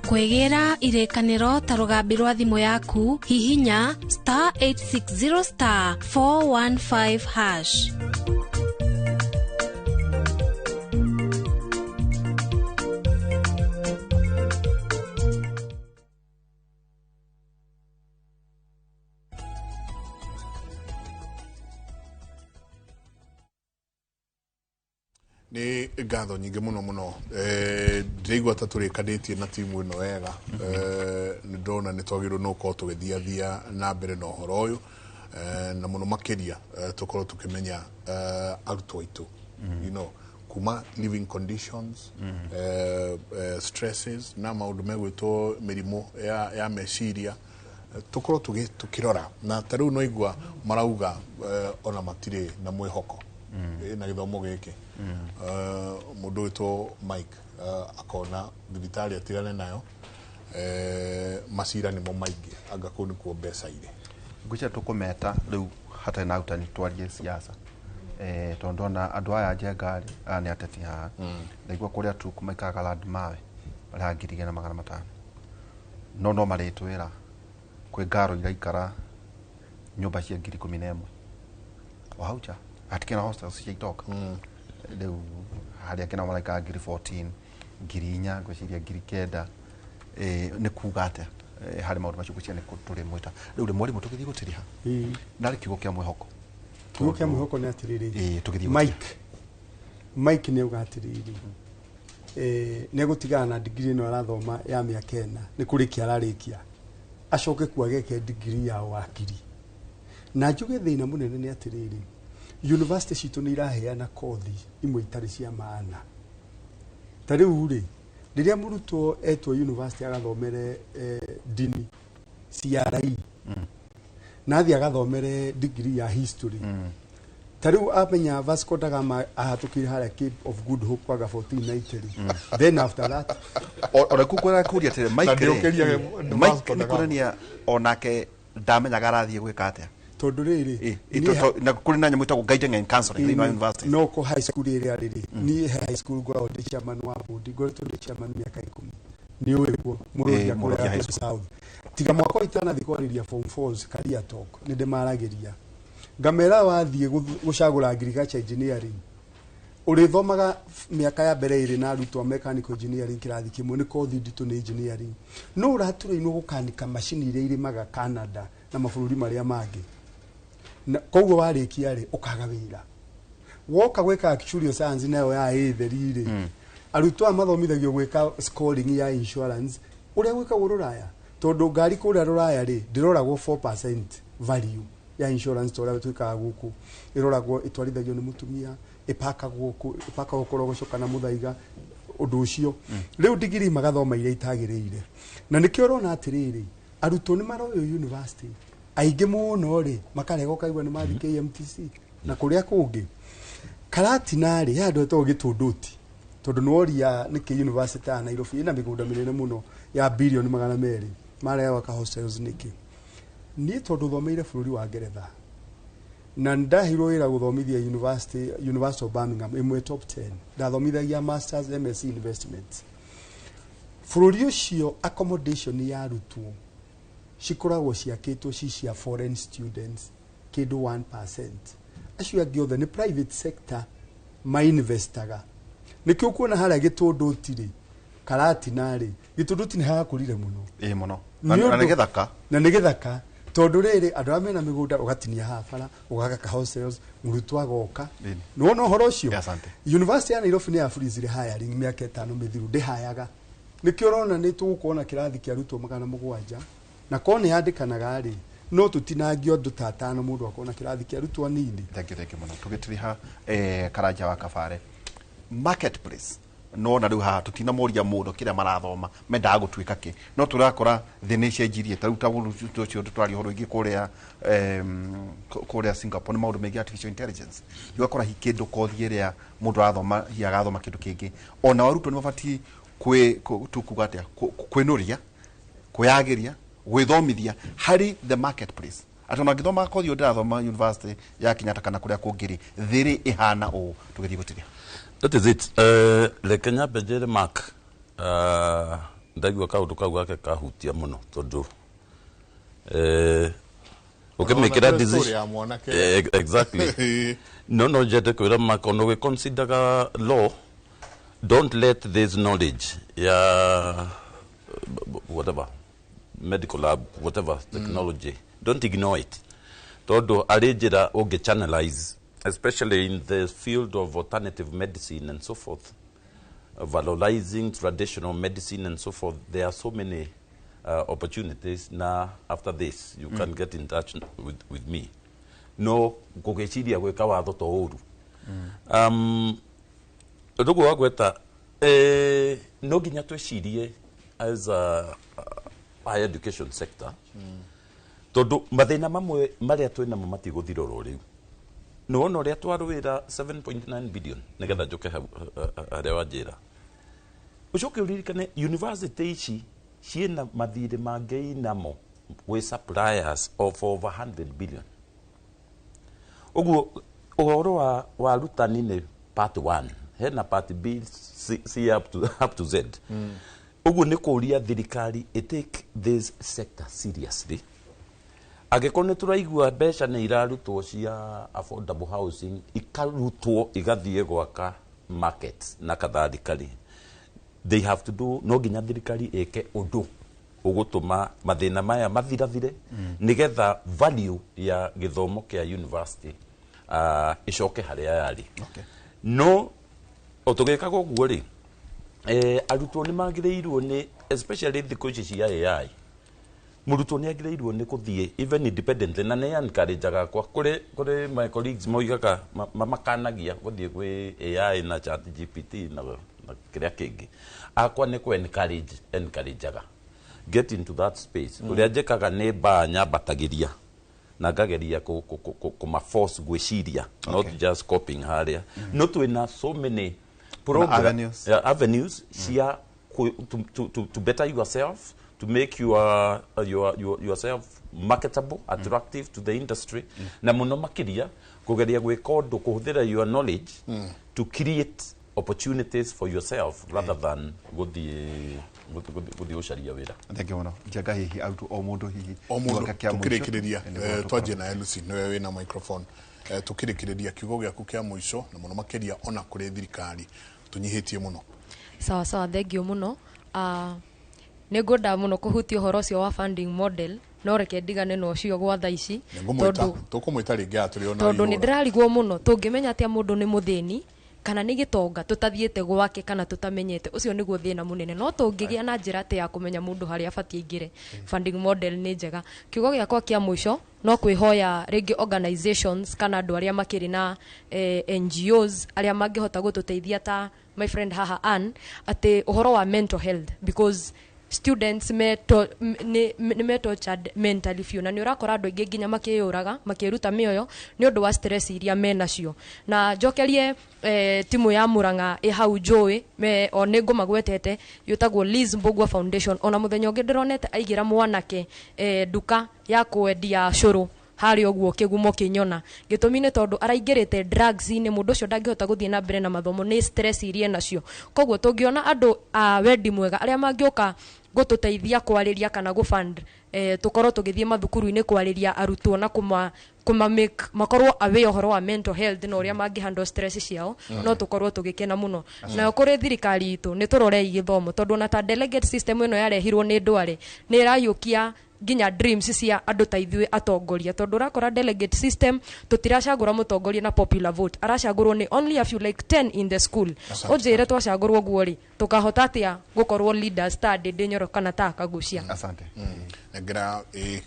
Kwĩgĩra irĩkanĩro ta rũgambi rwa thimũ yaku, hihinya *860*415#. Nĩ ngatho nyingĩ mũno mũno, ndĩraigua ta tũrĩkanĩtie na timu ĩno wega. Nĩ ndona nĩ twagĩrĩirwo nĩ gũkorwo tũgĩthiathia na mbere na ũhoro ũyũ, na mũno makĩria tũkorwo tũkĩmenya arutwo aitũ, kuma living conditions, stresses na maũndũ megwĩtwo mĩrimũ ya meciria. Tukorwo tukirora na ta rĩu no igua marauga ona matirĩ na mwĩhoko na gĩthomo gĩkĩ. Mũndũ wĩtwo Mike akona thibitarĩ atigane nayo, macira nĩmo maingĩ, anga kũu nĩkuo mbeca irĩ. Ngwĩciria tũkũmeta rĩu hatarĩ na arutani twarie siasa, tondũ ndona andũ aya njenga rĩ, aya nĩ ateti haha. Ndaigua kũrĩa tu maikaraga land mawe marĩhaga 1,500, no marĩtwĩra kwĩ ngaro iraikara nyũmba cia 11,000 o hau nja, hatikĩrĩ na hostels cia itoka. Rĩu harĩa angĩ nao maraikara 14,000, 4,000, ngwĩciria 9,000. Nĩ kuga atĩa harĩ maũndũ macio? Ngwĩciria nĩ tũrĩmwĩta rĩu rĩ mwarimũ tũgĩthiĩ gũtiriha narĩ kiugo kĩa mwĩhoko. Kiugo kĩa mwĩhoko nĩ atĩrĩrĩ, tũgĩthiĩ gũtiriha. Mike nĩ auga atĩrĩrĩ, nĩ egũtigana na digiri ĩno arathoma ya mĩaka 4, nĩ kũrĩkia ararĩkia, acoke kuo ageke digiri ya wakiri. Na njuge thĩna mũnene nĩ atĩrĩrĩ, university citũ nĩ iraheana kothi imwe itarĩ cia maana. Ta rĩu rĩ, rĩrĩa mũrutwo etwo university agathomere dini CRE, na athiĩ agathomere degree ya history, ta rĩu amenya Vasco da Gama ahatũkire harĩa Cape of Good Hope kwaga 1490, then after that Ona kukwĩra kũria atĩrĩ, Na Mike rĩ, ndĩũkĩria Mike Vasco nĩ da Gama. kuonania onake ndamenyaga arathiĩ gwĩka atĩa. Tondũ rĩrĩ, Na kũrĩ na nyamũ ĩtagwo guiding and counseling thĩinĩ wa university. No ko high school ĩrĩa rĩrĩ, niĩ he high school ngoragwo ndĩ chairman wa board, ngoretwo ndĩ chairman mĩaka 10, nĩ ũĩ guo Mũrũria. Mũrũria Kũrĩa High South tiga mwaka ũyũ itanathiĩ kwarĩria form fours career talk, nĩ ndĩmaragĩria ngamera wathiĩ gũcagũra agriculture engineering, ũrĩthomaga mĩaka ya mbere ĩrĩ na arutwo a mechanical engineering kĩrathi kĩmwe, nĩ kothi nditũ, nĩ engineering, no ũratũrĩinwo gũkanika macini iria irĩmaga Canada na mabũrũri marĩa mangĩ. Na koguo warĩkia rĩ, ũkaga wĩra, woka gwĩka actuarial science nayo ya ĩtheri rĩ, arutwo aya mathomithagio gwĩka scoring ya insurance ũrĩa gwĩkagwo rũraya, tondũ ngari kũrĩa rũraya rĩ, ndĩroragwo 4% value ya insurance ta ũrĩa twĩkaga gũkũ. Ĩroragwo ĩtwarithagio nĩ mũtumia, ĩpakagwo ĩpakagwo korogoco kana mũthaiga. Ũndũ ũcio rĩu digiri magathoma iria itagĩrĩire, na nĩkĩo ũrona atĩrĩrĩ, arutwo nĩ maroywo university aingĩ mũno rĩ, makarega, ũkaigua nĩ mathiĩ KMTC na kũrĩa kũngĩ. Karatina rĩ, he handũ hetagwo Gĩtũndũti, tondũ nĩworia nĩkĩ university ya Nairobi ĩna mĩgũnda mĩnene mũno ya 200 billion marega gwaka hostels nĩkĩ. Niĩ tondũ thomeire bũrũri wa Ngeretha na ndaheirwo wĩra gũthomithia University of Birmingham, ĩmwe top 10, ndathomithagia masters MSc investments. Bũrũri ũcio accommodation ya arutwo cikoragwo ciakĩtwo ci cia foreign students kĩndũ 1%, acio angĩ othe nĩ private sector mainvestaga. Nĩkĩo ũkuona harĩa Gĩtũndũti rĩ, Karatina rĩ, Gĩtũndũti nĩ harakũrire mũno. Ĩ mũno. Nĩ Na nĩ gĩthaka. Na nĩ gĩthaka, tondũ rĩrĩ, andũ arĩa mena mĩgũnda ũgatinia haha bara, ũgaka hostels, mũrutwo agoka. Nĩwona ũhoro ũcio? Asante. University ya Nairobi nĩ yabrizire hiring mĩaka 5 mĩthiru, ndĩhayaga. Nĩkĩo ũrona nĩ tũgũkorwo na kĩrathi kĩa arutwo 700, na korwo nĩ yandĩkanaga rĩ, no tũtinangio andũ ta atano, mũndũ akorwo na kĩrathi kĩa arutwo anini. Thank you, thank you mũno. Tũgĩtiriha, Karanja wa Kabare, marketplace nona rĩu haha tũtinamoria mũno kĩrĩa marathoma, mendaga gũtuĩka kĩ, no tũrakora thĩ nĩ ĩcenjirie. Ta rĩu ta ũcio tũraria ũhoro wĩgiĩ kũrĩa kũrĩa Singapore nĩ maũndũ megiĩ artificial intelligence. Ũgakora hi kĩndũ kothi ĩrĩa mũndũ arathoma hi agathoma kĩndũ kĩngĩ. Ona arutwo nĩ mabatiĩ kwĩ tukuga atĩa, kwĩnũria, kwĩyagĩria, gwĩthomithia harĩ the marketplace, atĩ ona ngĩthoma kothi ũyũ ndĩrathoma university ya Kenyatta kana kũrĩa kũngĩ rĩ, thĩ rĩ ĩhana ũũ. Tũgĩthiĩ gũtiria. That is it. Reke nyambe njĩre Mark, ndaigua kaũndũ kau gake kahutia mũno, tondũ ũkĩmĩkĩra Ona story decision ya mwanake. Exactly. No njende kwĩra Mark, ona ũgĩconsideraga law, don't let this knowledge ya whatever medical lab, whatever technology, don't ignore it, tondũ arĩ njĩra ũngĩ channelize, especially in the field of alternative medicine and so forth, valorizing traditional medicine and so forth. There are so many opportunities. Na after this you can get in touch with me. No gũgĩciria gwĩka watho to ũru. Rũguo wagweta, no nginya twĩcirie as a higher education sector. Tondu mathina mamwe maria twinamo matigũthira oro rĩu. Nĩ wona ũrĩa twarũĩra 7.9 billion nĩgetha njũke hau harĩa wanjĩra. Ũcoke ũririkane university ici ciĩna mathirĩ mangĩ inamo gwĩ suppliers of over 100 billion. Ũguo ũhoro wa arutani nĩ part 1, hena part B, C, C up to Z. Ũguo nĩ kũria thirikari ĩ take this sector seriously. Angĩkorwo nĩ tũraigua mbeca nĩ irarutwo cia affordable housing, ikarutwo igathiĩ gwaka markets na kadhalika rĩ, they have to do, no nginya thirikari ĩke ũndũ ũgũtũma mathĩna maya mathirathire, nĩgetha value ya gĩthomo kĩa university ĩcoke harĩa yarĩ. No o tũgĩkaga ũguo rĩ, arutwo nĩ magĩrĩirwo nĩ, especially thikũ ici cia AI, mũrutwo nĩ agĩrĩirwo nĩ gũthiĩ even independently, na nĩ encourageaga akwa kũrĩ my colleagues moigaga mamakanagia gũthiĩ gwĩ AI na Chat GPT na kĩrĩa kĩngĩ. Akwa nĩ kũ encourageaga get into that space. Ũrĩa njĩkaga nĩ mbaa nyambatagĩria na ngageria kũma force gwĩciria, not just copying harĩa. No twĩna so many program, avenues. Yeah, avenues cia to better yourself, to make yourself marketable, attractive to the industry, na muno makiria kugeria gwika undu kuhuthira your knowledge to create opportunities for yourself rather than guthie gucaria wira. Thank you muno. Njenga, hihi arutwo o mundu hihi o mundu kiugo kĩa mũico. Tukirikiriria Nĩguo twanjie na Lucy, niwe wina microphone. Tukirikiriria kiugo gĩaku kĩa mũico na mũno makĩria ona kũrĩ thirikari, tũnyihĩtie mũno. Sawa sawa, thengio mũno. Nĩ ngwenda mũno kũhutia ũhoro ũcio wa funding model, no reke ndigane na ũcio gwa thaa ici. Nĩngũmwĩta. Tondũ Tũkũmwĩta rĩngĩ haha tũrĩ ona tondũ nĩ ihũra. ndĩrarigwo mũno tũngĩmenya atĩa mũndũ nĩ mũthĩni kana nĩ gĩtonga tũtathiĩte gwake kana tũtamenyete. Ũcio nĩguo thĩna mũnene. No tũngĩgĩa na njĩra atĩ ya kũmenya mũndũ harĩa abatiĩ aingĩre, funding model nĩ njega. Kiugo gĩakwa kĩa mũico no kwĩhoya rĩngĩ organizations kana andũ arĩa makĩrĩ na NGOs arĩa mangĩhota gũtũteithia ta my friend haha Ann, atĩ ũhoro wa mental health, because students nĩ me tortured mentally biũ, na nĩ ũrakora andũ aingĩ nginya makĩyũraga, makĩruta mĩoyo nĩ ũndũ wa stress iria menacio. Na njokerie timu ya Murang'a ĩ hau njũĩ o nĩ ngũmagwetete, yũtagwo Liz Mbugua Foundation. Ona mũthenya ũngĩ ndĩronete aigĩra mwanake nduka ya kwendia cũrũ harĩa ũguo kĩgumo kĩnyona. Gĩtũmi nĩ tondũ araingĩrĩte drugs-inĩ, mũndũ ũcio ndangĩhota gũthiĩ na mbere na mathomo nĩ stress iria enacio. Koguo tũngĩona andũ a wendi mwega arĩa mangĩũka gũtũteithia kwarĩria kana gũfund, tũkorwo tũgĩthiĩ mathukuru-inĩ kwarĩria arutwo na kũma make makorwo aware ũhoro wa mental health na ũrĩa mangĩ stress ciao, no tũkorwo tũgĩkena mũno. Nayo kũrĩ thirikari itũ, nĩ tũrorei gĩthomo, tondũ ona ta delegate system ĩno yarehirwo nĩ ndware nĩ ĩrayũkia nginya dreams cia andũ ta ithuĩ atongoria, tondũ ũrakora delegate system tũtiracagũra mũtongoria na popular vote, aracagũrwo nĩ only a few like 10 in the school. Ũnjĩre twacagũrwo ũguo rĩ, tũkahota atĩa gũkorwo leaders ta Ndĩndĩ Nyoro kana ta Kagucia? Asante. Nengera ĩ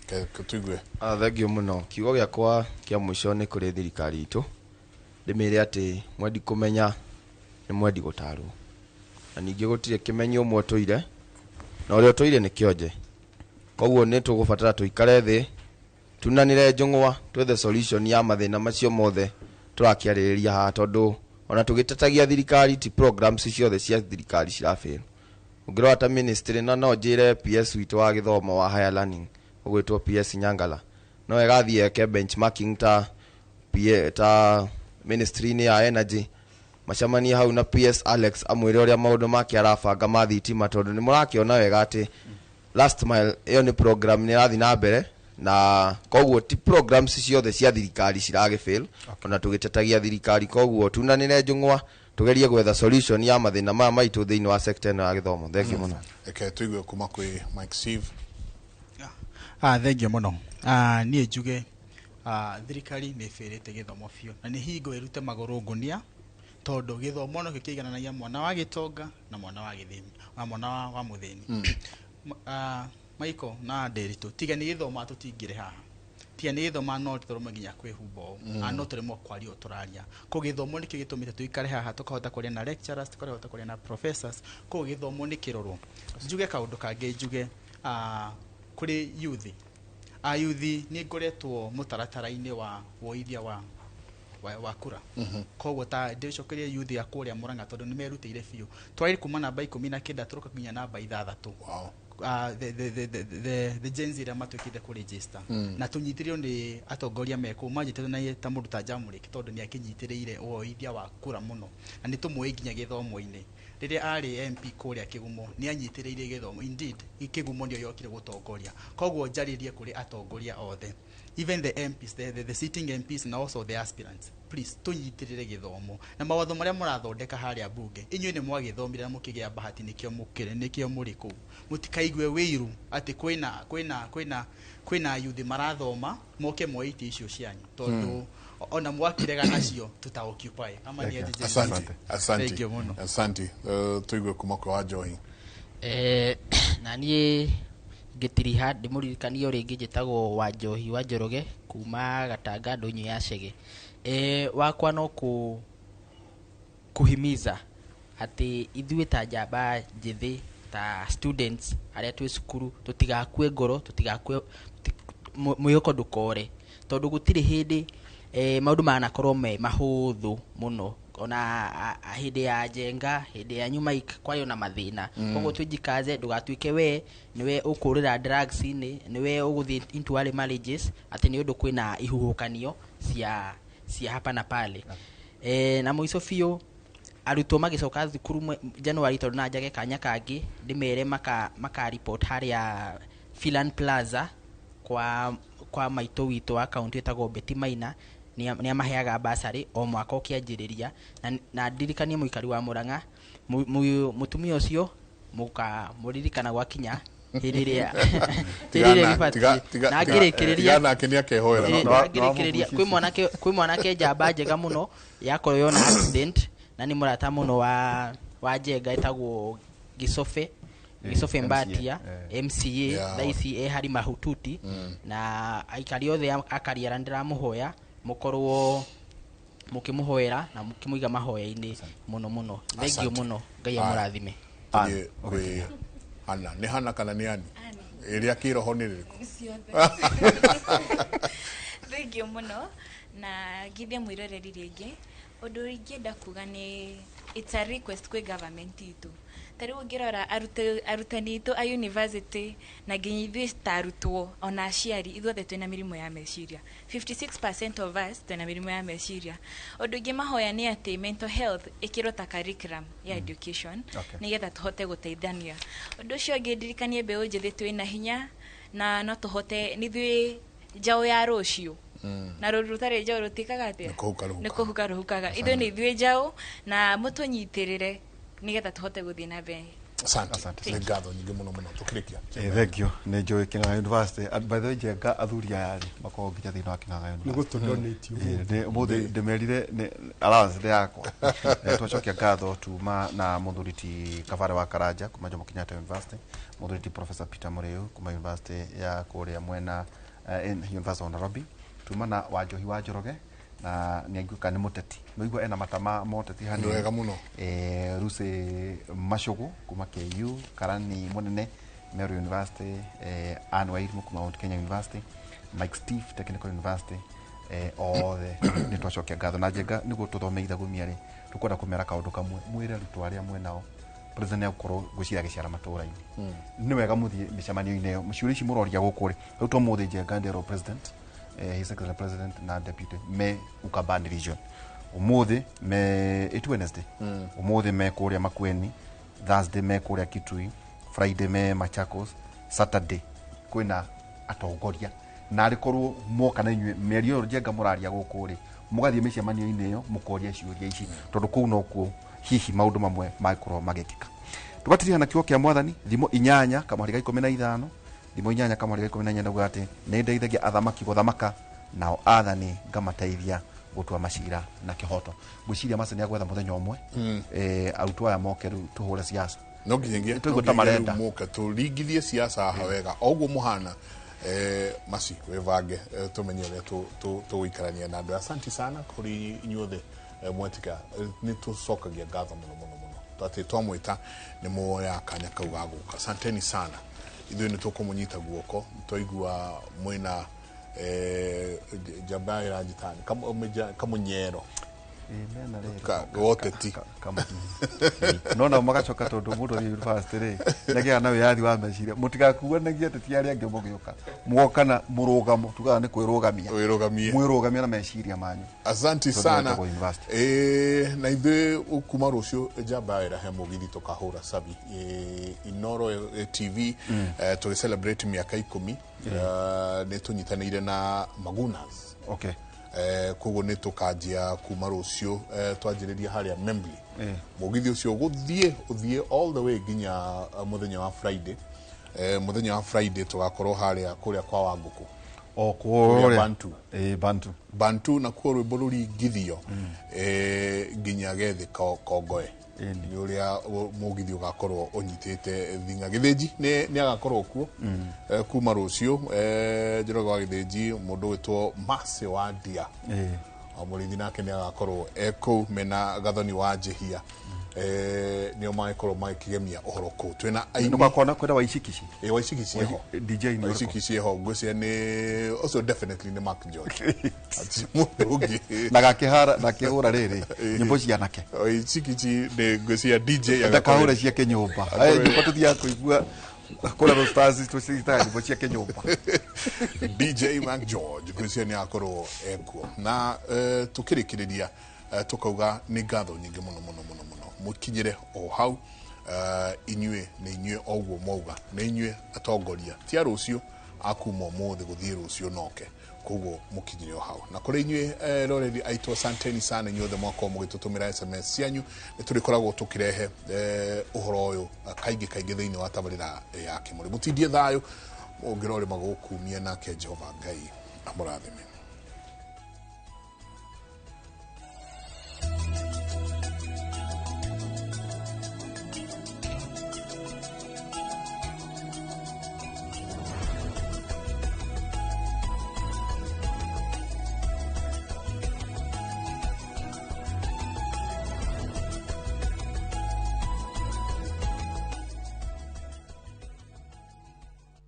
tuigue. Thengio mũno. Kiugo gĩakwa kĩa mũico nĩ kũrĩ thirikari itũ, ndĩmĩre atĩ mwendi kũmenya nĩ mwendi gũtarwo, na ningĩ gũtirĩ kĩmenyi ũmwe ũtũire na ũrĩa ũtũire nĩ kĩonje. Koguo nĩ tũgũbatara tũikare thĩ, tunanĩre njũng'wa, twethe solution ya mathĩna macio mothe tũrakĩarĩrĩria haha, tondũ ona tũgĩtetagia thirikari, ti programs ciothe cia thirikari cirafail. Ũngĩrora ta ministry, na no njĩre PS witũ wa gĩthomo wa higher learning ũgwĩtwo PS Nyangala, no ĩgathiĩ eke benchmarking ta PA, ta ministry-inĩ ya energy, macemanie hau na PS Alex, amwĩre ũrĩa maũndũ make arabanga ma thitima, tondũ nĩ mũrakĩona wega atĩ last mile ĩyo nĩ program nĩ ĩrathiĩ na mbere, na koguo ti programs ciothe cia thirikari ciragĩ ona tũgĩtetagia thirikari. Koguo tunanĩre njũng'wa, tũgerie gwetha solution ya mathĩna maya maitũ thĩinĩ wa sector ĩno ya gĩthomo. Thank you mũno. Reke tuigue kuma kwĩ Mike Steve. Thengio mũno. Niĩ njuge thirikari nĩ ĩbĩrĩte gĩthomo biũ, na nĩ hingo ĩrute magũrũ ngũnia, tondũ gĩthomo nokĩo kĩigananagia mwana wa gĩtonga na mwana wa gĩthĩni na mwana wa mũthĩni. Michael na Nderitu, tiga nĩ gĩthomo tũtingĩrĩ haha, tiga nĩ gĩthomo no tũremwe nginya kwĩhumba ũũ, no tũremwo kwaria ũũ tũraria. Koguo gĩthomo nĩkĩo gĩtũmĩte tũikare haha, tũkahota kwaria na lecturers, tũkahota kwaria na professors. Koguo gĩthomo nĩ kĩrorwo. Njuge kaũndũ kangĩ, njuge kũrĩ youth. Ayuthi nĩ ngoretwo mũtaratara-inĩ wa woithia wa kura. Koguo ta ndĩcokerie yuthi ya kũrĩa Murang'a tondũ nĩ merutĩire biũ. Twarĩ kuma namba 19 tũroka nginya namba 6. Wow. The Gen Z arĩa matuĩkĩte kũ register. Na tũnyitĩrĩirwo nĩ atongoria me kũu manjĩtĩtwo na ta mũndũ ta Jamũrĩki tondũ nĩ akĩnyitĩrĩire woithia wa kura mũno na nĩ tũmũĩ nginya gĩthomo-inĩ. Rĩrĩa arĩ MP kũrĩa Kĩgumo nĩ anyitĩrĩire gĩthomo, indeed Kĩgumo nĩyo yokire gũtongoria. Koguo njarĩrie kũrĩ atongoria othe, even the MPs, the sitting MPs and also the aspirants, please tũnyitĩrĩre gĩthomo na mawatho marĩa mũrathondeka harĩa bunge. Inyuĩ nĩ mwagĩthomire na mũkĩgĩa bahati, nĩkĩo mũkĩrĩ nĩkĩo mũrĩ kũu. Mũtikaigue wĩiru atĩ kwĩna yuthi marathoma moke moe itĩ icio cianyu tondũ ona mwakĩrega nacio tuta occupy ama nĩ aje? Asante, asante. Thank you mũno. Asante. Tuigue kuma kwa Wanjohi. Na niĩ ngĩtiriha ndĩmũririkanie o rĩngĩ, njĩtagwo Wanjohi wa Njoroge kuma Gatanga ndũnyũ ya Chege. Wakwa no kuhimiza atĩ ithuĩ ta njamba njĩthĩ, ta students arĩa twĩ cukuru, tũtigakue ngoro, tũtigakue mwĩhoko ndũkore tondũ gũtirĩ hĩndĩ maũndũ manakorwo me mahũthũ mũno. Ona hĩndĩ ya Njenga, hĩndĩ ya nyuma kwarĩ ona mathĩna. Koguo twĩjikaze, ndũgatuĩke we nĩwe ũkũrĩra drugs-inĩ, nĩwe ũgũthiĩ into early marriages atĩ nĩ ũndũ kwĩna ihuhũkanio cia hapa na pale. Na mũico biũ, arutwo magĩcoka thukuru January, tondũ na njage kanya kangĩ ndĩmere maka report harĩa Filan Plaza kwa maitũ witũ wa kaunti ĩtagwo Betty Maina. Nĩ amaheaga basarĩ o mwaka ũkĩanjĩrĩria, na ndirikanie mũikari wa Murang'a, mũtumia ũcio mũka mũririkana gwakinya hĩndĩ ĩrĩa ĩgĩbatiĩ. Na ngĩrĩkĩrĩria Tiga nake nĩ akehoera. Na ngĩrĩkĩrĩria, kwĩ mwanake njamba njega mũno yakorwo yona accident na nĩ mũrata mũno wa Njenga, ĩtagwo Gicobe Gicobe MCA, Mbatia, MCA. Thaa ici e hari mahututi. Na aikari othe a Kariara, ndĩramũhoya mũkorwo mũkĩmũhoera na mũkĩmũiga mahoya-inĩ mũno mũno. Thank you Asante. mũno, Ngai Haya. amũrathime. Tũthiĩ kwĩ Hana. Nĩ Hana kana nĩ Ani? Ĩrĩa kĩroho nĩ rĩrĩkũ? Ciothe. Thank you mũno na ngithie mwĩroreri rĩngĩ. Ũndũ ũrĩa ingĩenda kuga nĩ it's a request kwĩ government itũ. Ta rĩu ũngĩrora arutani itũ a university na nginya ithuĩ ta arutwo ona aciari, ithuothe twĩna mĩrimũ ya meciria. 56% of us twĩna mĩrimũ ya meciria. Ũndũ ingĩ mahoya nĩ atĩ mental health ĩkĩrwo ta curriculum ya education nĩgetha tũhote gũteithania. Ũndũ ũcio ũngĩ, ndirikanie mbeũ njĩthĩ twĩna hinya na no tũhote, nĩ ithuĩ njaũ ya rũciũ na rũru rũtarĩ njaũ rũtikaga atĩa? Nĩ kũhuka rũhukaga. Nĩ kũhuka rũhukaga. Ithuĩ nĩ ithuĩ njaũ na mũtũnyitĩrĩre nĩgetha tũhote gũthiĩ na mbere. Asante, nĩ ngatho nyingĩ mũno mũno. Tũkĩrĩkia. Thank you. Nĩ njũĩ Kĩng'ang'a University. And by the way, Njenga, athuri aya rĩ makoragwo nginya thĩinĩ wa Kĩng'ang'a Nĩ University. gũtũ-donate ũmũthĩ. Ũmũthĩ ndĩmerire nĩ allowance nĩ yakwa. Twacokia ngatho tuma na mũthuri ti Kabare wa Karanja kuma Jomo Kenyatta University, mũthuri ti Professor Peter Mũrĩu kuma University ya kũrĩa mwena in University of Nairobi, tuma na Wanjohi wa Njoroge na nĩ aiguĩka nĩ mũteti, mũigua ena matama moteti hanini. Nĩ wega mũno. Lucy Macugu kuma KU, Karani Munene Meru University, Anne Wairimu kuma Mount Kenya University, Mike Steve Technical University, othe nĩ twacokia ngatho. Na Njenga, nĩguo tũthome ithagumia rĩ, tũkwenda kũmera kaũndũ kamwe. Mwĩre arutwo arĩa mwenao president nĩegũkorwo ngwĩciria agĩciara matũũra-inĩ. Nĩ wega mũthiĩ mĩcemanio-inĩ ĩyo, ciũria ici mũroria gũkũ rĩ. Rĩu to mũthĩ Njenga nderwo president, his excellency president na deputy me Ukambani region ũmũthĩ, me it Wednesday ũmũthĩ me kũrĩa Makueni, Thursday me kũrĩa Kitui, Friday me Machakos, Saturday kwĩna atongoria. Na arĩ korwo moka na inyuĩ mĩario ĩyo Njenga mũraria gũkũ rĩ, mũgathiĩ mĩcemanio-inĩ ĩyo mũkoria ciũria ici tondũ kũu nokuo hihi maũndũ mamwe mangĩkorwo magĩkĩka. Tũgatiriha na kiugo kĩa mwathani, Thimo 8 kamũhari ga 15. Thimo 8 kamũhari ga 14 nauga atĩ nĩ ndeithagia athamaki gũthamaka, nao athani ngamateithia gũtua macira na kĩhoto. Ngwĩciria maca nĩ agwetha mũthenya ũmwe arutwo aya moke rĩu tũhũre siasa. No nginyagia Tũigue ta marenda. Mũke tũringithie siasa haha wega o ũguo mũhana. Maci wĩbange, tũmenye ũrĩa tũgũikarania na andũ. Asanti sana kũrĩ inyuothe mwetika. Nĩ tũcokagia ngatho mũno mũno mũno atĩ twamwĩta nĩ muoya kanya kau ga gũka. Asanteni sana. Ithuĩ nĩ tũkũmũnyita guoko, twaigua mwĩna njamba ĩranjĩtani kamunyero woteti. No nao magacoka tondũ mũndũ athiĩ university rĩ, nĩagĩaga na wĩyathi wa meciria. Mũtigakuanagie atĩ ti arĩa angĩ mũgĩũka, mwoka na mũrũgamo, tugaga nĩ kwĩrũgamia. Wĩrũgamie. Mwĩrũgamia na meciria manyu. Asante Tondũ sana. wetagwo university. Na ithuĩ kuma rũciũ njamba ya wĩra he mũgithi tũkahũra cabi Inoro TV, tũgĩ celebrate mĩaka 10. Nĩ tũnyitanĩire na Magunas. Okay. Koguo nĩ tũkanjia kuma rũciũ, twanjĩrĩria harĩa Membley. Mũgithi ũcio ũgũthiĩ ũthiĩ all the way nginya mũthenya wa Friday. Mũthenya wa Friday tũgakorwo harĩa kũrĩa kwa Wangũkũ. O Kũrĩa kũrĩa Bantu. Bantu. Bantu nakuo rwĩmbo rũringithio nginya gethi Kongoe, nĩ ũrĩa mũgithi ũgakorwo ũnyitĩte thinga. Gĩthĩnji nĩ agakorwo kuo kuma rũciũ. Njoroge wa Gĩthĩnji, mũndũ wĩtwo Mercy wa Ndia wa Mũrĩithi, nake nĩ agakorwo e kũu mena Gathoni wa Njĩhia. Nĩo magĩkorwo magĩkĩgemia ũhoro kũu. Twĩna aini. Nĩgwakorwo kwĩna Waicikici. Ĩ, Waicikici eho. DJ nĩ ũrĩkũ? Waicikici eho, ngwĩciria nĩ ũcio, definitely nĩ Mark George, ati mũndũ ũngĩ. Na gakĩhara na kĩhũra rĩrĩ nyĩmbo cia anake. Waicikici nĩ ngwĩciria DJ ndakahũre cia kĩnyũmba. Nyũmba tũthiaga kũigua kũrĩa Royal Stars, tũcitaga nyĩmbo cia kĩnyũmba. DJ Mark George ngwĩciria nĩ akorwo ekuo. Na tũkĩrĩkĩrĩria, tũkauga nĩ ngatho nyingĩ mũno mũno mũno mũno, mũkinyĩre o hau. Inyuĩ nĩ inyuĩ, o ũguo mwauga nĩ inyuĩ atongoria ti a rũciũ, akuma ũmũthĩ gũthiĩ rũciũ noke, koguo mũkinyĩre o hau. Na kũrĩ inyuĩ roreri aitũ, asanteni sana inyuothe mwakorwo mũgĩtũtũmĩra SMS cianyu. Nĩ tũrĩkoragwo tũkĩrehe ũhoro ũyũ kaingĩ kaingĩ thĩinĩ wa tabarĩra ya Kĩmũrĩ. Mũtindie thayũ, ũngĩrorĩma gũkumia, nake Jehova Ngai amũrathime.